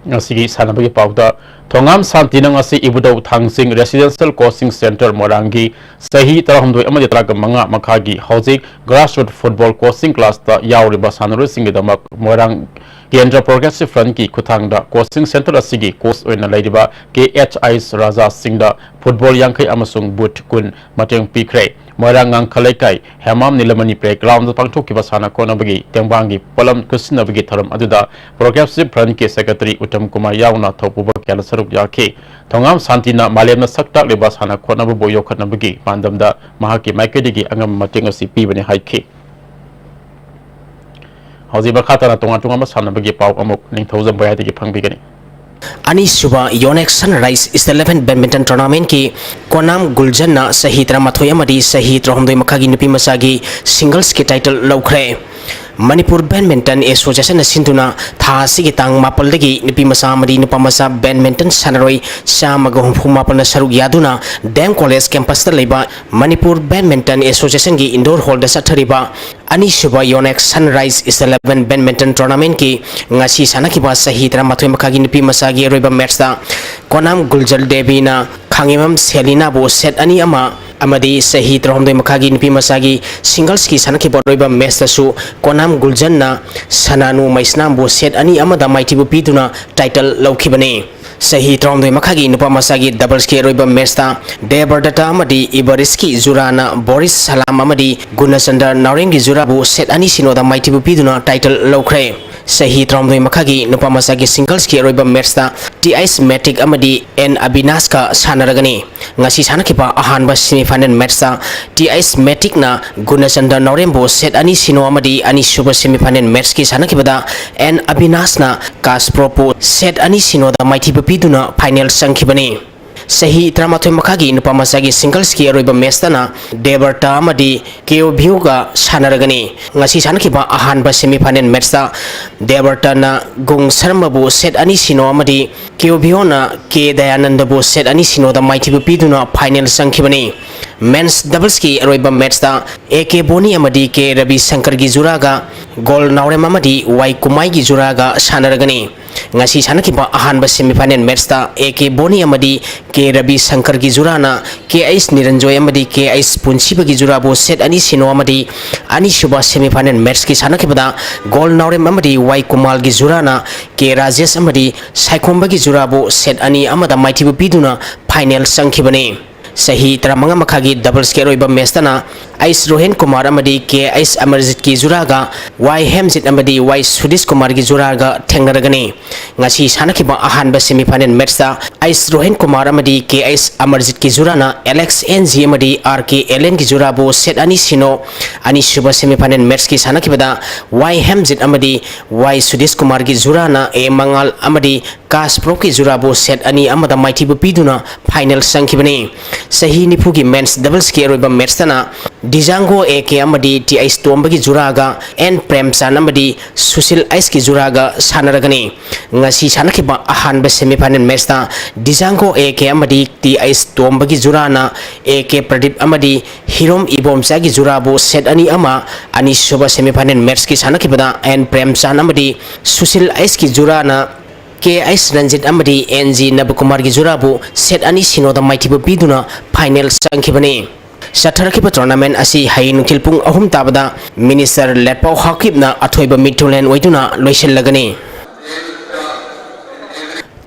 ꯉꯁꯤꯒꯤ ꯁꯥꯟꯅꯕꯒꯤ ꯄꯥꯎꯗ, ꯊꯣꯉꯥꯝ ꯁꯥꯟꯇꯤꯅ ꯉꯁꯤ ꯏꯕꯨꯙꯧ ꯊꯥꯡꯖꯤꯡ Residential Coaching Centre ꯃꯣꯏꯔꯥꯡꯒꯤ ꯆꯍꯤ ꯇꯔꯥꯍꯨꯝꯗꯣꯏ ꯑꯃꯗꯤ ꯇꯔꯥꯃꯉꯥ ꯃꯈꯥꯒꯤ ꯍꯧꯖꯤꯛ grassroot football coaching class-ꯇ ꯌꯥꯎꯔꯤꯕ ꯁꯥꯟꯅꯔꯣꯏꯁꯤꯡꯒꯤꯗꯃꯛ ꯃꯣꯏꯔꯥꯡ ꯀꯦꯟꯗ꯭ꯔ Progressive Front-ꯀꯤ ꯈꯨꯠꯊꯥꯡꯗ coaching centre ꯑꯁꯤꯒꯤ coach ꯑꯣꯏꯅ ꯂꯩꯔꯤꯕ ꯀꯦ ꯑꯩꯆ ꯑꯥꯏ ꯔꯥꯖꯥ ꯁꯤꯡꯗ football ꯌꯥꯡꯈꯩ ꯑꯃꯁꯨꯡ boot ꯀꯨꯟ ꯃꯇꯦꯡ ꯄꯤꯈ꯭ꯔꯦ꯫ ꯃꯣꯏꯔꯥꯡ ꯉꯥꯡꯈ ꯂꯩꯀꯥꯏ ꯍꯦꯃꯥꯝ ꯅꯤꯂꯃꯅꯤ playground-ꯗ ꯄꯥꯡꯊꯣꯛꯈꯤꯕ ꯁꯥꯟꯅ ꯈꯣꯠꯅꯕꯒꯤ ꯇꯦꯡꯕꯥꯡꯒꯤ ꯄꯣꯠꯂꯝ ꯈꯨꯠꯁꯤꯟꯅꯕꯒꯤ ꯊꯧꯔꯝ ꯑꯗꯨꯗ Progressive Front-ꯀꯤ secretary ꯎꯠꯇꯝ ꯀꯨꯃꯥꯔ ꯌꯥꯎꯅ ꯊꯧꯄꯨꯕ ꯀꯌꯥꯅ ꯁꯔꯨꯛ ꯌꯥꯈꯤ꯫ ꯊꯣꯉꯥꯝ ꯁꯥꯟꯇꯤꯅ ꯃꯥꯂꯦꯝꯅ ꯁꯛ ꯇꯥꯛꯂꯤꯕ ꯁꯥꯟꯅ ꯈꯣꯠꯅꯕꯕꯨ ꯌꯣꯛꯈꯠꯅꯕꯒꯤ ꯄꯥꯟꯗꯝꯗ ꯃꯍꯥꯛꯀꯤ ꯃꯥꯏꯀꯩꯗꯒꯤ ꯑꯉꯝꯕ ꯃꯇꯦꯡ ꯑꯁꯤ ꯄꯤꯕꯅꯤ ꯍꯥꯏꯈꯤ꯫ ꯍꯧꯖꯤꯛ ꯃꯈꯥ ꯇꯥꯅ ꯇꯣꯉꯥꯟ ꯇꯣꯉꯥꯟꯕ ꯁꯥꯟꯅꯕꯒꯤ ꯄꯥꯎ ꯑꯃꯨꯛ ꯅꯤꯡꯊꯧꯖꯝ ꯕꯣꯌꯥꯗꯒꯤ ꯐꯪꯕꯤꯒꯅꯤ꯫ ꯑꯅꯤꯁꯨꯕ Yonex Sunrise East Eleven Badminton Tournament-ꯀꯤ ꯀꯣꯅꯥꯝ ꯒꯨꯜꯖꯟꯅ ꯆꯍꯤ ꯇꯔꯥꯃꯥꯊꯣꯏ ꯑꯃꯗꯤ ꯆꯍꯤ ꯇꯔꯥꯍꯨꯝꯗꯣꯏ ꯃꯈꯥꯒꯤ ꯅꯨꯄꯤ ꯃꯆꯥꯒꯤ singles-ꯀꯤ title ꯂꯧꯈ꯭ꯔꯦ꯫ ꯃꯅꯤꯄꯨꯔ Badminton Association-ꯅ ꯁꯤꯟꯗꯨꯅ ꯊꯥ ꯑꯁꯤꯒꯤ ꯇꯥꯡ ꯃꯥꯄꯜꯗꯒꯤ ꯅꯨꯄꯤ ꯃꯆꯥ ꯑꯃꯗꯤ ꯅꯨꯄꯥ ꯃꯆꯥ badminton ꯁꯥꯟꯅꯔꯣꯏ ꯆꯥꯝꯃꯒ ꯍꯨꯝꯐꯨ ꯃꯥꯄꯜꯅ ꯁꯔꯨꯛ ꯌꯥꯗꯨꯅ ꯗꯤ ꯑꯦꯝ College campus-ꯇ ꯂꯩꯕ ꯃꯅꯤꯄꯨꯔ Badminton Association-ꯒꯤ indoor hall-ꯗ ꯆꯠꯊꯔꯤꯕ ꯑꯅꯤꯁꯨꯕ Yonex Sunrise East Eleven Badminton Tournament-ꯀꯤ ꯉꯁꯤ ꯁꯥꯟꯅꯈꯤꯕ ꯆꯍꯤ ꯇꯔꯥꯃꯥꯊꯣꯏ ꯃꯈꯥꯒꯤ ꯅꯨꯄꯤ ꯃꯆꯥꯒꯤ ꯑꯔꯣꯏꯕ match-ꯇ ꯀꯣꯅꯥꯝ ꯒꯨꯜꯖꯜ ꯗꯦꯕꯤꯅ ꯈꯥꯉꯦꯝꯕꯝ ꯁꯦꯂꯤꯅꯥꯕꯨ set ꯑꯅꯤ ꯑꯃ ꯑꯃꯗꯤ ꯆꯍꯤ ꯇꯔꯥꯍꯨꯝꯗꯣꯏ ꯃꯈꯥꯒꯤ ꯅꯨꯄꯤ ꯃꯆꯥꯒꯤ singles-ꯀꯤ ꯁꯥꯟꯅꯈꯤꯕ ꯑꯔꯣꯏꯕ match-ꯇꯁꯨ ꯀꯣꯅꯥꯝ ꯒꯨꯜꯖꯟꯅ ꯁꯅꯥꯅꯨ ꯃꯩꯁꯅꯥꯝꯕꯨ set ꯑꯅꯤ ꯑꯃꯗ ꯃꯥꯏꯊꯤꯕ ꯄꯤꯗꯨꯅ title ꯂꯧꯈꯤꯕꯅꯤ꯫ ꯆꯍꯤ ꯇꯔꯥꯍꯨꯝꯗꯣꯏ ꯃꯈꯥꯒꯤ ꯅꯨꯄꯥ ꯃꯆꯥꯒꯤ doubles-ꯀꯤ ꯑꯔꯣꯏꯕ match-ꯇ ꯗꯦꯕꯔꯗꯠꯇ ꯑꯃꯗꯤ ꯏꯕꯔꯤꯁꯀꯤ ꯖꯨꯔꯥꯅ ꯕꯣꯔꯤꯁ ꯁꯂꯥꯝ ꯑꯃꯗꯤ ꯒꯨꯅꯆꯟꯗ꯭ꯔ ꯅꯥꯎꯔꯦꯝꯒꯤ ꯖꯨꯔꯥꯕꯨ set ꯑꯅꯤ ꯁꯤꯅꯣꯗ ꯃꯥꯏꯊꯤꯕ ꯄꯤꯗꯨꯅ title ꯂꯧꯈ꯭ꯔꯦ꯫ ꯆꯍꯤ ꯇꯔꯥꯍꯨꯝꯗꯣꯏ ꯃꯈꯥꯒꯤ ꯅꯨꯄꯥ ꯃꯆꯥꯒꯤ ꯁꯤꯡꯒꯜꯁꯀꯤ ꯑꯔꯣꯏꯕ ꯃꯦꯠꯁꯇ ꯇꯤ ꯑꯩꯁ ꯃꯦꯇꯤꯛ ꯑꯃꯗꯤ ꯑꯦꯟ ꯑꯕꯤꯅꯥꯁꯀ ꯁꯥꯟꯅꯔꯒꯅꯤ꯫ ꯉꯁꯤ ꯁꯥꯟꯅꯈꯤꯕ ꯑꯍꯥꯟꯕ ꯁꯦꯃꯤꯐꯥꯏꯅꯦꯜ ꯃꯦꯠꯁꯇ ꯇꯤ ꯑꯩꯁ ꯃꯦꯇꯤꯛꯅ ꯒꯨꯅꯆꯟꯗ ꯅꯥꯎꯔꯦꯝꯕꯨ ꯁꯦꯠ ꯑꯅꯤ ꯁꯤꯅꯣ ꯑꯃꯗꯤ ꯑꯅꯤꯁꯨꯕ ꯁꯦꯃꯤꯐꯥꯏꯅꯦꯜ ꯃꯦꯠꯁꯀꯤ ꯁꯥꯟꯅꯈꯤꯕꯗ ꯑꯦꯟ ꯑꯕꯤꯅꯥꯁꯅ ꯀꯥꯁꯄ꯭ꯔꯣꯞꯄꯨ ꯁꯦꯠ ꯑꯅꯤ ꯁꯤꯅꯣꯗ ꯃꯥꯏꯊꯤꯕ ꯄꯤꯗꯨꯅ ꯐꯥꯏꯅꯦꯜ ꯆꯪꯈꯤꯕꯅꯤ꯫ ꯆꯍꯤ ꯇꯔꯥꯃꯥꯊꯣꯏ ꯃꯈꯥꯒꯤ ꯅꯨꯄꯥ ꯃꯆꯥꯒꯤ ꯁꯤꯡꯒꯜꯁꯀꯤ ꯑꯔꯣꯏꯕ ꯃꯦꯠꯁꯇꯅ ꯗꯦꯕꯔꯇ ꯑꯃꯗꯤ ꯀꯦꯑꯣꯚꯤꯌꯣꯒ ꯁꯥꯟꯅꯔꯒꯅꯤ꯫ ꯉꯁꯤ ꯁꯥꯟꯅꯈꯤꯕ ꯑꯍꯥꯟꯕ ꯁꯦꯃꯤꯐꯥꯏꯅꯦꯜ ꯃꯦꯠꯁꯇ ꯗꯦꯕꯔꯇꯅ ꯒꯨꯡ ꯁꯔꯃꯕꯨ ꯁꯦꯠ ꯑꯅꯤ ꯁꯤꯅꯣ ꯑꯃꯗꯤ ꯀꯦꯑꯣꯚꯤꯌꯣꯅ ꯀꯦ ꯗꯌꯥꯅꯟꯗꯕꯨ ꯁꯦꯠ ꯑꯅꯤ ꯁꯤꯅꯣꯗ ꯃꯥꯏꯊꯤꯕ ꯄꯤꯗꯨꯅ ꯐꯥꯏꯅꯦꯜ ꯆꯪꯈꯤꯕꯅꯤ꯫ ꯃꯦꯟꯁ ꯗꯕꯜꯁꯀꯤ ꯑꯔꯣꯏꯕ ꯃꯦꯠꯁꯇ ꯑꯦ ꯀꯦ ꯕꯣꯅꯤ ꯑꯃꯗꯤ ꯀꯦ ꯔꯕꯤ ꯁꯪꯀꯔꯒꯤ ꯖꯨꯔꯥꯒ ꯒꯣꯜ ꯅꯥꯎꯔꯦꯝ ꯑꯃꯗꯤ ꯋꯥꯏ ꯀꯨꯃꯥꯏꯒꯤ ꯖꯨꯔꯥꯒ ꯁꯥꯟꯅꯔꯒꯅꯤ꯫ ꯉꯁꯤ ꯁꯥꯟꯅꯈꯤꯕ ꯑꯍꯥꯟꯕ ꯁꯦꯃꯤꯐꯥꯏꯅꯦꯜ ꯃꯦꯠꯁꯇ ꯑꯦ ꯀꯦ ꯕꯣꯅꯤ ꯑꯃꯗꯤ ꯀꯦ ꯔꯕꯤ ꯁꯪꯀꯔꯒꯤ ꯖꯨꯔꯥꯅ ꯀꯦ ꯑꯩꯁ ꯅꯤꯔꯟꯖꯣꯏ ꯑꯃꯗꯤ ꯀꯦ ꯑꯩꯁ ꯄꯨꯟꯁꯤꯕꯒꯤ ꯖꯨꯔꯥꯕꯨ ꯁꯦꯠ ꯑꯅꯤ ꯁꯤꯅꯣ ꯑꯃꯗꯤ ꯑꯅꯤꯁꯨꯕ ꯁꯦꯃꯤꯐꯥꯏꯅꯦꯜ ꯃꯦꯠꯁꯀꯤ ꯁꯥꯟꯅꯈꯤꯕꯗ ꯒꯣꯜ ꯅꯥꯎꯔꯦꯝ ꯑꯃꯗꯤ ꯋꯥꯏ ꯀꯨꯃꯥꯜꯒꯤ ꯖꯨꯔꯥꯅ ꯀꯦ ꯔꯥꯖꯦꯁ ꯑꯃꯗꯤ ꯁꯥꯏꯈꯣꯝꯕꯒꯤ ꯖꯨꯔꯥꯕꯨ ꯁꯦꯠ ꯑꯅꯤ ꯑꯃꯗ ꯃꯥꯏꯊꯤꯕ ꯄꯤꯗꯨꯅ ꯐꯥꯏꯅꯦꯜ ꯆꯪꯈꯤꯕꯅꯤ꯫ ꯆꯍꯤ ꯇꯔꯥꯃꯉꯥ ꯃꯈꯥꯒꯤ ꯗꯕꯜꯁꯀꯤ ꯑꯔꯣꯏꯕ ꯃꯦꯠꯁꯇꯅ ꯑꯩꯁ ꯔꯣꯍꯦꯟ ꯀꯨꯃꯥꯔ ꯑꯃꯗꯤ ꯀꯦ ꯑꯩꯁ ꯑꯃꯔꯖꯤꯠꯀꯤ ꯖꯨꯔꯥꯒ ꯋꯥꯏ ꯍꯦꯝꯖꯤꯠ ꯑꯃꯗꯤ ꯋꯥꯏ ꯁꯨꯗꯤꯁ ꯀꯨꯃꯥꯔꯒꯤ ꯖꯨꯔꯥꯒ ꯊꯦꯡꯅꯔꯒꯅꯤ꯫ ꯉꯁꯤ ꯁꯥꯟꯅꯈꯤꯕ ꯑꯍꯥꯟꯕ ꯁꯦꯃꯤꯐꯥꯏꯅꯦꯜ ꯃꯦꯠꯁꯇ ꯑꯩꯁ ꯔꯣꯍꯦꯟ ꯀꯨꯃꯥꯔ ꯑꯃꯗꯤ ꯀꯦ ꯑꯩꯁ ꯑꯃꯔꯖꯤꯠꯀꯤ ꯖꯨꯔꯥꯅ ꯑꯦꯂꯦꯛꯁ ꯑꯦꯟ ꯖꯤ ꯑꯃꯗꯤ ꯑꯥꯔ ꯀꯦ ꯑꯦꯂꯦꯟꯒꯤ ꯖꯨꯔꯥꯕꯨ ꯁꯦꯠ ꯑꯅꯤ ꯁꯤꯅꯣ, ꯑꯅꯤꯁꯨꯕ ꯁꯦꯃꯤꯐꯥꯏꯅꯦꯜ ꯃꯦꯠꯁꯀꯤ ꯁꯥꯟꯅꯈꯤꯕꯗ ꯋꯥꯏ ꯍꯦꯝꯖꯤꯠ ꯑꯃꯗꯤ ꯋꯥꯏ ꯁꯨꯗꯤꯁ ꯀꯨꯃꯥꯔꯒꯤ ꯖꯨꯔꯥꯅ ꯑꯦ ꯃꯉꯥꯜ ꯑꯃꯗꯤ ꯀꯥꯁꯄ꯭ꯔꯣꯞꯀꯤ ꯖꯨꯔꯥꯕꯨ ꯁꯦꯠ ꯑꯅꯤ ꯑꯃꯗ ꯃꯥꯏꯊꯤꯕ ꯄꯤꯗꯨꯅ ꯐꯥꯏꯅꯦꯜ ꯆꯪꯈꯤꯕꯅꯤ꯫ ꯆꯍꯤ ꯅꯤꯐꯨꯒꯤ ꯃꯦꯟꯁ ꯗꯕꯜꯁꯀꯤ ꯑꯔꯣꯏꯕ ꯃꯦꯠꯁꯇꯅ ꯗꯤꯖꯥꯡꯒꯣ ꯑꯦ ꯀꯦ ꯑꯃꯗꯤ ꯇꯤ ꯑꯩꯁ ꯇꯣꯝꯕꯒꯤ ꯖꯨꯔꯥꯒ ꯑꯦꯟ ꯄ꯭ꯔꯦꯝꯆꯥꯟ ꯑꯃꯗꯤ ꯁꯨꯁꯤꯜ ꯑꯩꯁꯀꯤ ꯖꯨꯔꯥꯒ ꯁꯥꯟꯅꯔꯒꯅꯤ꯫ ꯉꯁꯤ ꯁꯥꯟꯅꯈꯤꯕ ꯑꯍꯥꯟꯕ ꯁꯦꯃꯤꯐꯥꯏꯅꯦꯜ ꯃꯦꯠꯁꯇ ꯗꯤꯖꯥꯡꯒꯣ ꯑꯦ ꯀꯦ ꯑꯃꯗꯤ T H ꯇꯣꯝꯕꯒꯤ ꯖꯨꯔꯥꯅ A K Pradeep ꯑꯃꯗꯤ ꯍꯤꯔꯣꯝ ꯏꯕꯣꯝꯆꯥꯒꯤ ꯖꯨꯔꯥꯕꯨ ꯁꯦꯠ ꯑꯅꯤ ꯑꯃ, ꯑꯅꯤꯁꯨꯕ ꯁꯦꯃꯤꯐꯥꯏꯅꯦꯜ ꯃꯦꯠꯁꯀꯤ ꯁꯥꯟꯅꯈꯤꯕꯗ ꯑꯦꯟ ꯄ꯭ꯔꯦꯝꯆꯥꯟ ꯑꯃꯗꯤ ꯁꯨꯁꯤꯜ ꯑꯩꯁꯀꯤ ꯖꯨꯔꯥꯅ ꯀꯦ ꯑꯩꯁ ꯔꯟꯖꯤꯠ ꯑꯃꯗꯤ ꯑꯦꯟ ꯖꯤ ꯅꯕꯀꯨꯃꯥꯔꯒꯤ ꯖꯨꯔꯥꯕꯨ ꯁꯦꯠ ꯑꯅꯤ ꯁꯤꯅꯣꯗ ꯃꯥꯏꯊꯤꯕ ꯄꯤꯗꯨꯅ ꯐꯥꯏꯅꯦꯜ ꯆꯪꯈꯤꯕꯅꯤ꯫ ꯆꯠꯊꯔꯛꯈꯤꯕ ꯇꯣꯔꯅꯥꯃꯦꯟ ꯑꯁꯤ ꯍꯌꯦꯡ ꯅꯨꯡꯊꯤꯜ ꯄꯨꯡ ꯑꯍꯨꯝ ꯇꯥꯕꯗ ꯃꯤꯅꯤꯁꯇꯔ ꯂꯦꯠꯄꯥꯎ ꯍꯥꯎꯀꯤꯞꯅ ꯑꯊꯣꯏꯕ ꯃꯤꯊꯨꯂꯦꯟ ꯑꯣꯏꯗꯨꯅ ꯂꯣꯏꯁꯤꯜꯂꯒꯅꯤ꯫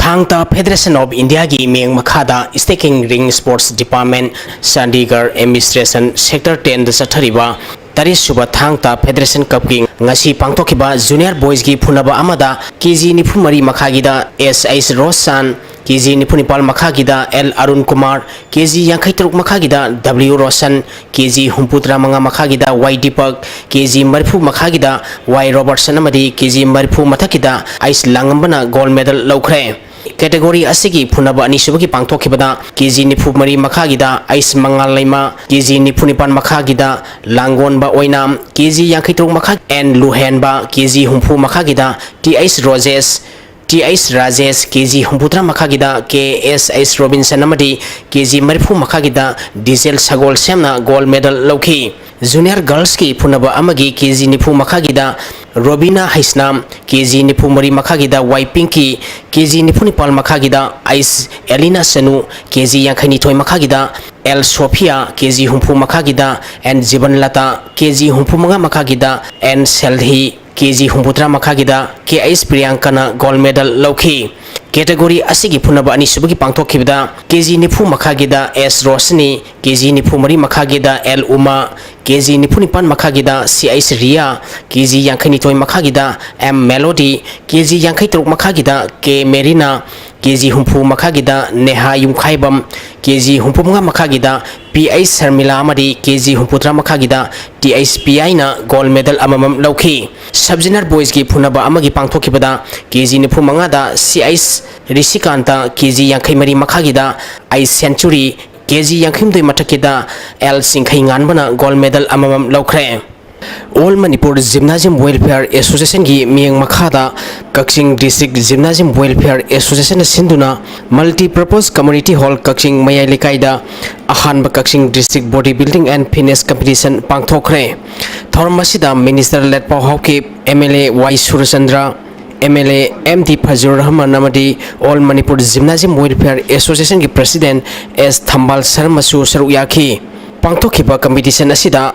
ꯊꯥꯡ ꯇꯥ ꯐꯦꯗꯔꯦꯁꯟ ꯑꯣꯐ ꯏꯟꯗꯤꯌꯥꯒꯤ ꯃꯤꯠꯌꯦꯡ ꯃꯈꯥꯗ stacking ring sports department, Chandigarh administration, sector ꯇꯦꯟꯗ ꯆꯠꯊꯔꯤꯕ ꯇꯔꯦꯠꯁꯨꯕ ꯊꯥꯡ ꯇꯥ ꯐꯦꯗꯔꯦꯁꯟ ꯀꯞꯀꯤ ꯉꯁꯤ ꯄꯥꯡꯊꯣꯛꯈꯤꯕ Junior Boysꯀꯤ ꯐꯨꯅꯕ ꯑꯃꯗ ꯀꯦ ꯖꯤ ꯅꯤꯐꯨ ꯃꯔꯤ ꯃꯈꯥꯒꯤꯗ ꯑꯦꯁ ꯑꯩꯁ ꯔꯣꯁꯆꯥꯟ, ꯀꯦ ꯖꯤ ꯅꯤꯐꯨ ꯅꯤꯄꯥꯜ ꯃꯈꯥꯒꯤꯗ ꯑꯦꯜ ꯑꯔꯨꯟ ꯀꯨꯃꯥꯔ, ꯀꯦ ꯖꯤ ꯌꯥꯡꯈꯩ ꯇꯔꯨꯛ ꯃꯈꯥꯒꯤꯗ ꯗꯕ꯭ꯂꯤꯎ ꯔꯣꯁꯟ, ꯀꯦ ꯖꯤ ꯍꯨꯝꯐꯨ ꯇꯔꯥ ꯃꯉꯥ ꯃꯈꯥꯒꯤꯗ ꯋꯥꯏ ꯗꯤꯄꯛ, ꯀꯦ ꯖꯤ ꯃꯔꯤꯐꯨ ꯃꯈꯥꯒꯤꯗ ꯋꯥꯏ ꯔꯣꯕꯔꯠꯁꯟ ꯑꯃꯗꯤ ꯀꯦ ꯖꯤ ꯃꯔꯤꯐꯨ ꯃꯊꯛꯀꯤꯗ ꯑꯩꯁ ꯂꯥꯡꯉꯝꯕꯅ gold medal ꯂꯧꯈ꯭ꯔꯦ꯫ Category ꯑꯁꯤꯒꯤ ꯐꯨꯅꯕ ꯑꯅꯤꯁꯨꯕꯒꯤ ꯄꯥꯡꯊꯣꯛꯈꯤꯕꯗ ꯀꯦ ꯖꯤ ꯅꯤꯐꯨ ꯃꯔꯤ ꯃꯈꯥꯒꯤꯗ ꯑꯩꯁ ꯃꯉꯥꯜ ꯂꯩꯃ, ꯀꯦ ꯖꯤ ꯅꯤꯐꯨ ꯅꯤꯄꯥꯟ ꯃꯈꯥꯒꯤꯗ ꯂꯥꯡꯒꯣꯟꯕ ꯑꯣꯏꯅꯥꯝ, ꯀꯦ ꯖꯤ ꯌꯥꯡꯈꯩ ꯇꯔꯨꯛ ꯃꯈꯥ ꯑꯦꯟ ꯂꯨꯍꯦꯟꯕ, ꯀꯦ ꯖꯤ ꯍꯨꯝꯐꯨ ꯃꯈꯥꯒꯤꯗ ꯇꯤ ꯑꯩꯁ ꯔꯣꯖꯦꯁ, ꯇꯤ ꯑꯩꯁ ꯔꯥꯖꯦꯁ, ꯀꯦ ꯖꯤ ꯍꯨꯝꯐꯨ ꯇꯔꯥ ꯃꯈꯥꯒꯤꯗ ꯀꯦ ꯑꯦꯁ ꯑꯩꯁ ꯔꯣꯕꯤꯟꯁꯟ ꯑꯃꯗꯤ ꯀꯦ ꯖꯤ ꯃꯔꯤꯐꯨ ꯃꯈꯥꯒꯤꯗ ꯗꯤꯖꯦꯜ ꯁꯒꯣꯜꯁꯦꯝꯅ gold medal ꯂꯧꯈꯤ꯫ Junior Girlsꯀꯤ ꯐꯨꯅꯕ ꯑꯃꯒꯤ ꯀꯦ ꯖꯤ ꯅꯤꯐꯨ ꯃꯈꯥꯒꯤꯗ ꯔꯣꯕꯤꯅꯥ ꯍꯩꯁꯅꯥꯝ, ꯀꯦ ꯖꯤ ꯅꯤꯐꯨ ꯃꯔꯤ ꯃꯈꯥꯒꯤꯗ ꯋꯥꯏ ꯄꯤꯡꯀꯤ, ꯀꯦ ꯖꯤ ꯅꯤꯐꯨ ꯅꯤꯄꯥꯜ ꯃꯈꯥꯒꯤꯗ ꯑꯩꯁ ꯑꯦꯂꯤꯅꯥ ꯁꯅꯨ, ꯀꯦ ꯖꯤ ꯌꯥꯡꯈꯩ ꯅꯤꯊꯣꯏ ꯃꯈꯥꯒꯤꯗ ꯑꯦꯜ ꯁꯣꯐꯤꯌꯥ, ꯀꯦ ꯖꯤ ꯍꯨꯝꯐꯨ ꯃꯈꯥꯒꯤꯗ N Jibon Lata, K G ꯍꯨꯝꯐꯨ ꯃꯉꯥ ꯃꯈꯥꯒꯤꯗ ꯑꯦꯟ ꯁꯦꯜꯍꯤ, ꯀꯦ ꯖꯤ ꯍꯨꯝꯐꯨ ꯇꯔꯥ ꯃꯈꯥꯒꯤꯗ ꯀꯦ ꯑꯩꯁ ꯄ꯭ꯔꯤꯌꯥꯡꯀꯅ gold medal ꯂꯧꯈꯤ꯫ Category ꯑꯁꯤꯒꯤ ꯐꯨꯅꯕ ꯑꯅꯤꯁꯨꯕꯒꯤ ꯄꯥꯡꯊꯣꯛꯈꯤꯕꯗ ꯀꯦ ꯖꯤ ꯅꯤꯐꯨ ꯃꯈꯥꯒꯤꯗ ꯑꯦꯁ ꯔꯣꯁꯅꯤ, ꯀꯦ ꯖꯤ ꯅꯤꯐꯨ ꯃꯔꯤ ꯃꯈꯥꯒꯤꯗ ꯑꯦꯜ ꯎꯃꯥ, ꯀꯦ ꯖꯤ ꯅꯤꯐꯨ ꯅꯤꯄꯥꯟ ꯃꯈꯥꯒꯤꯗ ꯁꯤ ꯑꯩꯁ ꯔꯤꯌꯥ, ꯀꯦ ꯖꯤ ꯌꯥꯡꯈꯩ ꯅꯤꯊꯣꯏ ꯃꯈꯥꯒꯤꯗ ꯑꯦꯝ ꯃꯦꯂꯣꯗꯤ, ꯀꯦ ꯖꯤ ꯌꯥꯡꯈꯩ ꯇꯔꯨꯛ ꯃꯈꯥꯒꯤꯗ ꯀꯦ ꯃꯦꯔꯤꯅꯥ, ꯀꯦ ꯖꯤ ꯍꯨꯝꯐꯨ ꯃꯈꯥꯒꯤꯗ ꯅꯦꯍꯥ ꯌꯨꯝꯈꯥꯏꯕꯝ, ꯀꯦ ꯖꯤ ꯍꯨꯝꯐꯨ ꯃꯉꯥ ꯃꯈꯥꯒꯤꯗ ꯄꯤ ꯑꯩꯁ ꯁꯔꯃꯤꯂꯥ ꯑꯃꯗꯤ ꯀꯦ ꯖꯤ ꯍꯨꯝꯐꯨ ꯇꯔꯥ ꯃꯈꯥꯒꯤꯗ ꯇꯤ ꯑꯩꯁ ꯄꯤꯌꯥꯏꯅ gold medal ꯑꯃꯃꯝ ꯂꯧꯈꯤ꯫ Sub Junior Boysꯀꯤ ꯐꯨꯅꯕ ꯑꯃꯒꯤ ꯄꯥꯡꯊꯣꯛꯈꯤꯕꯗ ꯀꯦ ꯖꯤ ꯅꯤꯐꯨ ꯃꯉꯥꯗ ꯁꯤ ꯑꯩꯁ ꯔꯤꯁꯤꯀꯥꯟꯇ, ꯀꯦ ꯖꯤ ꯌꯥꯡꯈꯩ ꯃꯔꯤ ꯃꯈꯥꯒꯤꯗ ꯑꯩꯁ ꯁꯦꯟꯆꯨꯔꯤ, ꯀꯦ ꯖꯤ ꯌꯥꯡꯈꯩ ꯍꯨꯝꯗꯣꯏ ꯃꯊꯛꯀꯤꯗ ꯑꯦꯜ ꯆꯤꯡꯈꯩ ꯉꯥꯟꯕꯅ gold medal ꯑꯃꯃꯝ ꯂꯧꯈ꯭ꯔꯦ꯫ All Manipur Gymnasium Welfare Associationꯒꯤ ꯃꯤꯠꯌꯦꯡ ꯃꯈꯥꯗ ꯀꯛꯆꯤꯡ District Gymnasium Welfare Associationꯅ ꯁꯤꯟꯗꯨꯅ Multipurpose Community Hall ꯀꯛꯆꯤꯡ ꯃꯌꯥꯏ ꯂꯩꯀꯥꯏꯗ ꯑꯍꯥꯟꯕ ꯀꯛꯆꯤꯡ District Body Building and Fitness Competition ꯄꯥꯡꯊꯣꯛꯈ꯭ꯔꯦ꯫ ꯊꯧꯔꯝ ꯑꯁꯤꯗ Minister Letpao Haokip, M L A Y Surchandra, M L A M D Fazur Rahman ꯑꯃꯗꯤ All Manipur Gymnasium Welfare Associationꯒꯤ President ꯑꯦꯁ ꯊꯝꯕꯥꯜ ꯁꯔꯃꯁꯨ ꯁꯔꯨꯛ ꯌꯥꯈꯤ꯫ ꯄꯥꯡꯊꯣꯛꯈꯤꯕ competition ꯑꯁꯤꯗ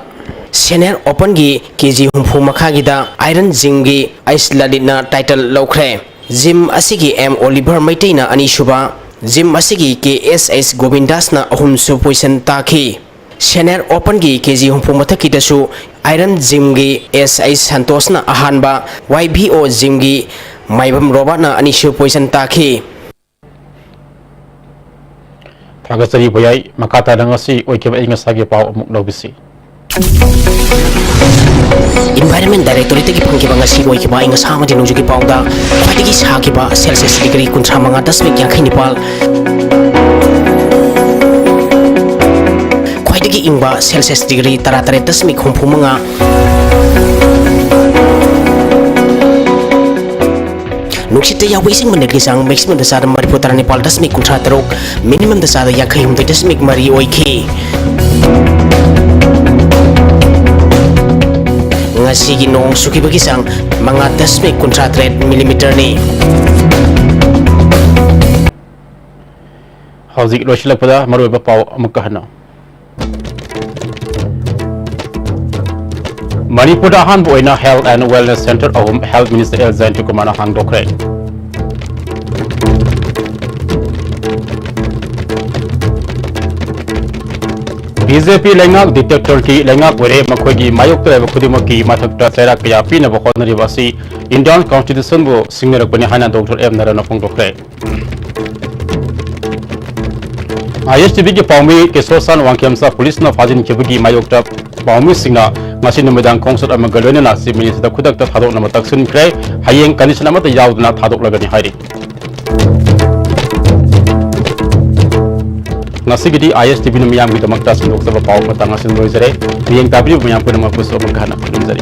Senior Openꯒꯤ ꯀꯦ ꯖꯤ ꯍꯨꯝꯐꯨ ꯃꯈꯥꯒꯤꯗ Iron Gymꯒꯤ ꯑꯩꯁ ꯂꯂꯤꯠꯅ title ꯂꯧꯈ꯭ꯔꯦ꯫ Gym ꯑꯁꯤꯒꯤ ꯑꯦꯝ ꯑꯣꯂꯤꯚꯔ ꯃꯩꯇꯩꯅ ꯑꯅꯤꯁꯨꯕ, gym ꯑꯁꯤꯒꯤ ꯀꯦ ꯑꯦꯁ ꯑꯩꯁ ꯒꯣꯕꯤꯟꯗꯥꯁꯅ ꯑꯍꯨꯝꯁꯨꯕ position ꯇꯥꯈꯤ꯫ Senior Openꯒꯤ ꯀꯦ ꯖꯤ ꯍꯨꯝꯐꯨ ꯃꯊꯛꯀꯤꯗꯁꯨ Iron Gymꯒꯤ ꯑꯦꯁ ꯑꯩꯆ ꯁꯟꯇꯣꯁꯅ ꯑꯍꯥꯟꯕ, ꯋꯥꯏ ꯚꯤ ꯑꯣ Gymꯒꯤ ꯃꯥꯏꯕꯝ ꯔꯣꯕꯥꯔꯠꯅ ꯑꯅꯤꯁꯨꯕ position ꯇꯥꯈꯤ꯫ ꯊꯥꯒꯠꯆꯔꯤ ꯚꯣꯌꯥꯏ꯫ ꯃꯈꯥ ꯇꯥꯅ ꯉꯁꯤ ꯑꯣꯏꯈꯤꯕ ꯑꯏꯪ ꯑꯁꯥꯒꯤ ꯄꯥꯎ ꯑꯃꯨꯛ ꯂꯧꯕꯤꯁꯤ꯫ Environment Directorateꯇꯒꯤ ꯐꯪꯈꯤꯕ ꯉꯁꯤ ꯑꯣꯏꯈꯤꯕ ꯑꯏꯪ ꯑꯁꯥ ꯑꯃꯗꯤ ꯅꯣꯡꯖꯨꯒꯤ ꯄꯥꯎꯗ ꯈ꯭ꯋꯥꯏꯗꯒꯤ ꯁꯥꯈꯤꯕ Celsius degree ꯀꯨꯟꯊ꯭ꯔꯥ ꯃꯉꯥ ꯗꯁꯃꯤꯛ ꯌꯥꯡꯈꯩ ꯅꯤꯄꯥꯜ, ꯈ꯭ꯋꯥꯏꯗꯒꯤ ꯏꯪꯕ Celsius degree ꯇꯔꯥ ꯇꯔꯦꯠ ꯗꯁꯃꯤꯛ ꯍꯨꯝꯐꯨ ꯃꯉꯥ, ꯅꯨꯡꯁꯤꯠꯇ ꯌꯥꯎꯕ ꯏꯁꯤꯡ ꯃꯅꯤꯜꯒꯤ ꯆꯥꯡ maximumꯗ ꯆꯥꯗ ꯃꯔꯤꯐꯨ ꯇꯔꯥ ꯅꯤꯄꯥꯜ ꯗꯁꯃꯤꯛ ꯀꯨꯟꯊ꯭ꯔꯥ ꯇꯔꯨꯛ, minimumꯗ ꯆꯥꯗ ꯌꯥꯡꯈꯩ ꯍꯨꯝꯗꯣꯏ ꯗꯁꯃꯤꯛ ꯃꯔꯤ ꯑꯣꯏꯈꯤ꯫ ꯉꯁꯤꯒꯤ ꯅꯣꯡ ꯆꯨꯈꯤꯕꯒꯤ ꯆꯥꯡ ꯃꯉꯥ ꯗꯁꯃꯤꯛ ꯀꯨꯟꯊ꯭ꯔꯥ ꯇꯔꯦꯠ millimeterꯅꯤ꯫ ꯍꯧꯖꯤꯛ ꯂꯣꯏꯁꯤꯜꯂꯛꯄꯗ ꯃꯔꯨꯑꯣꯏꯕ ꯄꯥꯎ ꯑꯃꯨꯛꯀ ꯍꯟꯅ꯫ ꯃꯅꯤꯄꯨꯔꯗ ꯑꯍꯥꯟꯕ ꯑꯣꯏꯅ Health and Wellness Centre ꯑꯍꯨꯝ Health Minister ꯑꯦꯜ ꯖꯌꯟꯇ ꯀꯨꯃꯥꯔꯅ ꯍꯥꯡꯗꯣꯛꯈ꯭ꯔꯦ꯫ ꯕꯤ ꯖꯦ ꯄꯤ ꯂꯩꯉꯥꯛ dictatorꯒꯤ ꯂꯩꯉꯥꯛ ꯑꯣꯏꯔꯦ, ꯃꯈꯣꯏꯒꯤ ꯃꯥꯌꯣꯛꯇ ꯂꯩꯕ ꯈꯨꯗꯤꯡꯃꯛꯀꯤ ꯃꯊꯛꯇ ꯆꯩꯔꯥꯛ ꯀꯌꯥ ꯄꯤꯅꯕ ꯍꯣꯠꯅꯔꯤꯕ ꯑꯁꯤ Indian Constitutionꯕꯨ ꯁꯤꯡꯅꯔꯛꯄꯅꯤ ꯍꯥꯏꯅ ꯗꯣꯛꯇꯔ ꯑꯦꯝ ꯅꯔꯥꯅ ꯐꯣꯡꯗꯣꯛꯈ꯭ꯔꯦ꯫ ꯑꯥꯏ ꯑꯦꯁ ꯇꯤ ꯚꯤꯒꯤ ꯄꯥꯎꯃꯤ ꯀꯦꯁꯣꯁꯥꯟ ꯋꯥꯡꯈꯦꯝꯆꯥ ꯄꯨꯂꯤꯁꯅ ꯐꯥꯖꯤꯟꯈꯤꯕꯒꯤ ꯃꯥꯌꯣꯛꯇ ꯄꯥꯎꯃꯤꯁꯤꯡꯅ ꯉꯁꯤ ꯅꯨꯃꯤꯗꯥꯡ ꯈꯣꯡꯆꯠ ꯑꯃꯒ ꯂꯣꯏꯅꯅ Chief Minister ꯈꯨꯗꯛꯇ ꯊꯥꯗꯣꯛꯅꯕ ꯇꯛꯁꯤꯟꯈ꯭ꯔꯦ꯫ ꯍꯌꯦꯡ condition ꯑꯃꯠꯇ ꯌꯥꯎꯗꯅ ꯊꯥꯗꯣꯛꯂꯒꯅꯤ ꯍꯥꯏꯔꯤ꯫ ꯉꯁꯤꯒꯤꯗꯤ ꯑꯥꯏ ꯑꯦꯁ ꯇꯤ ꯚꯤꯅ ꯃꯤꯌꯥꯝꯒꯤꯗꯃꯛꯇ ꯁꯟꯗꯣꯛꯆꯕ ꯄꯥꯎ ꯃꯇꯥꯡ ꯑꯁꯤꯗ ꯂꯣꯏꯖꯔꯦ꯫ ꯃꯤꯠꯌꯦꯡ ꯇꯥꯕꯤꯔꯤꯕ ꯃꯌꯥꯝ ꯄꯨꯝꯅꯃꯛꯄꯨꯁꯨ ꯑꯃꯨꯛ ꯍꯟꯅ ꯈꯨꯔꯨꯝꯖꯔꯤ꯫